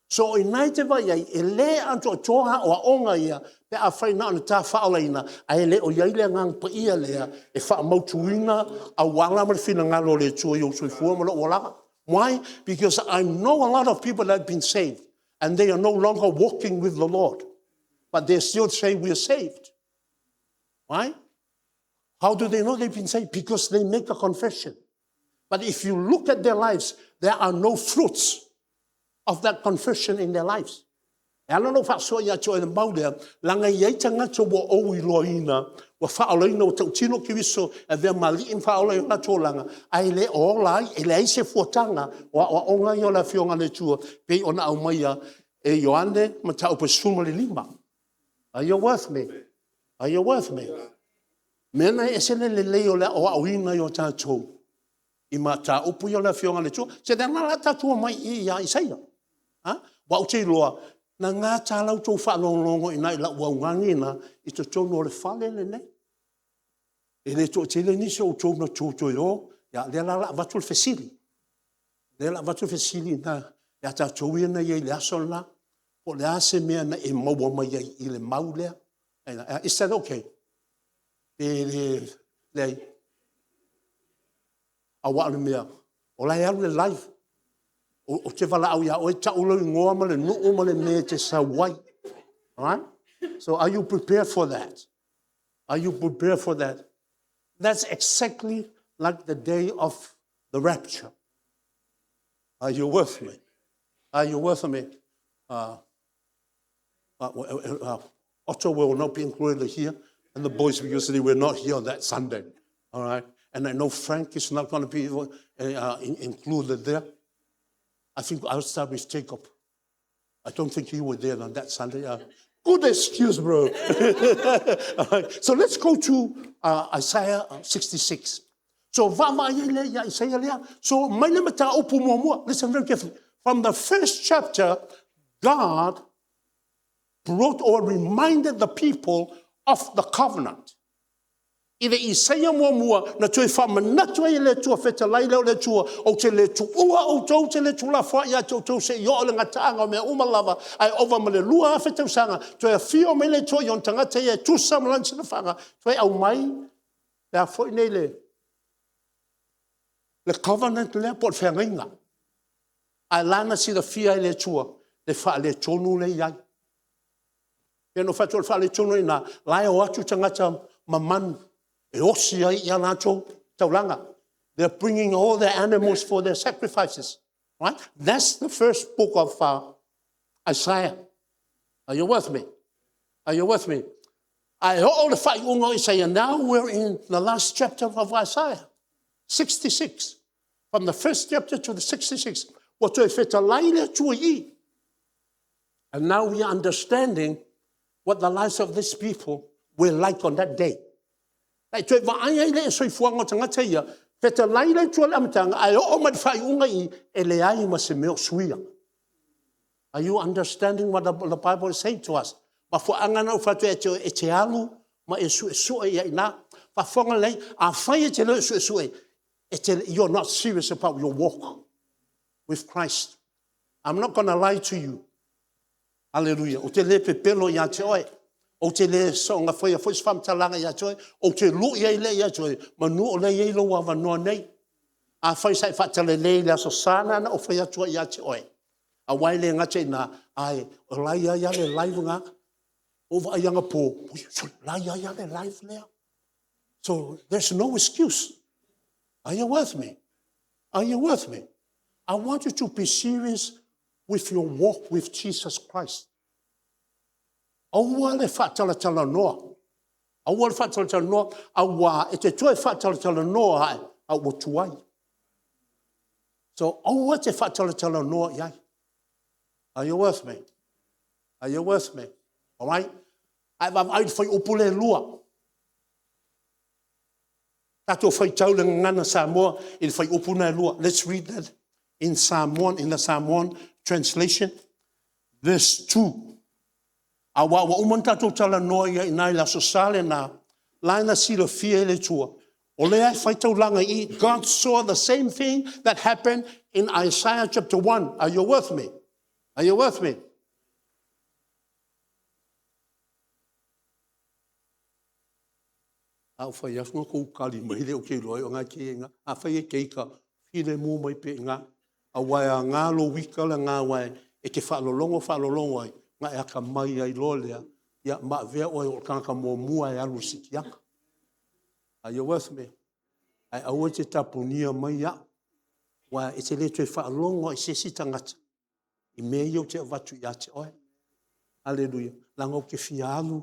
Speaker 5: So i nai te vai ai, e le atoatoa aoaoga ia pe afai na ona ta faaolaina, ae le o i ai le Agaga Paia lea e faamautuina auala ma le finagalo o le Atua i ou soifua ma lou olaga. Why? Because I know a lot of people that have been saved and they are no longer walking with the Lord. But they still say we are saved. Why? How do they know they've been saved? Because they make a confession. But if you look at their lives, there are no fruits of that confession in their lives. E ala lou faasoa ia te oe le mau lea, laga e i ai tagata ua ou iloaina, ua faaolaina, ua tautino Keriso e avea ma alii ma faaola i o latou olaga, ae le o ola ai, e leai se fuataga o aoaoga ia o le Afioga a le Atua, pei ona aumaia e Ioane mataupu e 15. Are you with me? Are you with me? Mea na e ese le lelei o le aoaoina i o tatou i mataupu ia o le Afioga a le Atua. Se le aga la tatou omai i ia Isaia. Ha? Ua ou te iloa, na gata la outou faalogologo i na i lau augani na i totonu o le fale lenei. E le toatele nisi o outou na tou toe o, ia lea la la avatu le fesili. Lea la avatu le fesili na ia tatou ia na i ai i le aso lena, po o le a se mea na e maua mai ai i le mau lea. Is that okay? Pe le, leai. Aua o le mea, o la e alu le live. O, o te valaau ia oe, tau lou igoa ma le nuu ma le mea e te sau ai. Alright? So are you prepared for that? Are you prepared for that? That's exactly like the day of the rapture. Are you with me? Are you with me? Uh, uh, uh, uh, Otto will not be included here. and the boys because they were not here on that Sunday. All right. And I know Frank is not going to be included there. I think I'll start with Jacob. I don't think you were there on that Sunday. Good excuse, bro. All right. So let's go to Isaiah 66. So vaavaai ai lea ia Isaia lea. So mai le mataupu muamua. Listen very carefully. From the first chapter, God brought or reminded the people of the covenant. I le Isaia muamua, na toe faamanatu ai e le Atua, fetalai lea o le Atua, ou te le tuua outou, ou te le tuulafoai ia te outou seia oo i le gataaga o mea uma lava, ae ova ma le 2000 tausaga, toe afio mai le Atua i ona tagata ia e tusa ma lana silafaga, toe aumai le a foi nei le, le covenant lea po o le feagaiga. Ae la na silafia e le Atua le faaletonu lea e i ai. Pei ona ou fai atu o le faaletonu i ina, la e o atu tagata ma manu e osi ai a latou taulaga. They are bringing all their animals for their sacrifices. Right? That's the first book of Isaiah. Are you with me? Are you with me? Ae oo le faaiuga o Isaia. Now we're in the last chapter of Isaiah. 66. From the first chapter to the 66. Ua toe fetalai le Atua i i. And now we are understanding what the lives of these people were like on that day. E toe vaai ai le soifuaga o tagata ia, fetalai le Atua i le amataga, ae oo mai le faaiuga i i, e leai ma se mea o suia. Are you understanding what the Bible is saying to us? Mafuaaga na ou fai atu ai e te alu ma e suesue i ai ina. Faafofoga lelei, afai e te le o suesue, e te, you are not serious about your walk with Christ. I'm not gonna lie to you. Hallelujah. Ou te le pepelo ia te oe. Ou te le soonga faia foi se faamatalaga ia te oe. Ou te lui ai lea ia te oe, manu o lea e i ai lou avanoa nei. Afai sa e faatalelei i le Aso Sa lena na ou fai atu ai ia te oe, aua e le gata i ina, ae o la e i ai lava le live lena. Ua ou vaai anapo, o la e i ai lava le live lea. So there's no excuse. Are you with me? Are you with me? I want you to be serious with your walk with Jesus Christ. Aua le faatalatalanoa. Aua le faatalatalanoa, aua e te toe faatalatalanoa ae, a ua tuai. So aua te faatalatalanoa i ai. Are you with me? Are you with me? All right? Ae vaavaai i le fuaiupu lea e lua. Tatou faitau le gagana Samoa i le fuaiupu lena e lua. Let's read that in Samoan, in the Samoan translation. Verse 2. Aua ua uma ona tatou talanoa i ai i ina i le Aso Sa lena, la na silafia e le Atua, o lea e fai taulaga i i. God saw the same thing that happened in Isaiah chapter 1. Are you with me? Are you with me? A ou fai atu na kou kali mai lea ou te iloa ai o na ke ina. Afai e te ika, filemu mai pea i ina. Aua e aga lou ika lena aua e te faalologo faalologo ai, ona e atamai ai loa lea, ia ma avea oe o le tagata muamua e alu i le siitiaga. Are you with me? Ae aua e te tapunia mai au, aua e te le toe faalogo i se isi tagata i mea ia ou te avatu ia te oe. Aleluia. Leaga ou te fia alu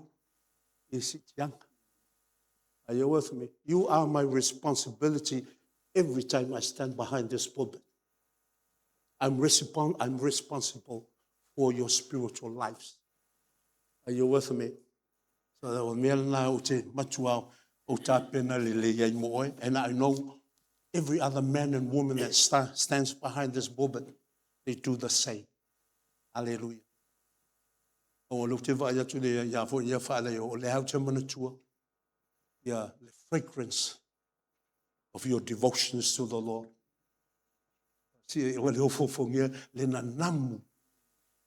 Speaker 5: i le siitiaga. Are you with me? You are my responsibility every time I stand behind this pulpit. I'm, respon I'm responsible for your spiritual lives. Are you with me? So o mea lena ou te matua ou tapena lelei ai mo oe. And I know every other man and woman that stands behind this pulpit, they do the same. Hallelujah. O lea ou te vaai atu le ia foi ia faaleo, o lea ou te manatua ia le fragrance of your devotions to the Lord. Si ua le ofoofogia le nanamu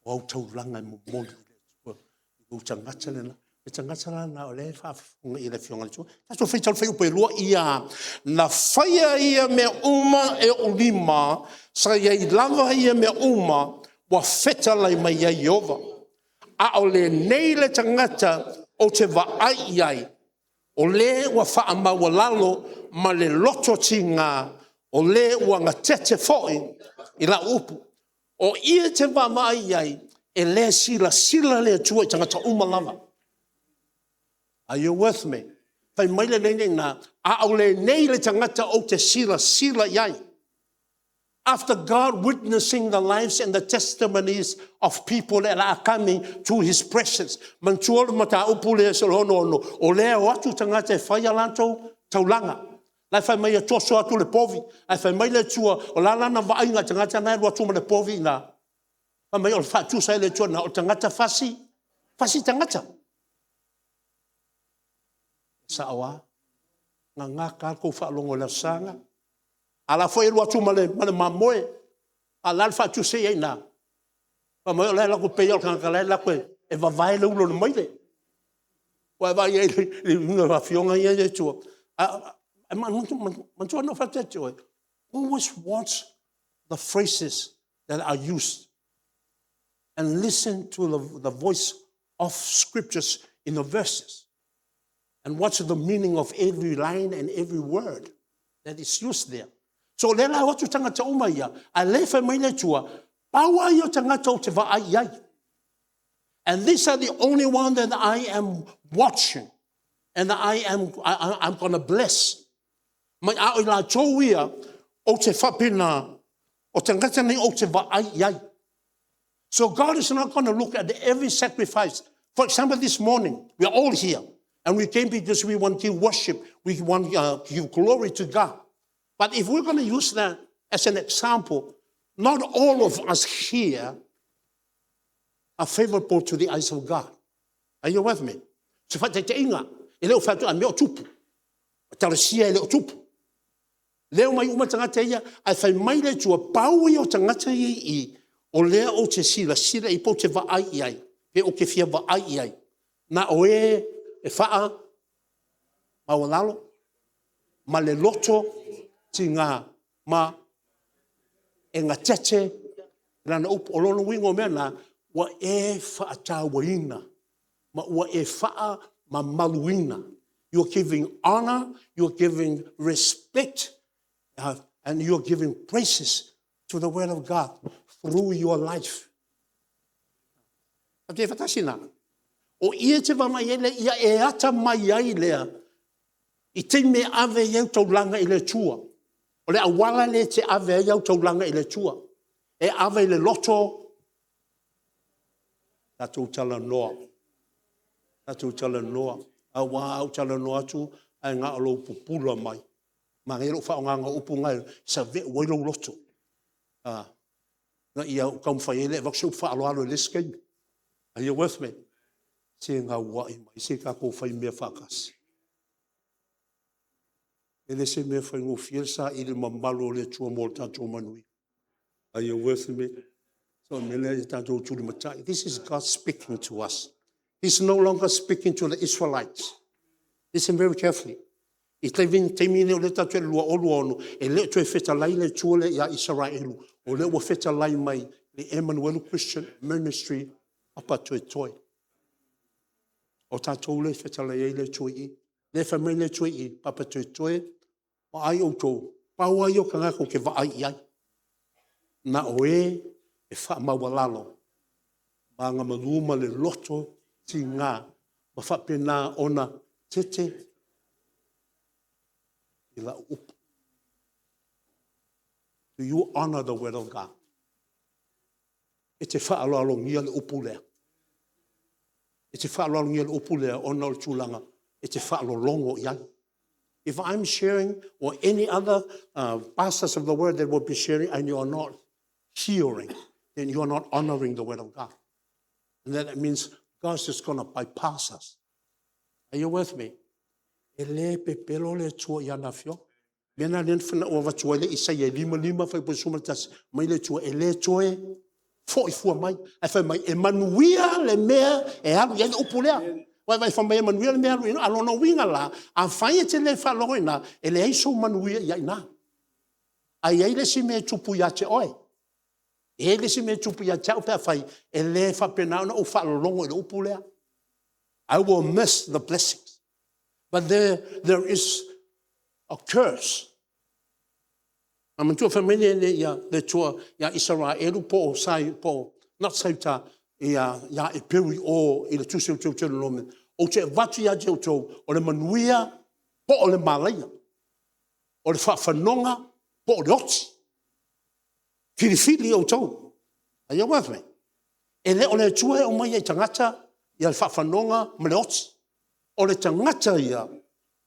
Speaker 5: o au taulaga e momoli i le Atua i lou tagata lena. Le tagata lena o lea e faafofoga i le Afioga i le Atua. Tatou faitau le fuaiupu e lua ia na faia ia mea uma e oʻu lima, sa i ai lava ia mea uma ua fetalai mai ai Ieova. A o lenei le tagata ou te vaai i ai, o le ua faamaualalo ma le loto tiga, o le ua gatete foi i lau upu. O i e te vaavaai i ai, e le silasila le Atua i tagata uma lava. Are you with me? Fai mai le nei na, a o lenei le tagata ou te silasila i ai. After God witnessing the lives and the testimonies of people that are coming to his presence. Manatua le mataupu lea se ono ono, o lea o atu tagata e fai a latou taulaga. La e fai mai e toso atu le povi, ae fai mai le Atua, o la lana vaaiga i tagata na e alu atu ma le povi i ina. Fai mai o le faatusa e le Atua, na o tagata fasi, fasi tagata. Sao lava. Gagata lava la tou faalogo i le Aso Sa lena. A o la foi e alu atu ma le mamoe. A o le a le faatusa i ai i ina? Fai mai o la e alu atu pei lava o le tagata o la e alu atu e vavae le ulu o le maile. Ua e vaai i ai i uiga o afioga ia e i tua? Ae manatua na ou fai atu ia te oe, always watch the phrases that are used and listen to the voice of scriptures in the verses and what's the meaning of every line and every word that is used there. So o lea la e o atu tagata uma ia, a o lea e fai mai le Atua, pau lava ia o tagata ou te vaai i ai. And these are the only one that I am watching and I'm going to bless. Ma a o i latou ia ou te faapena, o tagata nei ou te vaai i ai. So God is not going to look at every sacrifice. For example, this morning, we are all here. And we came because we want to worship. We want to give glory to God. But if we're going to use that as an example, not all of us here are favorable to the eyes of God. Are you with me? Se faataitaiga, e le o fai atu a mea o tupu. O talosia e le o tupu. Leo mai uma tagata ia, ae fai mai le Atua, pau ia o tagata ia i i, o lea ou te silasila i ai pe ou te vaai i ai, pe ou te fia vaai i ai. Na o e e faamaualalo ma le loto tiga ma e gatete lana upu. O lona uiga o mea na, ua e faatauaina ma ua e faamamaluina. You are giving honor, you are giving respect, and you are giving praises to the word of God through your life. Te whatasi nā. O ia te vava i ele ia e ata mai ai lea i taimi e ave ai au taulaga i le Atua. O le auala lea e te ave ai au taulaga i le Atua. E ave i le loto, tatou talanoa, tatou talanoa, aua a ou talanoa atu ae na o lou pupula mai. Manaia lou faaaogaina o upu na e saveu ai lou loto, ina ia taumafai ai e avatu se upu faaaloalo i le isi taimi. Are you with me? Se gauai mai, se tatou fai mea faatasi. E le se mea faigofie le saili mamalu o le Atua mo le tatou manuia. Are you with me? So o le mea lea ia tatou tulimatai. This is God speaking to us. He's no longer speaking to the Israelites. Listen very carefully. I taimi nei o lea tatou te 2026, e le o toe fetalai le Atua lea ia Isaraelu, o lea ua fetalai mai le Emanuelu Christian Ministry Papatoetoe. O tatou lea e fetalai ai le Atua i i. Lea e fai mai le Atua i i, Papatoetoe, vaai outou, pau lava ia o tagata ou te vaai i ai, na o e e faamaualalo ma agamalu ma le loto tiga ma faapena ona tete i lau upu. Do you honor the word of God? E te faaaloalogia le upu lea. E te faaaloalogia le upu lea ona o le tulaga e te faalologo i ai. If I'm sharing or any other pastors of the word that will be sharing and you are not hearing, then you are not honoring the word of God. And then that means God's just going to bypass us. Are you with me? E le pepelo le Atua i ana afioga. Mea na lea na ua avatu ai le Isaia e 55 fuaiupu 11, mai le Atua e le toe foi fua mai. Ae fai mai, e manuia le mea e alu i ai le upu lea. Ua e vaai fai mai e manuia le mea e alu i ai, a o lona uiga la, afai e te le faalogo i ina, e leai sou manuia i ai i ina. Ae i ai le isi mea e tupu ia te oe. E i ai le isi mea e tupu ia te au pe afai e le faapena ona ou faalologo i le upu lea. I will miss the blessings. But there is a curse. A manatua fai mai le le Atua ia Isaraelu po o Sai po o not Saiuta ia Eperu i o i le tusi o Teuteronome. Ou te avatu ia te outou o le manuia po o le malaia, o le faafanoga po o le oti. Filifili outou. Are you with me? E le o le Atua e aumaia i tagata ia le faafanoga ma le oti. O le tagata ia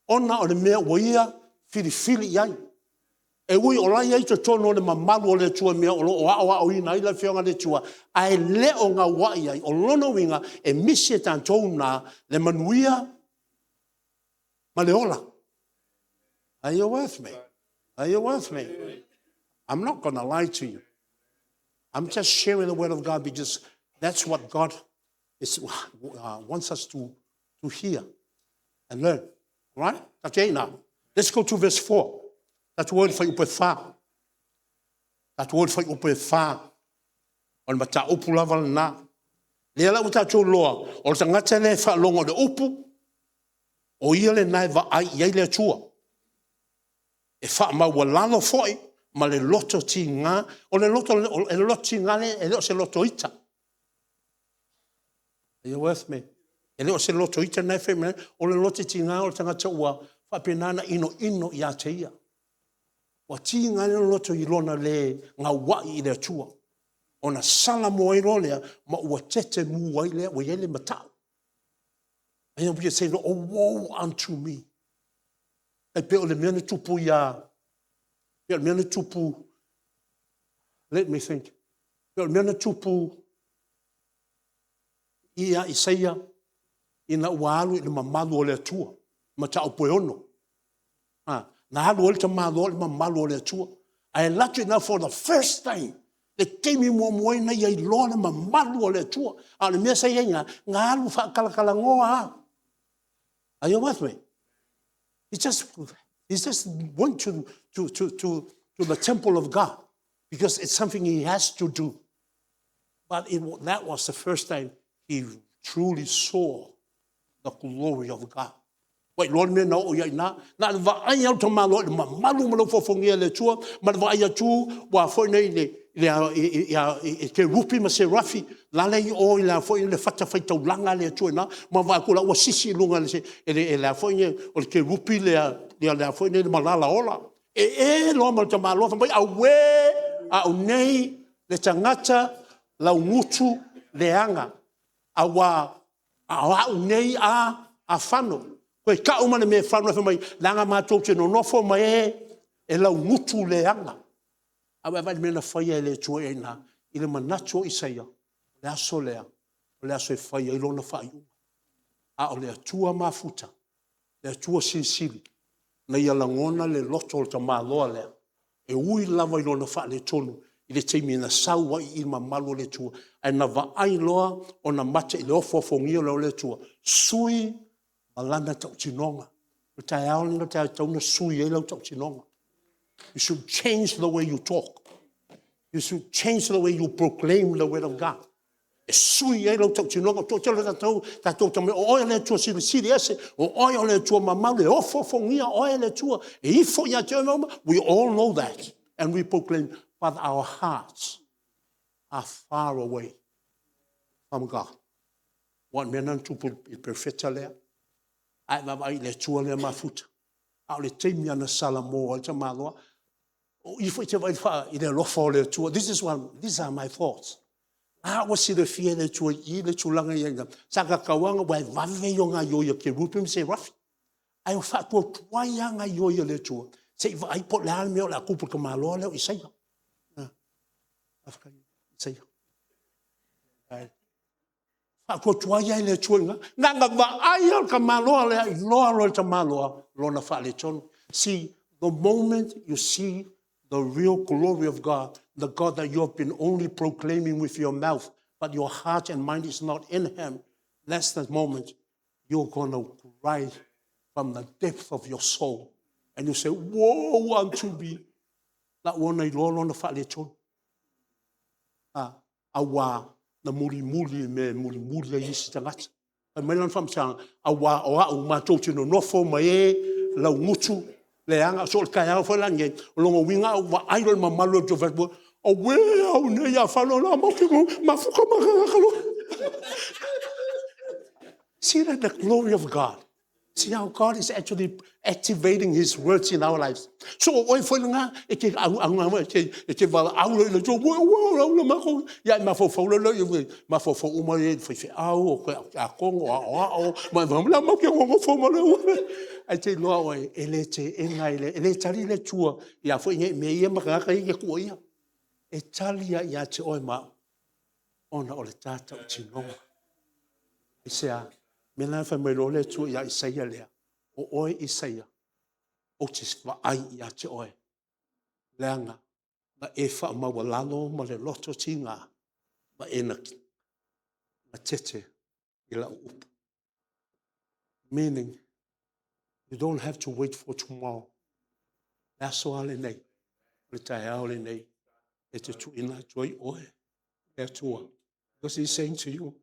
Speaker 5: ona o le mea ua ia filifili i ai. E ui o la e i ai i totonu o le mamalu o le Atua i mea o lo o aoaoina ai le Afioga a le Atua, ae le o gauai ai. O lona uiga, e misi ia tatou na le manuia ma le ola. Are you with me? Are you with me? I'm not going to lie to you. I'm just sharing the word of God because that's what God wants us to hear and learn. Right? Okay, now, let's go to verse 4. Tatou o i le fuaiupu e 4. Tatou o i le fuaiupu e 4. O le mataupu lava lena. O lea la ua tatou iloa, o le tagata lea e faalogo i le upu, o ia lena e vaai i ai le Atua. E faamaualalo foi ma le loto tiga. O le loto tiga e le o se loto ita. Are you with me? E le o se loto ita lena e fai mai ai. O le loto tiga o le tagata ua faapena ona inoino ia te ia. Ua tiga lona loto i lona le gauai i le Atua, ona salamo ai loa lea ma ua tetemu ai lea, ua i ai le matau. And we say, oh, woe unto me. E pei o le mea na tupu ia, pei o le mea na tupu, let me think, pei o le mea na tupu ia Isaia ina ua alu i le mamalu o le Atua, mataupu e 6. Na alu ai le tamaloa i le mamalu o le Atua. Ae alu atu i ina for the first time, le taimi muamua ai na ia iloa le mamalu o le Atua. A o le mea sa i ai i ina, na alu faatalatalanoa lava. Are you with me? He just went to the temple of God because it's something he has to do. But that was the first time he truly saw the glory of God. Ua iloa le mea na oo i ai i ina. Na o le vaai lava o le tamaloa i le mamalu ma le ofoofogia o le Atua, ma le vaai atu ua foi nei i kerupi ma serafi la e i o i le fatafaitaulaga a le Atua i ina, ma vaai atu o la e ua sisi i luga e le kerupi le malala ola. E ē loa ma le tamaloa fai mai, auē au nei le tagata laugutu leaga, aua o au nei a fano. Toe tau ma le mea fano fai mai, leaga matou te nonofo ma e laugutu leaga. Ae vaai i le mea na faia e le Atua i ina i le manatu o Isaia, o le aso lea, o le aso e fai ai lona faaiuga. A o le Atua mafuta, le Atua silisili, na ia lagona le loto o le tamaloa lea, e ui lava i lona faaletonu i le taimi na sau ai i le mamalu o le Atua, ae na vaai loa ona mata i le ofoofogia lea o le Atua, sui ma lana tautinoga. O le taeao lenei o le taeao e tatau ona sui ai lau tautinoga. You should change the way you talk. You should change the way you proclaim the word of God. E sui ai lau tautinoga. O le toatele o tatou, tatou te o oe o le Atua Silisili Ese, o oe o le Atua mamalu, e ofoofogia oe e le Atua, e ifo ia te oe mea uma. We all know that and we proclaim, but our hearts are far away from God. Aua o le mea lena na tupu i le perofeta lea. A e vaavaai i le Atua lea mafuta, a o le taimi lava na salamo ai le tamaloa. O i foi e te vaai i le alofa o le Atua. These are my thoughts. A ua silafia e le Atua i i le tulaga e i ai, sa tatau lava ona, aua e vave ia o gaoioi a kerupi ma serafi. Ae ua faatuatuai lava gaoioi a le Atua se i vaai po o le a le mea o le a tupu i le tamaloa lea o Isaia. Faatuatuai lava e le Atua i ina. Na ona vaai lava o le tamaloa lea, iloa loa e le tamaloa lona faaletonu. See, the moment you see the real glory of God, the God that you have been only proclaiming with your mouth, but your heart and mind is not in him, that's the moment you're going to cry from the depth of your soul. And you say, woe unto me. La ua na iloa lona faaletonu. Aua na mulimuli i mea e mulimuli ai isi tagata. Fai mai lana faamatalaga, aua o au matou te nonofo ma e laugutu leaga. So o le taeao foi la lenei, o lona uiga a ou vaai loa i le mamalu o le tou fale, auē au nei a mafuta ma tagata. See that the glory of God. See how God is actually activating His words in our lives. So o oe foi lena e te au au au e te e te vala au le le jo wo wo au le mako ya ma fo fo le le ma fo fo uma ye fo fe au o ke a kongo a o a o ma ma la ma ke ngo fo ma le ai te loa oe e le te e ngai le e le tali le tua ia fo nge me ia ma ka ka ia ku ia e tali ia ia te oe ma ona o le tata o tinoga. Aisea? Mea la fai mai loa le Atua ia Isaia lea, o oe Isaia, ou te vaai ia te oe, leaga na e faamaualalo ma le loto tiga, ma e na tete i lau upu. Meaning, you don't have to wait for tomorrow. Le aso lava lenei, o le taeao lenei, e te tuuina atu ai oe le Atua. Because he's saying to you,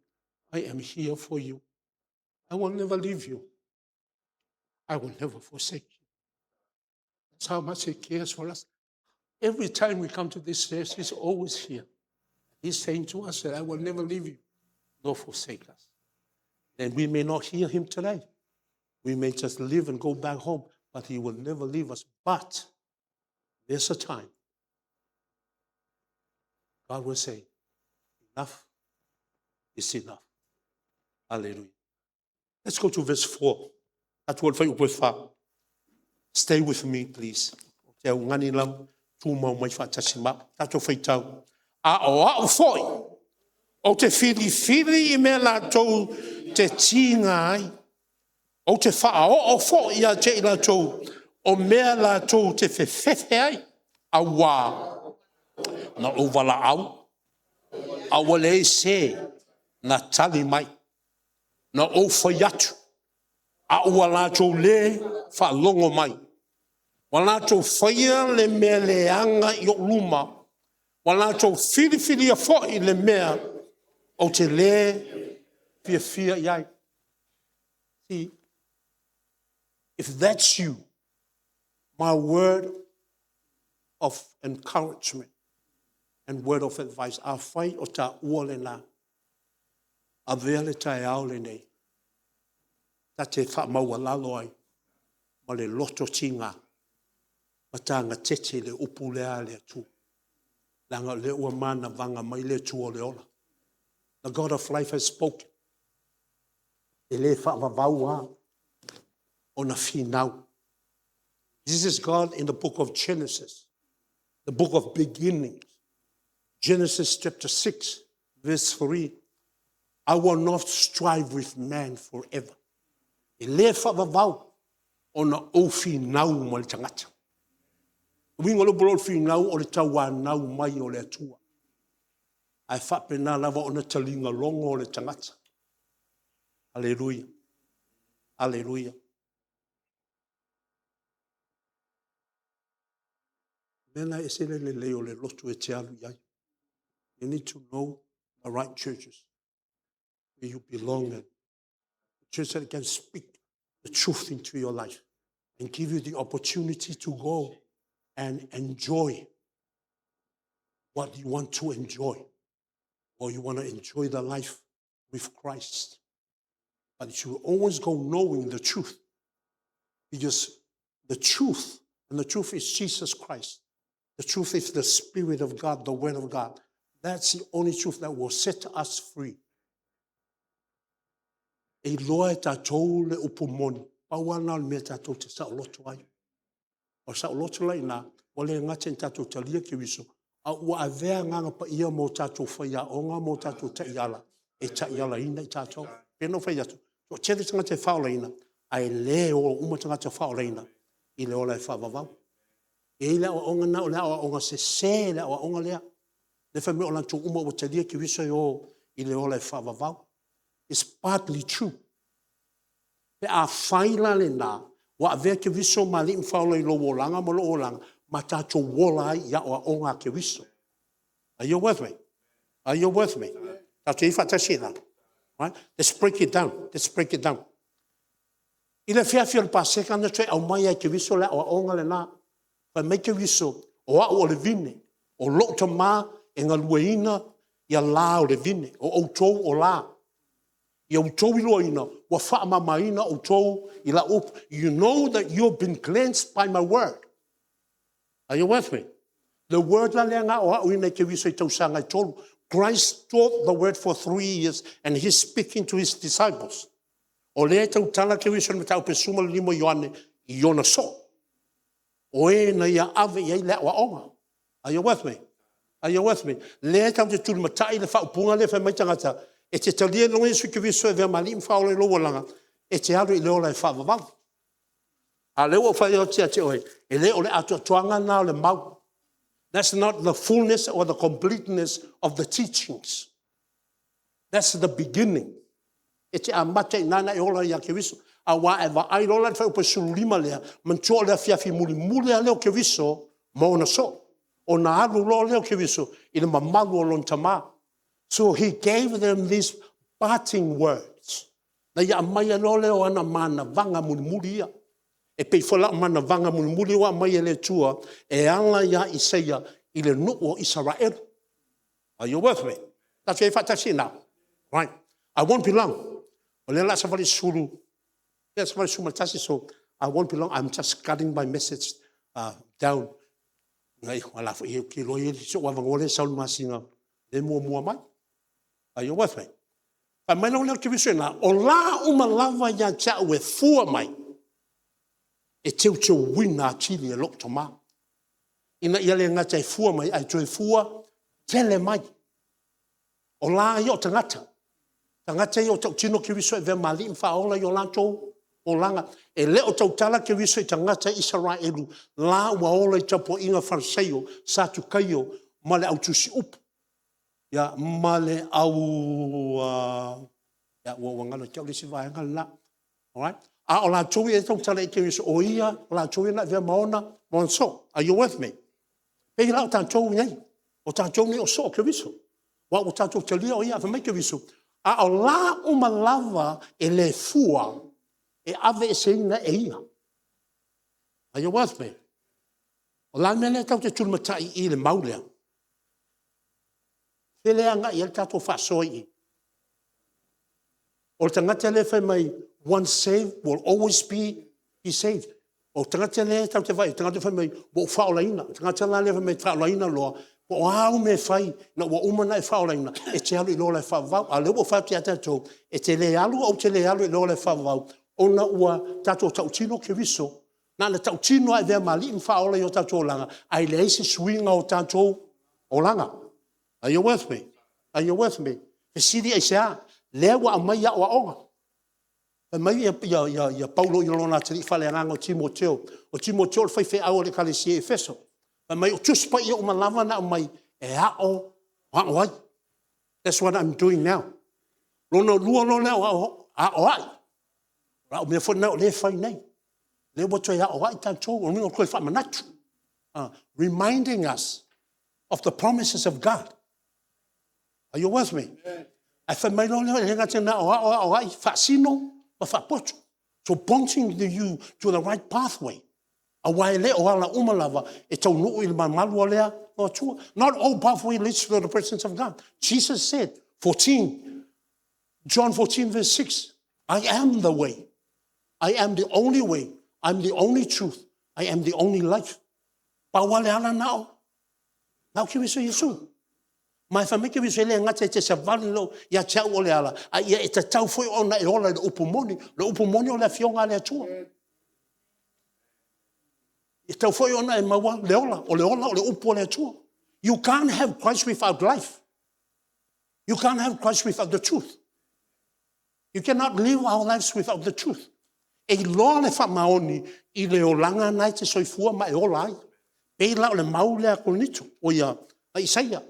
Speaker 5: I am here for you. I will never leave you. I will never forsake you. That's how much he cares for us. Every time we come to this church, he's always here. He's saying to us that I will never leave you nor forsake us. And we may not hear him today. We may just live and go back home, but he will never leave us. But there's a time God will say, enough is enough. Hallelujah. Let's go to verse 4. Stay with me, please. Te au ngani lau, tūmau mai whaatasi ma, tātou whaitau. A o au foi, o te whiriwhiri i mea lātou te tīnga ai, o te whaao foi ia te i lātou, o mea lātou te whewhewhe ai, a wā, na o wala au, a ua leai se na tali mai, na ou fai atu, a ua latou lē faalogo mai. Ua latou faia le mea leaga i ou luma, ua latou filifilia foi le mea ou te lē fiafia i ai. See, if that's you, my word of encouragement and word of advice, afai o taua lena, avea le taeao lenei, ta te faamaualalo ai ma le loto tiga, ma tagatete i le upu lea a le Atua. Leaga o lea ua manavaga mai le Atua o le ola. The God of life has spoken. E le faavavau lava ona finau. This is God in the book of Genesis, the book of beginnings. Genesis chapter 6, verse 3. I will not strive with man forever. E le faavavau ona ou finau ma le tagata. O uiga o le upu o le finau o le tauanau mai o le Atua. Ae faapena lava ona taliga logo o le tagata. Aleluia. Aleluia. Mea na ese le lelei o le lotu e te alu i ai. You need to know the right churches where you belong in. The church that can speak the truth into your life and give you the opportunity to go and enjoy what you want to enjoy. Or you want to enjoy the life with Christ. But you should always go knowing the truth. Because the truth, and the truth is Jesus Christ. The truth is the Spirit of God, the Word of God. That's the only truth that will set us free. E iloa e tatou le upu moni, pau lava lena o le mea tatou te saoloto ai. O le saoloto la i ina, ua le gata ina tatou talia Keriso, a ua avea Agaga Paia ma o tatou faiaoga ma o tatou taiala e taialaina i tatou. Pei ona ou fai atu, toatele tagata e faaolaina, ae le o uma tagata faaolaina i le ola e faavavau. E i ai le aoaoga lena, o le aoaoga sese le aoaoga lea. Lea fai mai o latou uma ua talia Keriso e o i le ola e faavavau. It's partly true. Pe afai la lena, ua avea Keriso ma Alii ma Faaola i lou olaga ma lou olaga, ma tatou ola ai i aoaoga a Keriso. Are you with me? Are you with me? Tatou i ai faatasi la. Right? Let's break it down. Let's break it down. I le afiafi o le Paseka na toe aumai ai Keriso le aoaoga lena. Fai mai Keriso, o au o le vine, o lou tama e galueina ia la o le vine, o outou o la. Ia outou iloaina ua faamamaina outou i lau upu. You know that you have been cleansed by my word. Are you with me? The word la lea na aoaoina e Keriso i tausaga e tolu. Christ taught the word for 3 years and he's speaking to his disciples. O lea e tautala Keriso i le mataupu e 15 Ioane i ona soo. O e na ia ave i ai le aoaoga. Are you with me? Are you with me? Lea e tatou te tulimatai le faaupuga lea e fai mai tagata, e te talia loa Iesu Keriso e avea ma Alii ma Faaola i lou olaga, e te alu i le ola e faavavau. A o lea ua ou fai atu ia te oe, e le o le atoatoaga lena o le mau. That's not the fullness or the completeness of the teachings. That's the beginning. E te amata i ina na e ola ia Keriso. Aua e vaai loa la i le fuaiupu 15 lea, manatua o le afiafi mulimuli lava lea o Keriso ma ona soo. Ona alu loa lea o Keriso i le mamalu o lona tama. So he gave them these parting words. Na ia aumaia loa lea o ana manavaga mulimuli ia. E pei foi la o manavaga mulimuli ua aumai e le Atua e ala ia Isaia i le nuu o Isaraelu. Are you with me? Tatou te faatasi i ina? Right. I won't be long. O lea o le a savali i le 11, so I won't be long. I'm just cutting my message down. Ou te iloa e i ai si ou avanoa lea e sau i le masina e muamua mai. Are you with me? Fai mai la o Keriso i ina, o la uma lava ia te au e fua mai, e teuteuina atili e lou Tama. Ina ia le gata e fua mai, ae toe fua tele mai. O la ia o tagata, tagata ia ua tautino Keriso e avea ma Alii ma Faaola i o latou olaga. E le o tautala Keriso i tagata Isaraelu la ua ola i tapuaiga Fariseio, Satukaio ma le au tusiupu, ia ma le au ia ua galo ia te au le isi vaega le la. Alright? A o latou ia e tautala i ai Keriso, o ia, o latou ia na avea ma ona soo. Are you with me? E pei la o tatou nei, o tatou nei o soo o Keriso. Aua ua tatou talia o ia. Fai mai Keriso, a o la uma lava e le fua, e aveeseina e ia. Are you with me? O le a le mea lea tatou te tulimatai i i le mau lea? E le agai i ai le tatou faasoa i i. O le tagata lea e fai mai, once saved will always be saved. O le tagata lea tatou te vaai, o le tagata fai mai ua ou faaolaina. O le tagata la lea fai mai e faaolaina loa, po o a au mea e fai ina ua uma ona e faaolaina, e te alu i le ola e faavavau. A o lea ua ou fai atu ia tatou, e te le alu ou te le alu i le ola e faavavau, ona ua tatou tautino Keriso, na ona tautino lava e avea ma Alii ma Faaola i o tatou olaga, ae leai se suiga o tatou olaga. Are you with me? Are you with me? Fesili aisea? Lea ua aumai aoaoga. Fai mai Paulo i lona atalii faaleagaga o Timoteo. O Timoteo o le faifeau a le ekalesia i Efeso. Fai mai o Tusi Paia uma lava na aumai e aoao ai. That's what I'm doing now. Lona lua loa lea o aoai. O lau mea foi lena o lea e fai nei. Lea ua toe aoai tatou, o lona uiga ua toe faamanatu. Reminding us of the promises of God. Are you with me? Ae fai mai loa lea, e le gata ina aoao, aoai, faasino ma faapoto. So pointing you to the right pathway. Aua e le o ala uma lava e taunuu i le mamalu o le Atua. Not all pathway leads to the presence of God. Jesus said, 14, John 14 verse 6, "I am the way. I am the only way. I'm the only truth. I am the only life." Pau lava le ala na o, na o Keriso Iesu. Ma e fai mai Keriso e le gata e te savali loa ia te au o le ala, a ia e tatau foi ona e ola i le upu moni. Le upu moni o le afioga a le Atua. E tatau foi ona e maua le ola. O le ola o le upu o le Atua. You can't have Christ without life. You can't have Christ without the truth. You cannot live our lives without the truth. E iloa le faamaoni i le olaga na e te soifua ma e ola ai. Pei la o le mau lea a Korinito, o ia a Isaia.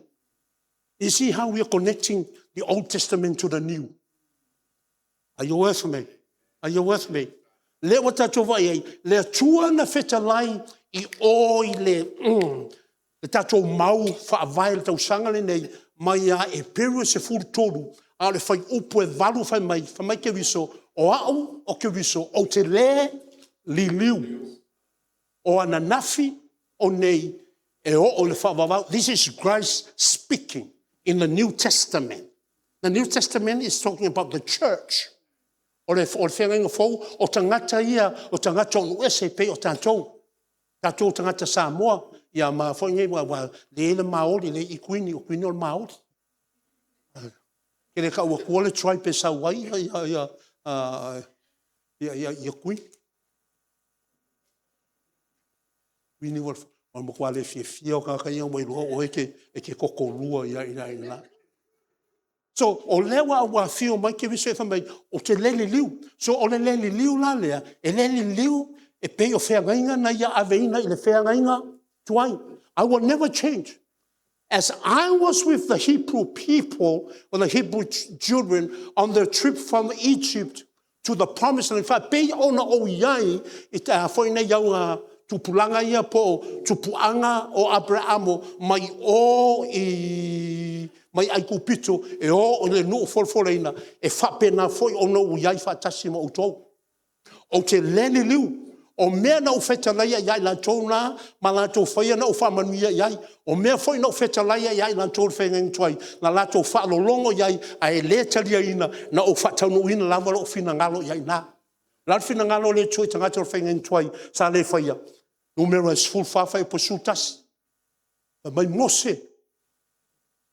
Speaker 5: You see how we are connecting the Old Testament to the New. Are you with me? Are you with me? Lea ua tatou vaai ai, le Atua na fetalai i o i le tatou mau faavae i le tausaga lenei mai ia Aperil 13, a o le fuaiupu e 8 fai mai Keriso, o au o Keriso, ou te le liliu. O ananafi, o nei, e oo i le faavavau. This is Christ speaking in the New Testament. The New Testament is talking about the church. O le, o le feagaiga fou, o tagata ia, o tagata o nuu ese pei o tatou. Tatou tagata Samoa, ia ma foi nei, ua, ua le le Maori, le i Kuini, o Kuini o le Maori. Ke le tau atua le tribe e sau ai ia, ia, ia, ia, ia, ia Kuini. Kuini ua o le matua le fiafia o tagata ia ua iloa o oe e te totolua i ai i ina. So, o lea ua afio mai Keriso fai mai, ou te le liliu. So, o le le liliu la lea, e le liliu e pei o feagaiga na ia aveina i le feagaiga tuai. I will never change. As I was with the Hebrew people or the Hebrew children on their trip from Egypt to the promised land, faapei ona ou i ai i te foi nei auga tupulaga ia po o tupuaga o Aperamo mai o i mai Aikupito e o i le nuu folafoleina, e faapena foi ona ou i ai faatasi ma outou. Ou te le liliu, o mea na ou fetalaia ia i latou na ma latou faia na ou faamanuia i ai. O mea foi na ou fetalaia ia i latou i le feagaiga tuai, na latou faalologo i ai ae le taliaina, na ou faataunuuina lava lou finagalo i ai i ina. O le a le finagalo o le Atua i tagata o le faiga tuai sa le faia? Numera 14 fuaiupu 11. Fai mai Mose,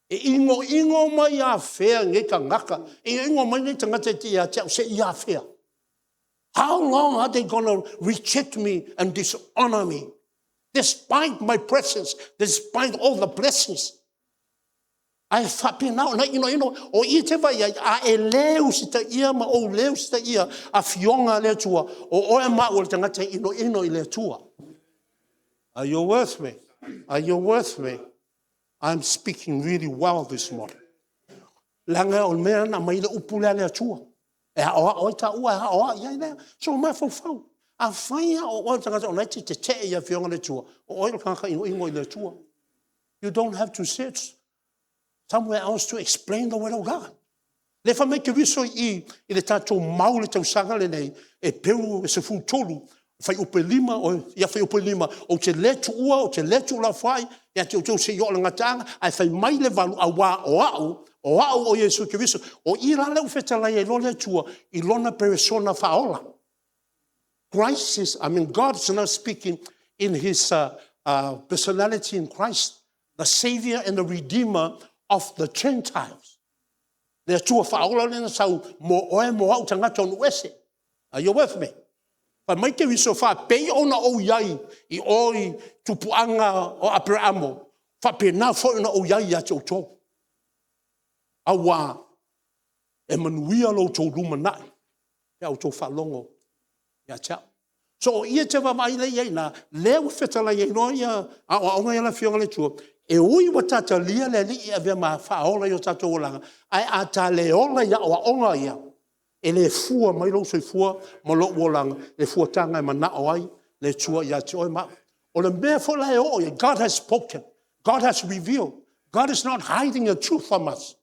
Speaker 5: e inoino mai afea nei tagata, e inoino mai nei tagata ia te au seia afea? How long are they gonna reject me and dishonor me? Despite my presence, despite all the blessings. Ae faapena ona inoino, o i e te vaai ai, a e le usitaia ma ou le usitaia afioga a le Atua, o oe ma au o le tagata e inoino i le Atua. Are you with me? Are you with me? I'm speaking really well this morning. Leaga o le mea na aumai le upu lea a le Atua. E aoao ai taua, e aoao i ai lea. So mafaufau, afai lava o oe o le tagata o la e te tetee i afioga a le Atua, o oe o le tagata inoino i le Atua. You don't have to search somewhere else to explain the word of God. Le fai mai Keriso i i, i le tatou mau i le tausaga lenei, Heperu e 13, fuaiupu e 5, ia fuaiupu e 5, ou te le tuua, ou te le tuulafoai ia te outou seia oo i le gataaga, ae fai mai le 8, aua o au, o au o Iesu Keriso. O i la lea ua fetalai ai loa le Atua i lona perisona faaola. Christ is, I mean God is now speaking in his personality in Christ, the savior and the redeemer of the Gentiles. Le Atua faaola lea na sau mo oe mo au tagata o nuu ese. Are you with me? Fai mai Keriso, faapei ona ou i ai i o i tupuaga o Aperamo, faapena foi ona ou i ai ia te outou. Aua e manuia lo outou lumanai pe a outou faalogo ia te au. So o i e te vaavaai lea i ai i ina, lea ua fetalai ai loa ia aoaoga ia a le Afioga a le Atua, e ui ua ta talia le Alii e avea ma Faaola i o tatou olaga, ae a ta le ola i aoaoga ia, e le fua mai lou soifua ma lou olaga i le fuataga e manao ai le Atua ia te oe ma au. O le mea foi la e oo i ai, God has spoken, God has revealed, God is not hiding a truth from us.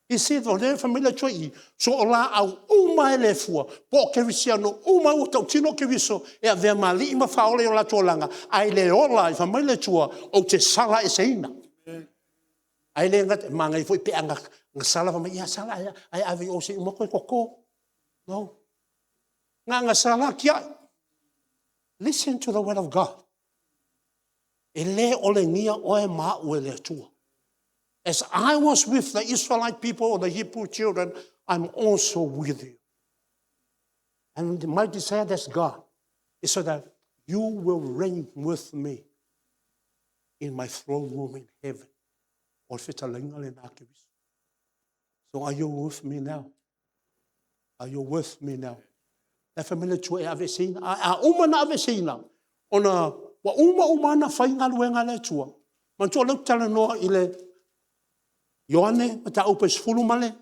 Speaker 5: He said, o lea e fai mai le Atua i i, so o laau uma e le fua, po o kerisiano uma ua tautino Keriso e avea ma alii ma faaola i o latou olaga, ae le ola ai, fai mai le Atua, ou te sala eseina. Ae le gata, e manaia foi pe a na sala fai mai, ia sala ae ave i o se i uma toe toto. No. Na ona sala tiai. Listen to the word of God. E le olegia oe ma au e le Atua. As I was with the Israelite people or the Hebrew children, I'm also with you. And my desire, that's God, is so that you will reign with me in my throne room in heaven. O le fetalaiga lena a Keriso. So are you with me now? Are you with me now? E fai mai le Atua e aveeseina. A uma na aveeseina, ona ua uma uma ana fai galuega a le Atua. Manatua o lea ou te talanoa i le Ioane mataupu e 15.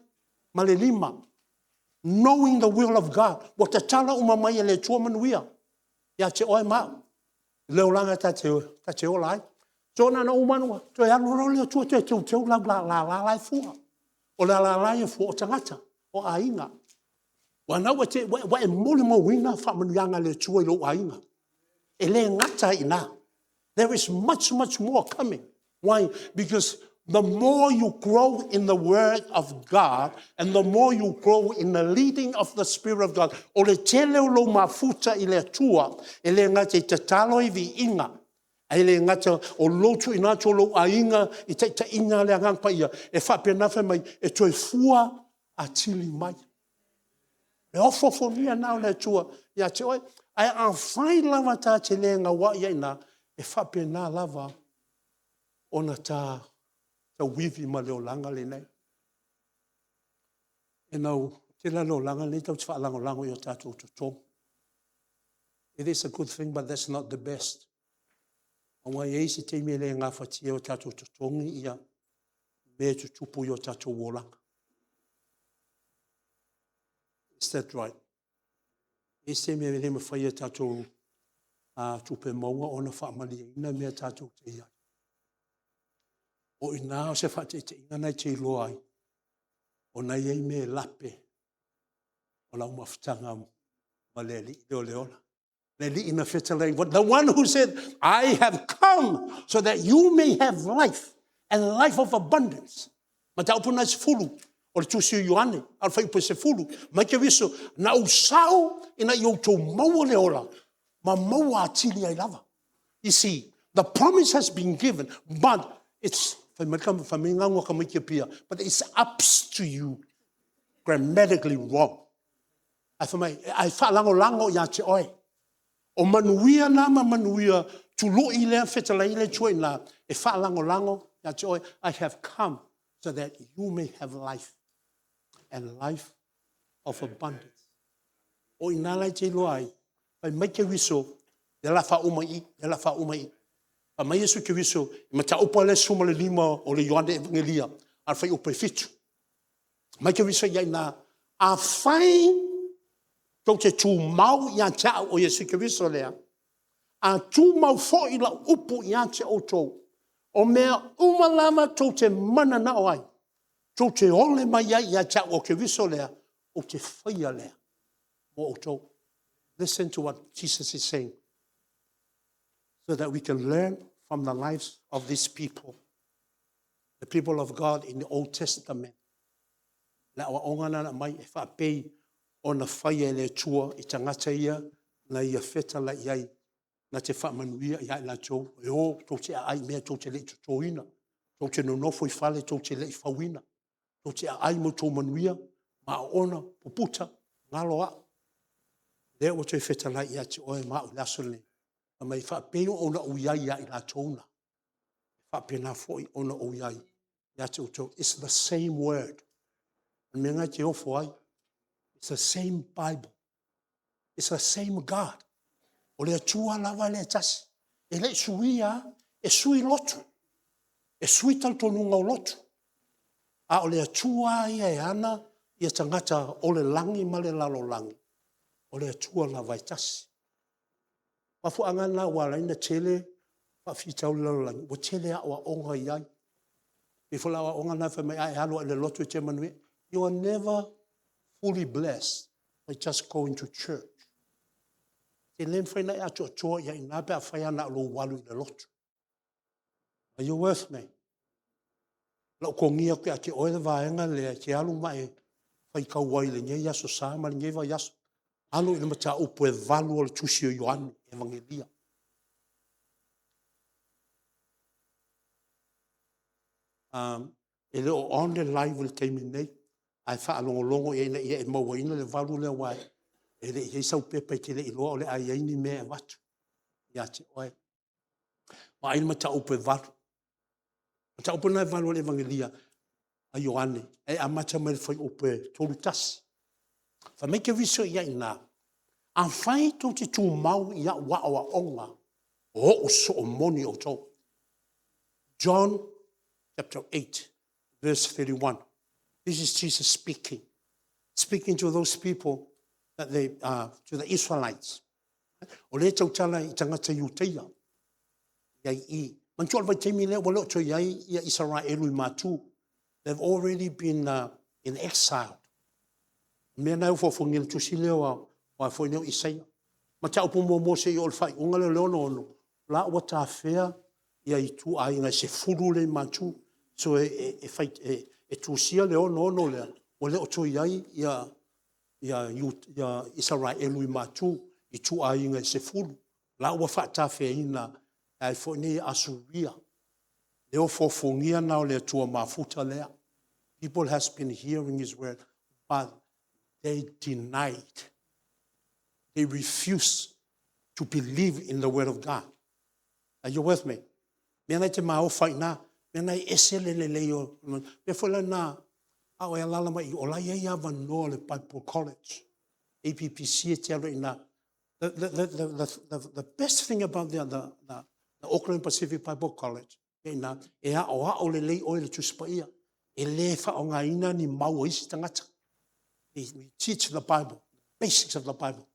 Speaker 5: Knowing the will of God. Ua tatala uma mai e le Atua manuia ia te oe ma au. Le olaga ta te ola ai. So na ona uma ua toe alu loa le Atua toe teuteu lau lala la e fua. O le lala e fua o tagata, o aiga. Ua na ua e molimauina faamanuiaga a le Atua i lou aiga. E le gata ai i ina. There is much, much more coming. Why? Because The more you grow in the word of God and the more you grow in the leading of the Spirit of God, o le tele o lou mafuta i le Atua, e le gata i tatalo i viiga, ae le gata o lou tuuina atu o lou aiga i taitaiga a le Agaga Paia, e faapena fai mai, e toe fua atili mai. E ofofogia na o le Atua ia te oe. Ae afai lava ta te le gauai ai i ina, e faapena lava ona ta tauivi ma le olaga lenei. You know, tele le olaga lenei tatou te faalagolago i o tatou totogi. It is a good thing, but that's not the best. Aua e i ai se taimi e le gafatia o tatou totogi ia mea e tutupu i o tatou olaga. Is that right? E i ai se taimi e le mafai e tatou tupe maua ona faamalieina mea tatou te i ai. O i ina o se faataitaiga na e te iloa ai, ona e i ai mea e lape o lau mafutaga ma le Alii lea o le ola. Le Alii na fetalai, the one who said, I have come so that you may have life and life of abundance. Mataupu na 10 o le tusi o Ioane, a o le fuaiupu e 10, mai Keriso, na ou sau ina ia outou maua le ola, ma maua atili ai lava. You see, the promise has been given, but it's, fai mai gagu a tamaiti Apia, but it's up to you, grammatically wrong. Ae fai mai, ae faalagolago ia te oe. O manuia na ma manuia tului lea fetalai le Atua i ina, e faalagolago ia te oe. I have come so that you may have life and life of abundance. O i ina la e te iloa ai, fai mai Keriso, lea o le a faauma i i, lea o le a faauma i i. Fai mai Iesu Keriso i mataupu lea 15 o le Ioane Evagelia, a o le fuaiupu e 7. Mai Keriso i ai i ina, afai tou te tumau ia te au o Iesu Keriso lea, a tumau foi lau upu ia te outou, o mea uma lava tou te mananao ai, tou te ole mai ai ia te au o Keriso lea, ou te faia lea mo outou. Listen to what Jesus is saying, so that we can learn from the lives of these people, the people of God in the Old Testament. Le aoaoga na na mai e faapei ona faia e le Atua i tagata ia na ia fetalai i ai, na te faamanuia ia i latou, e o tou te aai i mea tou te le i totoina, tou te nonofo i fale tou te le i fauina, tou te aai ma outou manuia, ma oona, puputa, galo au. Lea ua toe fetalai ia te oe ma au i le aso lenei. Fai mai, faapei ona ou i ai ia i latou na, faapena foi ona ou i ai ia te outou. It's the same word. O le mea lena e te ofo ai. It's the same Bible. It's the same God. O le Atua lava lea e tasi. E le i suia, e sui lotu. E sui talitonuga o lotu. A o le Atua ia e ana ia tagata o le lagi ma le lalolagi. O le Atua lava e tasi. O mafuaaga na ua ala ai ona tele faafitauli i le lalolagi, ua tele aoaoga i ai. E pei foi o le aoaoga lena fai mai a e alu lava i le lotu e te manuia. You are never fully blessed by just going to church. E le mafai ona e atoatoa i ai i ina pe afai lava na o lou alu i le lotu. Are you with me? Lau togia atu ia te oe le vaega lea e te alu ma e faitau ai i lenei aso Sa ma lenei vaiaso. Alu i le mataupu e 8 o le tusi o Ioane, Evagelia. E le o on le live i le taimi nei, ae faalogologo i ai ina ia e mauaina le 8 lea, aua e le i i ai sau pepa e te le i iloa o le a i ai ni mea e avatu ia te oe. Vaai le mataupu e 8. Mataupu lena e 8 o le Evagelia a Ioane, e amata mai le fuaiupu e 31. Fai mai Keriso i ai i ina, afai tou te tumau i au aoaoga, o o'u soo moni outou. John chapter 8, verse 31. This is Jesus speaking. Speaking to those people, that they, to the Israelites. O lea tautala i tagata Iutaia. Iai i. Manatua o le vaitaimi lea ua le o toe i ai ia Isaraelu i Matu. They've already been in exile. O mea na e ofoofogia i le tusi lea o a foi nei o Isaia. Mataupu muamua seia oo i le faaiuga lea o le 66, la ua tafea ia ituaiga e 10 lea i Matu. So e, e, e, e, e tusia le ono ono lea, ua le o toe i ai ia, ia, ia Isaraelu i Matu i ituaiga e 10. La ua faatafeaina ai foi nei Asuria. Le ofofogia na o le Atua mafuta lea. People has been hearing his word, but they denied. They refuse to believe in the word of God. Are you with me? Mea nei te maofa i nā, mea nei ese le lelei o, mea foi la nā, a o e alala mai o la iai avanoa le Bible College, APPC e te alo i nā. The best thing about the Auckland Pacific Bible College, e nā, e ao ao lelei oe le Tusi Paia, e le whaongaina ni mau o isi tangata. We teach the Bible, basics of the Bible.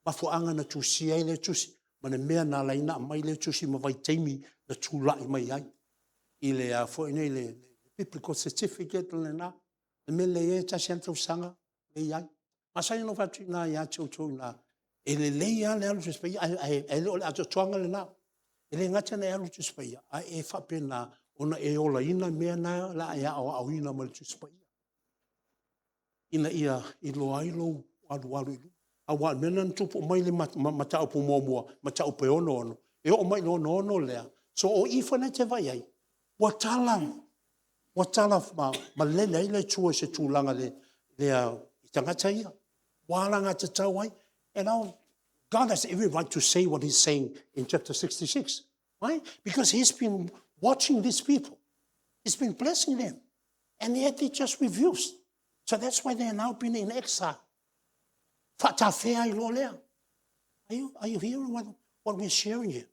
Speaker 5: Mafuaanga na tusia ai le tusi, ma le mea na laina mai le tusi ma vaitaimi na tūla'i mai ai. I le a foi nei le biblical certificate le na, le mea le e tasi ana tausaga le i ai. Masani no whatu nā ia te outou nā, e le lei a le alu Tusi Paia, ai le o le atoatoaga le na. E le gata na e alu Tusi Paia, ae e faapena ona e olaina mea na la e aoaoina ma le Tusi Paia. Ina ia iloa ai lou alualu i luma. Aua o le mea lena na tupu mai le mataupu muamua, mataupu e 66, e oo mai i le 66 lea, so o i foi lena e te vaai ai, ua tala, ua tala malele ai le Atua i se tulaga le, lea i tagata ia. Ua alagatatau ai. And now, God has every right to say what he's saying in chapter 66. Why? Because he's been watching these people. He's been blessing them. And yet they just refused. So that's why they are now been in exile. Faatafea ai loa lea. Are you hearing what we're sharing here?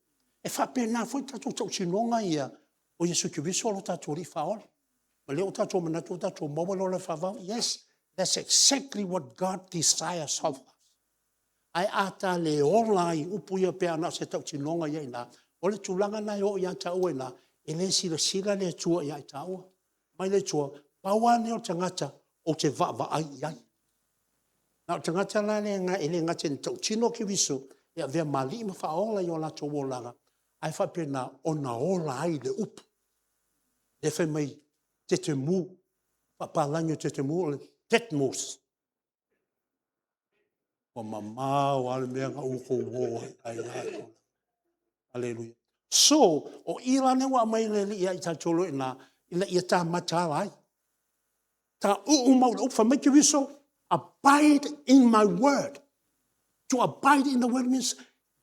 Speaker 5: E faapena foi tatou tautinoga ia o Iesu Keriso o lo tatou Alii Faaola. Ma lea o tatou manatu o tatou maua le ola faavavau. Yes, that's exactly what God desires of us. Ae a ta le ola ai upu ia pe ana o se tautinoga ia ina, o le tulaga na e oo ia taua ina, e le silasila le Atua ia i taua. Mai le Atua, pau lava lenei o le tagata ou te vaavaai i ai. Na o le tagata la lea e le gata ina tautino Keriso e avea ma alii ma faaola i o latou olaga, ae faapena ona ola ai le upu. Le fai mai tetemu, faapalagi o tetemu o le tetmos. Ua mamao lava le mea na outou o ai, ai ai. Aleluia. So, o i la lea ua aumai le Alii ia i tatou loa i ina, ina ia ta mataala ai. Ta uu mau le upu, fai mai Keriso, abide in my word. To abide in the word means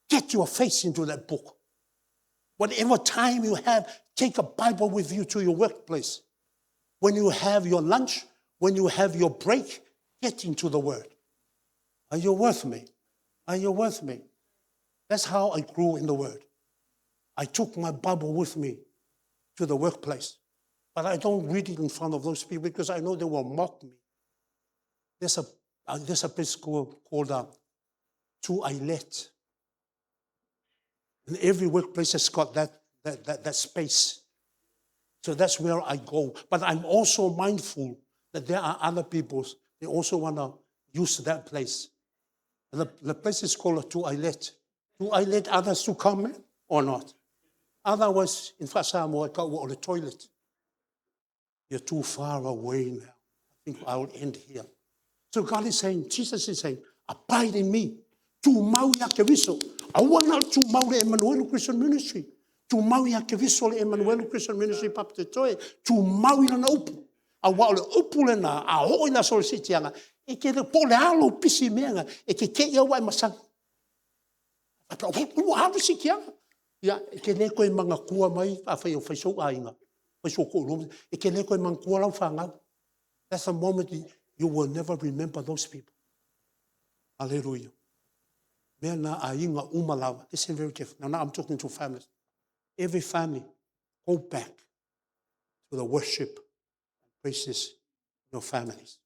Speaker 5: get your face into that book. Whatever time you have, take a Bible with you to your workplace. When you have your lunch, when you have your break, get into the word. Are you with me? Are you with me? That's how I grew in the word. I took my Bible with me to the workplace. But I don't read it in front of those people because I know they will mock me. There's a place called Tuailet. And every workplace has got that space. So that's where I go. But I'm also mindful that there are other people, they also want to use that place. The place is called Tuailet. Do I let others to come in or not? Otherwise, in Samoa, I go on the toilet. You're too far away now. I think I will end here. So God is saying, Jesus is saying, abide in me. Tumau ia Keriso. Aua na tumau le Emmanuel Christian Ministry. Tumau ia Keriso le Emmanuel Christian Ministry papa te toe. Tumau i lana upu. Aua o le upu lena, a oo i le aso o le siitiaga, e ke le po le alo pisi mea, e ke ke ia ua e masani. Ua alu siitiaga. Ia, e ke le koe manatua mai, a fai o fai sou aiga, fai sou toalua, e ke le koe manatua lau fanau. That's the moment you will never remember those people. Hallelujah. Mea na aiga uma lava. Listen very carefully. Now I'm talking to families. Every family, go back to the worship and praises in your families.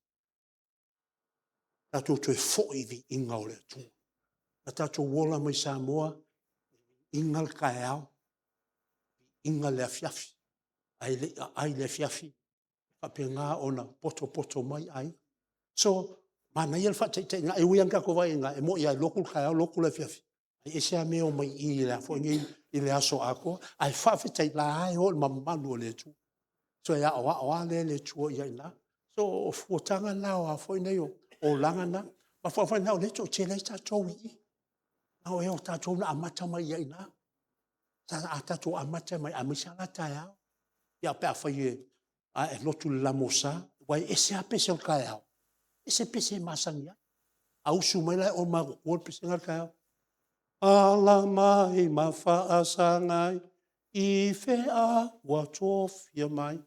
Speaker 5: Tatou toe foi i viiga o le Atua. Na tatou ola mai Samoa, viiga le taeao, viiga le afiafi. Ae le i aai le afiafi, faapena ona potopoto mai aiga. So, manaia le faataitaiga, e ui lava ina tatou vaai i ina, e moni lava e lotu le taeao, lotu le afiafi. Ai ese lava mea o mai i i le a foi nei i le aso atoa. Ae faafetai la e o i le mamalu o le Atua. Toe aoao lava lea e le Atua i ai i ina. So o fuataga na o a foi nei o olaga na. Mafuaaga foi na o lea e toatele ai tatou i i. A o tatou na amata mai ai i ina. Sa tatou amata mai aemaise lava la taeao. Ia pe afai a e lotu i le la-Mosa, aua e ese lava pese o le taeao, ese pese e masani ai. A usu mai la i o i Matutua le pesega le taeao, Ala mai ma faasagai i feau ua tofia mai.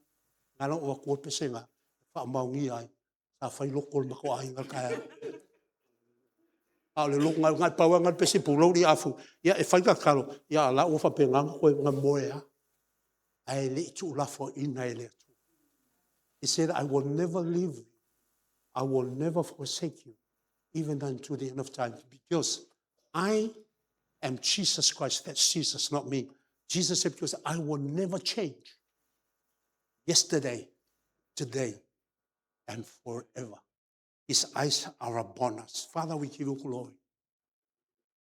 Speaker 5: Na ala ona ou avatua le pese lena, e faamaonia ai, sa fai lotu a le matou aiga i le taeao. A o le lotu, na o le pau lava lena o le pese, pulou le afu, ia e fai le ta tatalo, a o la e ua faapena ona toe moe lava. Ae le i tuulafoaiina e le Atua. He said, I will never leave you, I will never forsake you, even unto the end of time. Because I am Jesus Christ. That's Jesus, not me. Jesus said, because I will never change. Yesterday, today, and forever. His eyes are upon us. Father, we give you glory.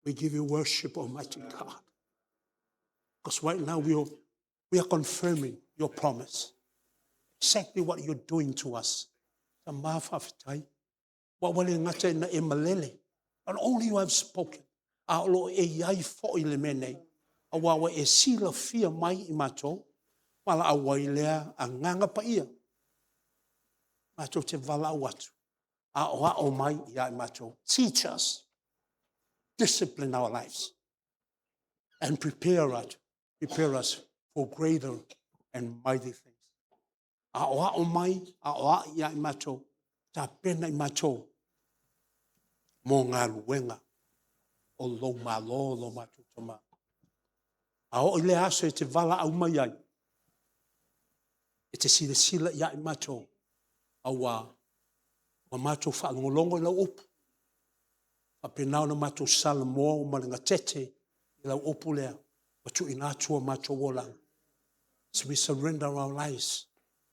Speaker 5: We give you worship, Almighty God. Because right now we are confirming your promise. Exactly what you're doing to us. Tama faafetai. Ua ua le gata ina e malele. Not only you have spoken, a o lo o e i ai foi le mea nei. Aua ua e silafia mai i matou, valaau ai lea Agaga Paia, matou te valaau atu, aoao mai ia i matou. Teach us, discipline our lives, and prepare us for greater and mighty things. Aoao mai, aoai ia i matou, tapena i matou mo galuega o lou Malo, lo matou Tama. A oo i lea aso e te valaau mai ai, e te silasila ia i matou, aua ua matou faalogologo i lau upu, faapena ona matou salamo ma le gatete i lau upu lea, ua tuuina atu o matou olaga. So we surrender our lives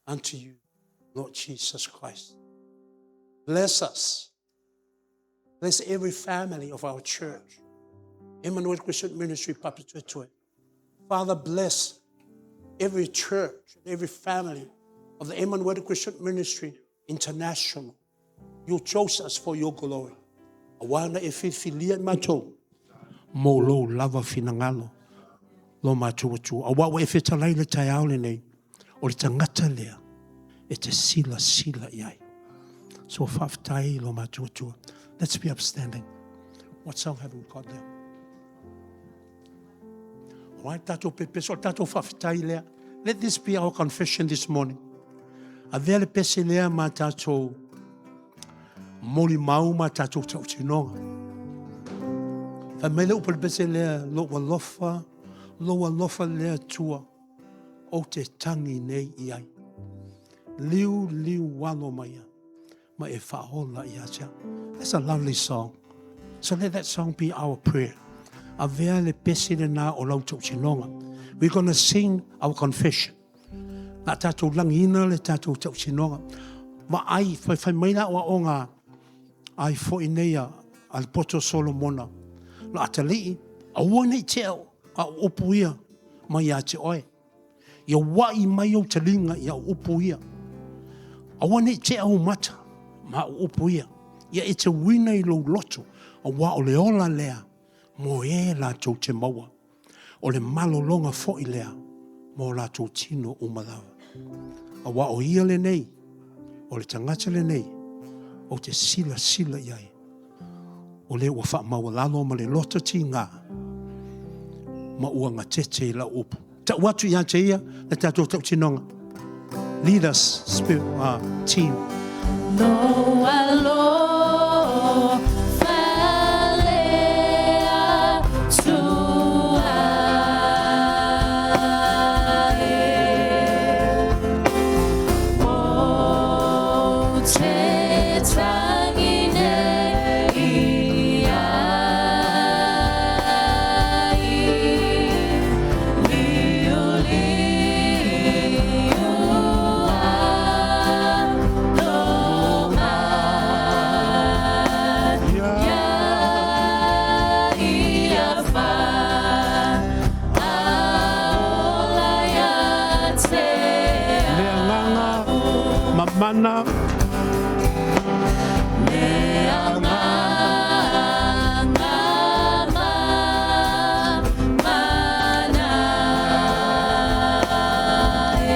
Speaker 5: unto you, Lord Jesus Christ. Bless us. Bless every family of our church. Emmanuel Christian Ministry, Papatoetoe. Father, bless every church and every family of the Emmanuel Christian Ministry International. You chose us for your glory. Aua na e filifilia i matou mo lou lava finagalo lo matou Atua. Aua ua e fetalai le taeao lenei, o le tagata lea e te silasila i ai. So faafetai lo matou Atua. Let's be upstanding. What song have we got there? All right, tatou pepeso, tatou faafetai lea. Let this be our confession this morning. Avea le pese lea ma tatou molimau ma tatou tautinoga. Fai mai le upu le pese lea, lou alofa, lou alofa le Atua, ou te tagi nei i ai. Liu, liu alo mai ia, ma e faaola ia te au. That's a lovely song. So let that song be our prayer. Avea le pese lena o lau tautinoga. We're going to sing our confession. Na tatou lagiina le tatou tautinoga. Ma ai, fai, fai mai la aoaoga ai foi nei a, a le poto Solomona. La atalii, aua nei tea au upu ia mai ia te oe. Ia wai mai ou taliga i au upu ia. Aua nei tea ou mata ma au upu ia. Ia e te uina i lou loto, auā o le ola lea mo e latou te maua. O le malologa foi lea mo latou tino uma lava. Auā o ia lenei, o le tagata lenei, ou te silasila i ai, o lea ua faamaualalo ma le loto tiga, ma ua gatete i lau upu. Tau atu ia te ia le tatou tautinoga. Lead us, Spirit, team.
Speaker 1: Lou alofa le Atua e, Ou te tagi nei i ai, Liu, liu alo mai, Ia ia faaola ia te
Speaker 5: Le agaga
Speaker 1: Agaga mana e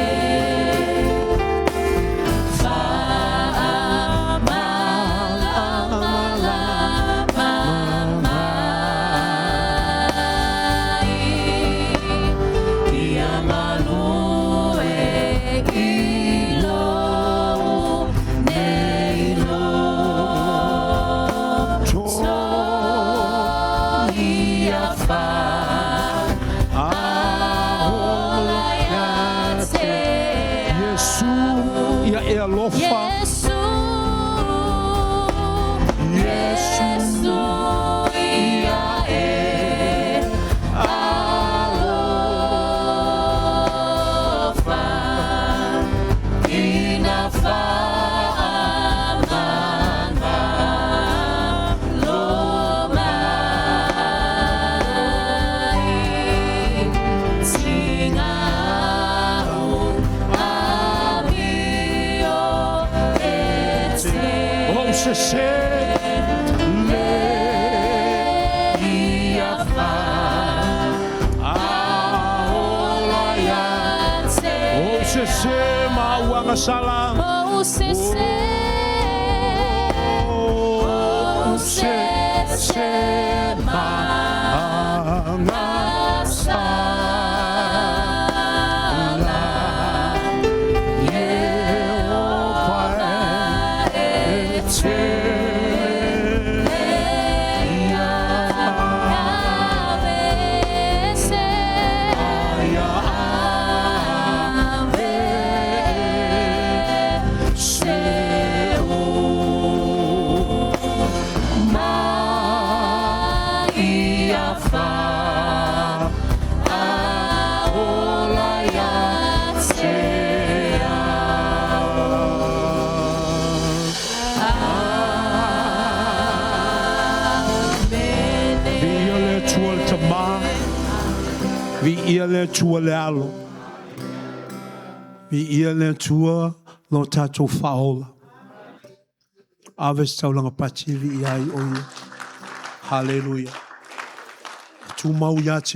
Speaker 1: Fa'amalamalama mai Ia galue i lou nei loto Ia fa'aola ia te
Speaker 5: Iesu ia e alofa.
Speaker 1: Iesu, Iesu ia e alofa ina fa'amagalo mai Tiga'u amio e te
Speaker 5: O se
Speaker 1: le ia fa'aola ia te
Speaker 5: O se se mauaga sala.
Speaker 1: O se se O se se ma sala Ieova e te leia Ave se Ave se u ma ia fa aola ia te Amene.
Speaker 5: Viia le Atua le Tamā, viia le Atua le Alo, viia le Atua lo tatou faaola. Ave se taulaga pati e viia ai o ia. Haleluia. E tumau ia te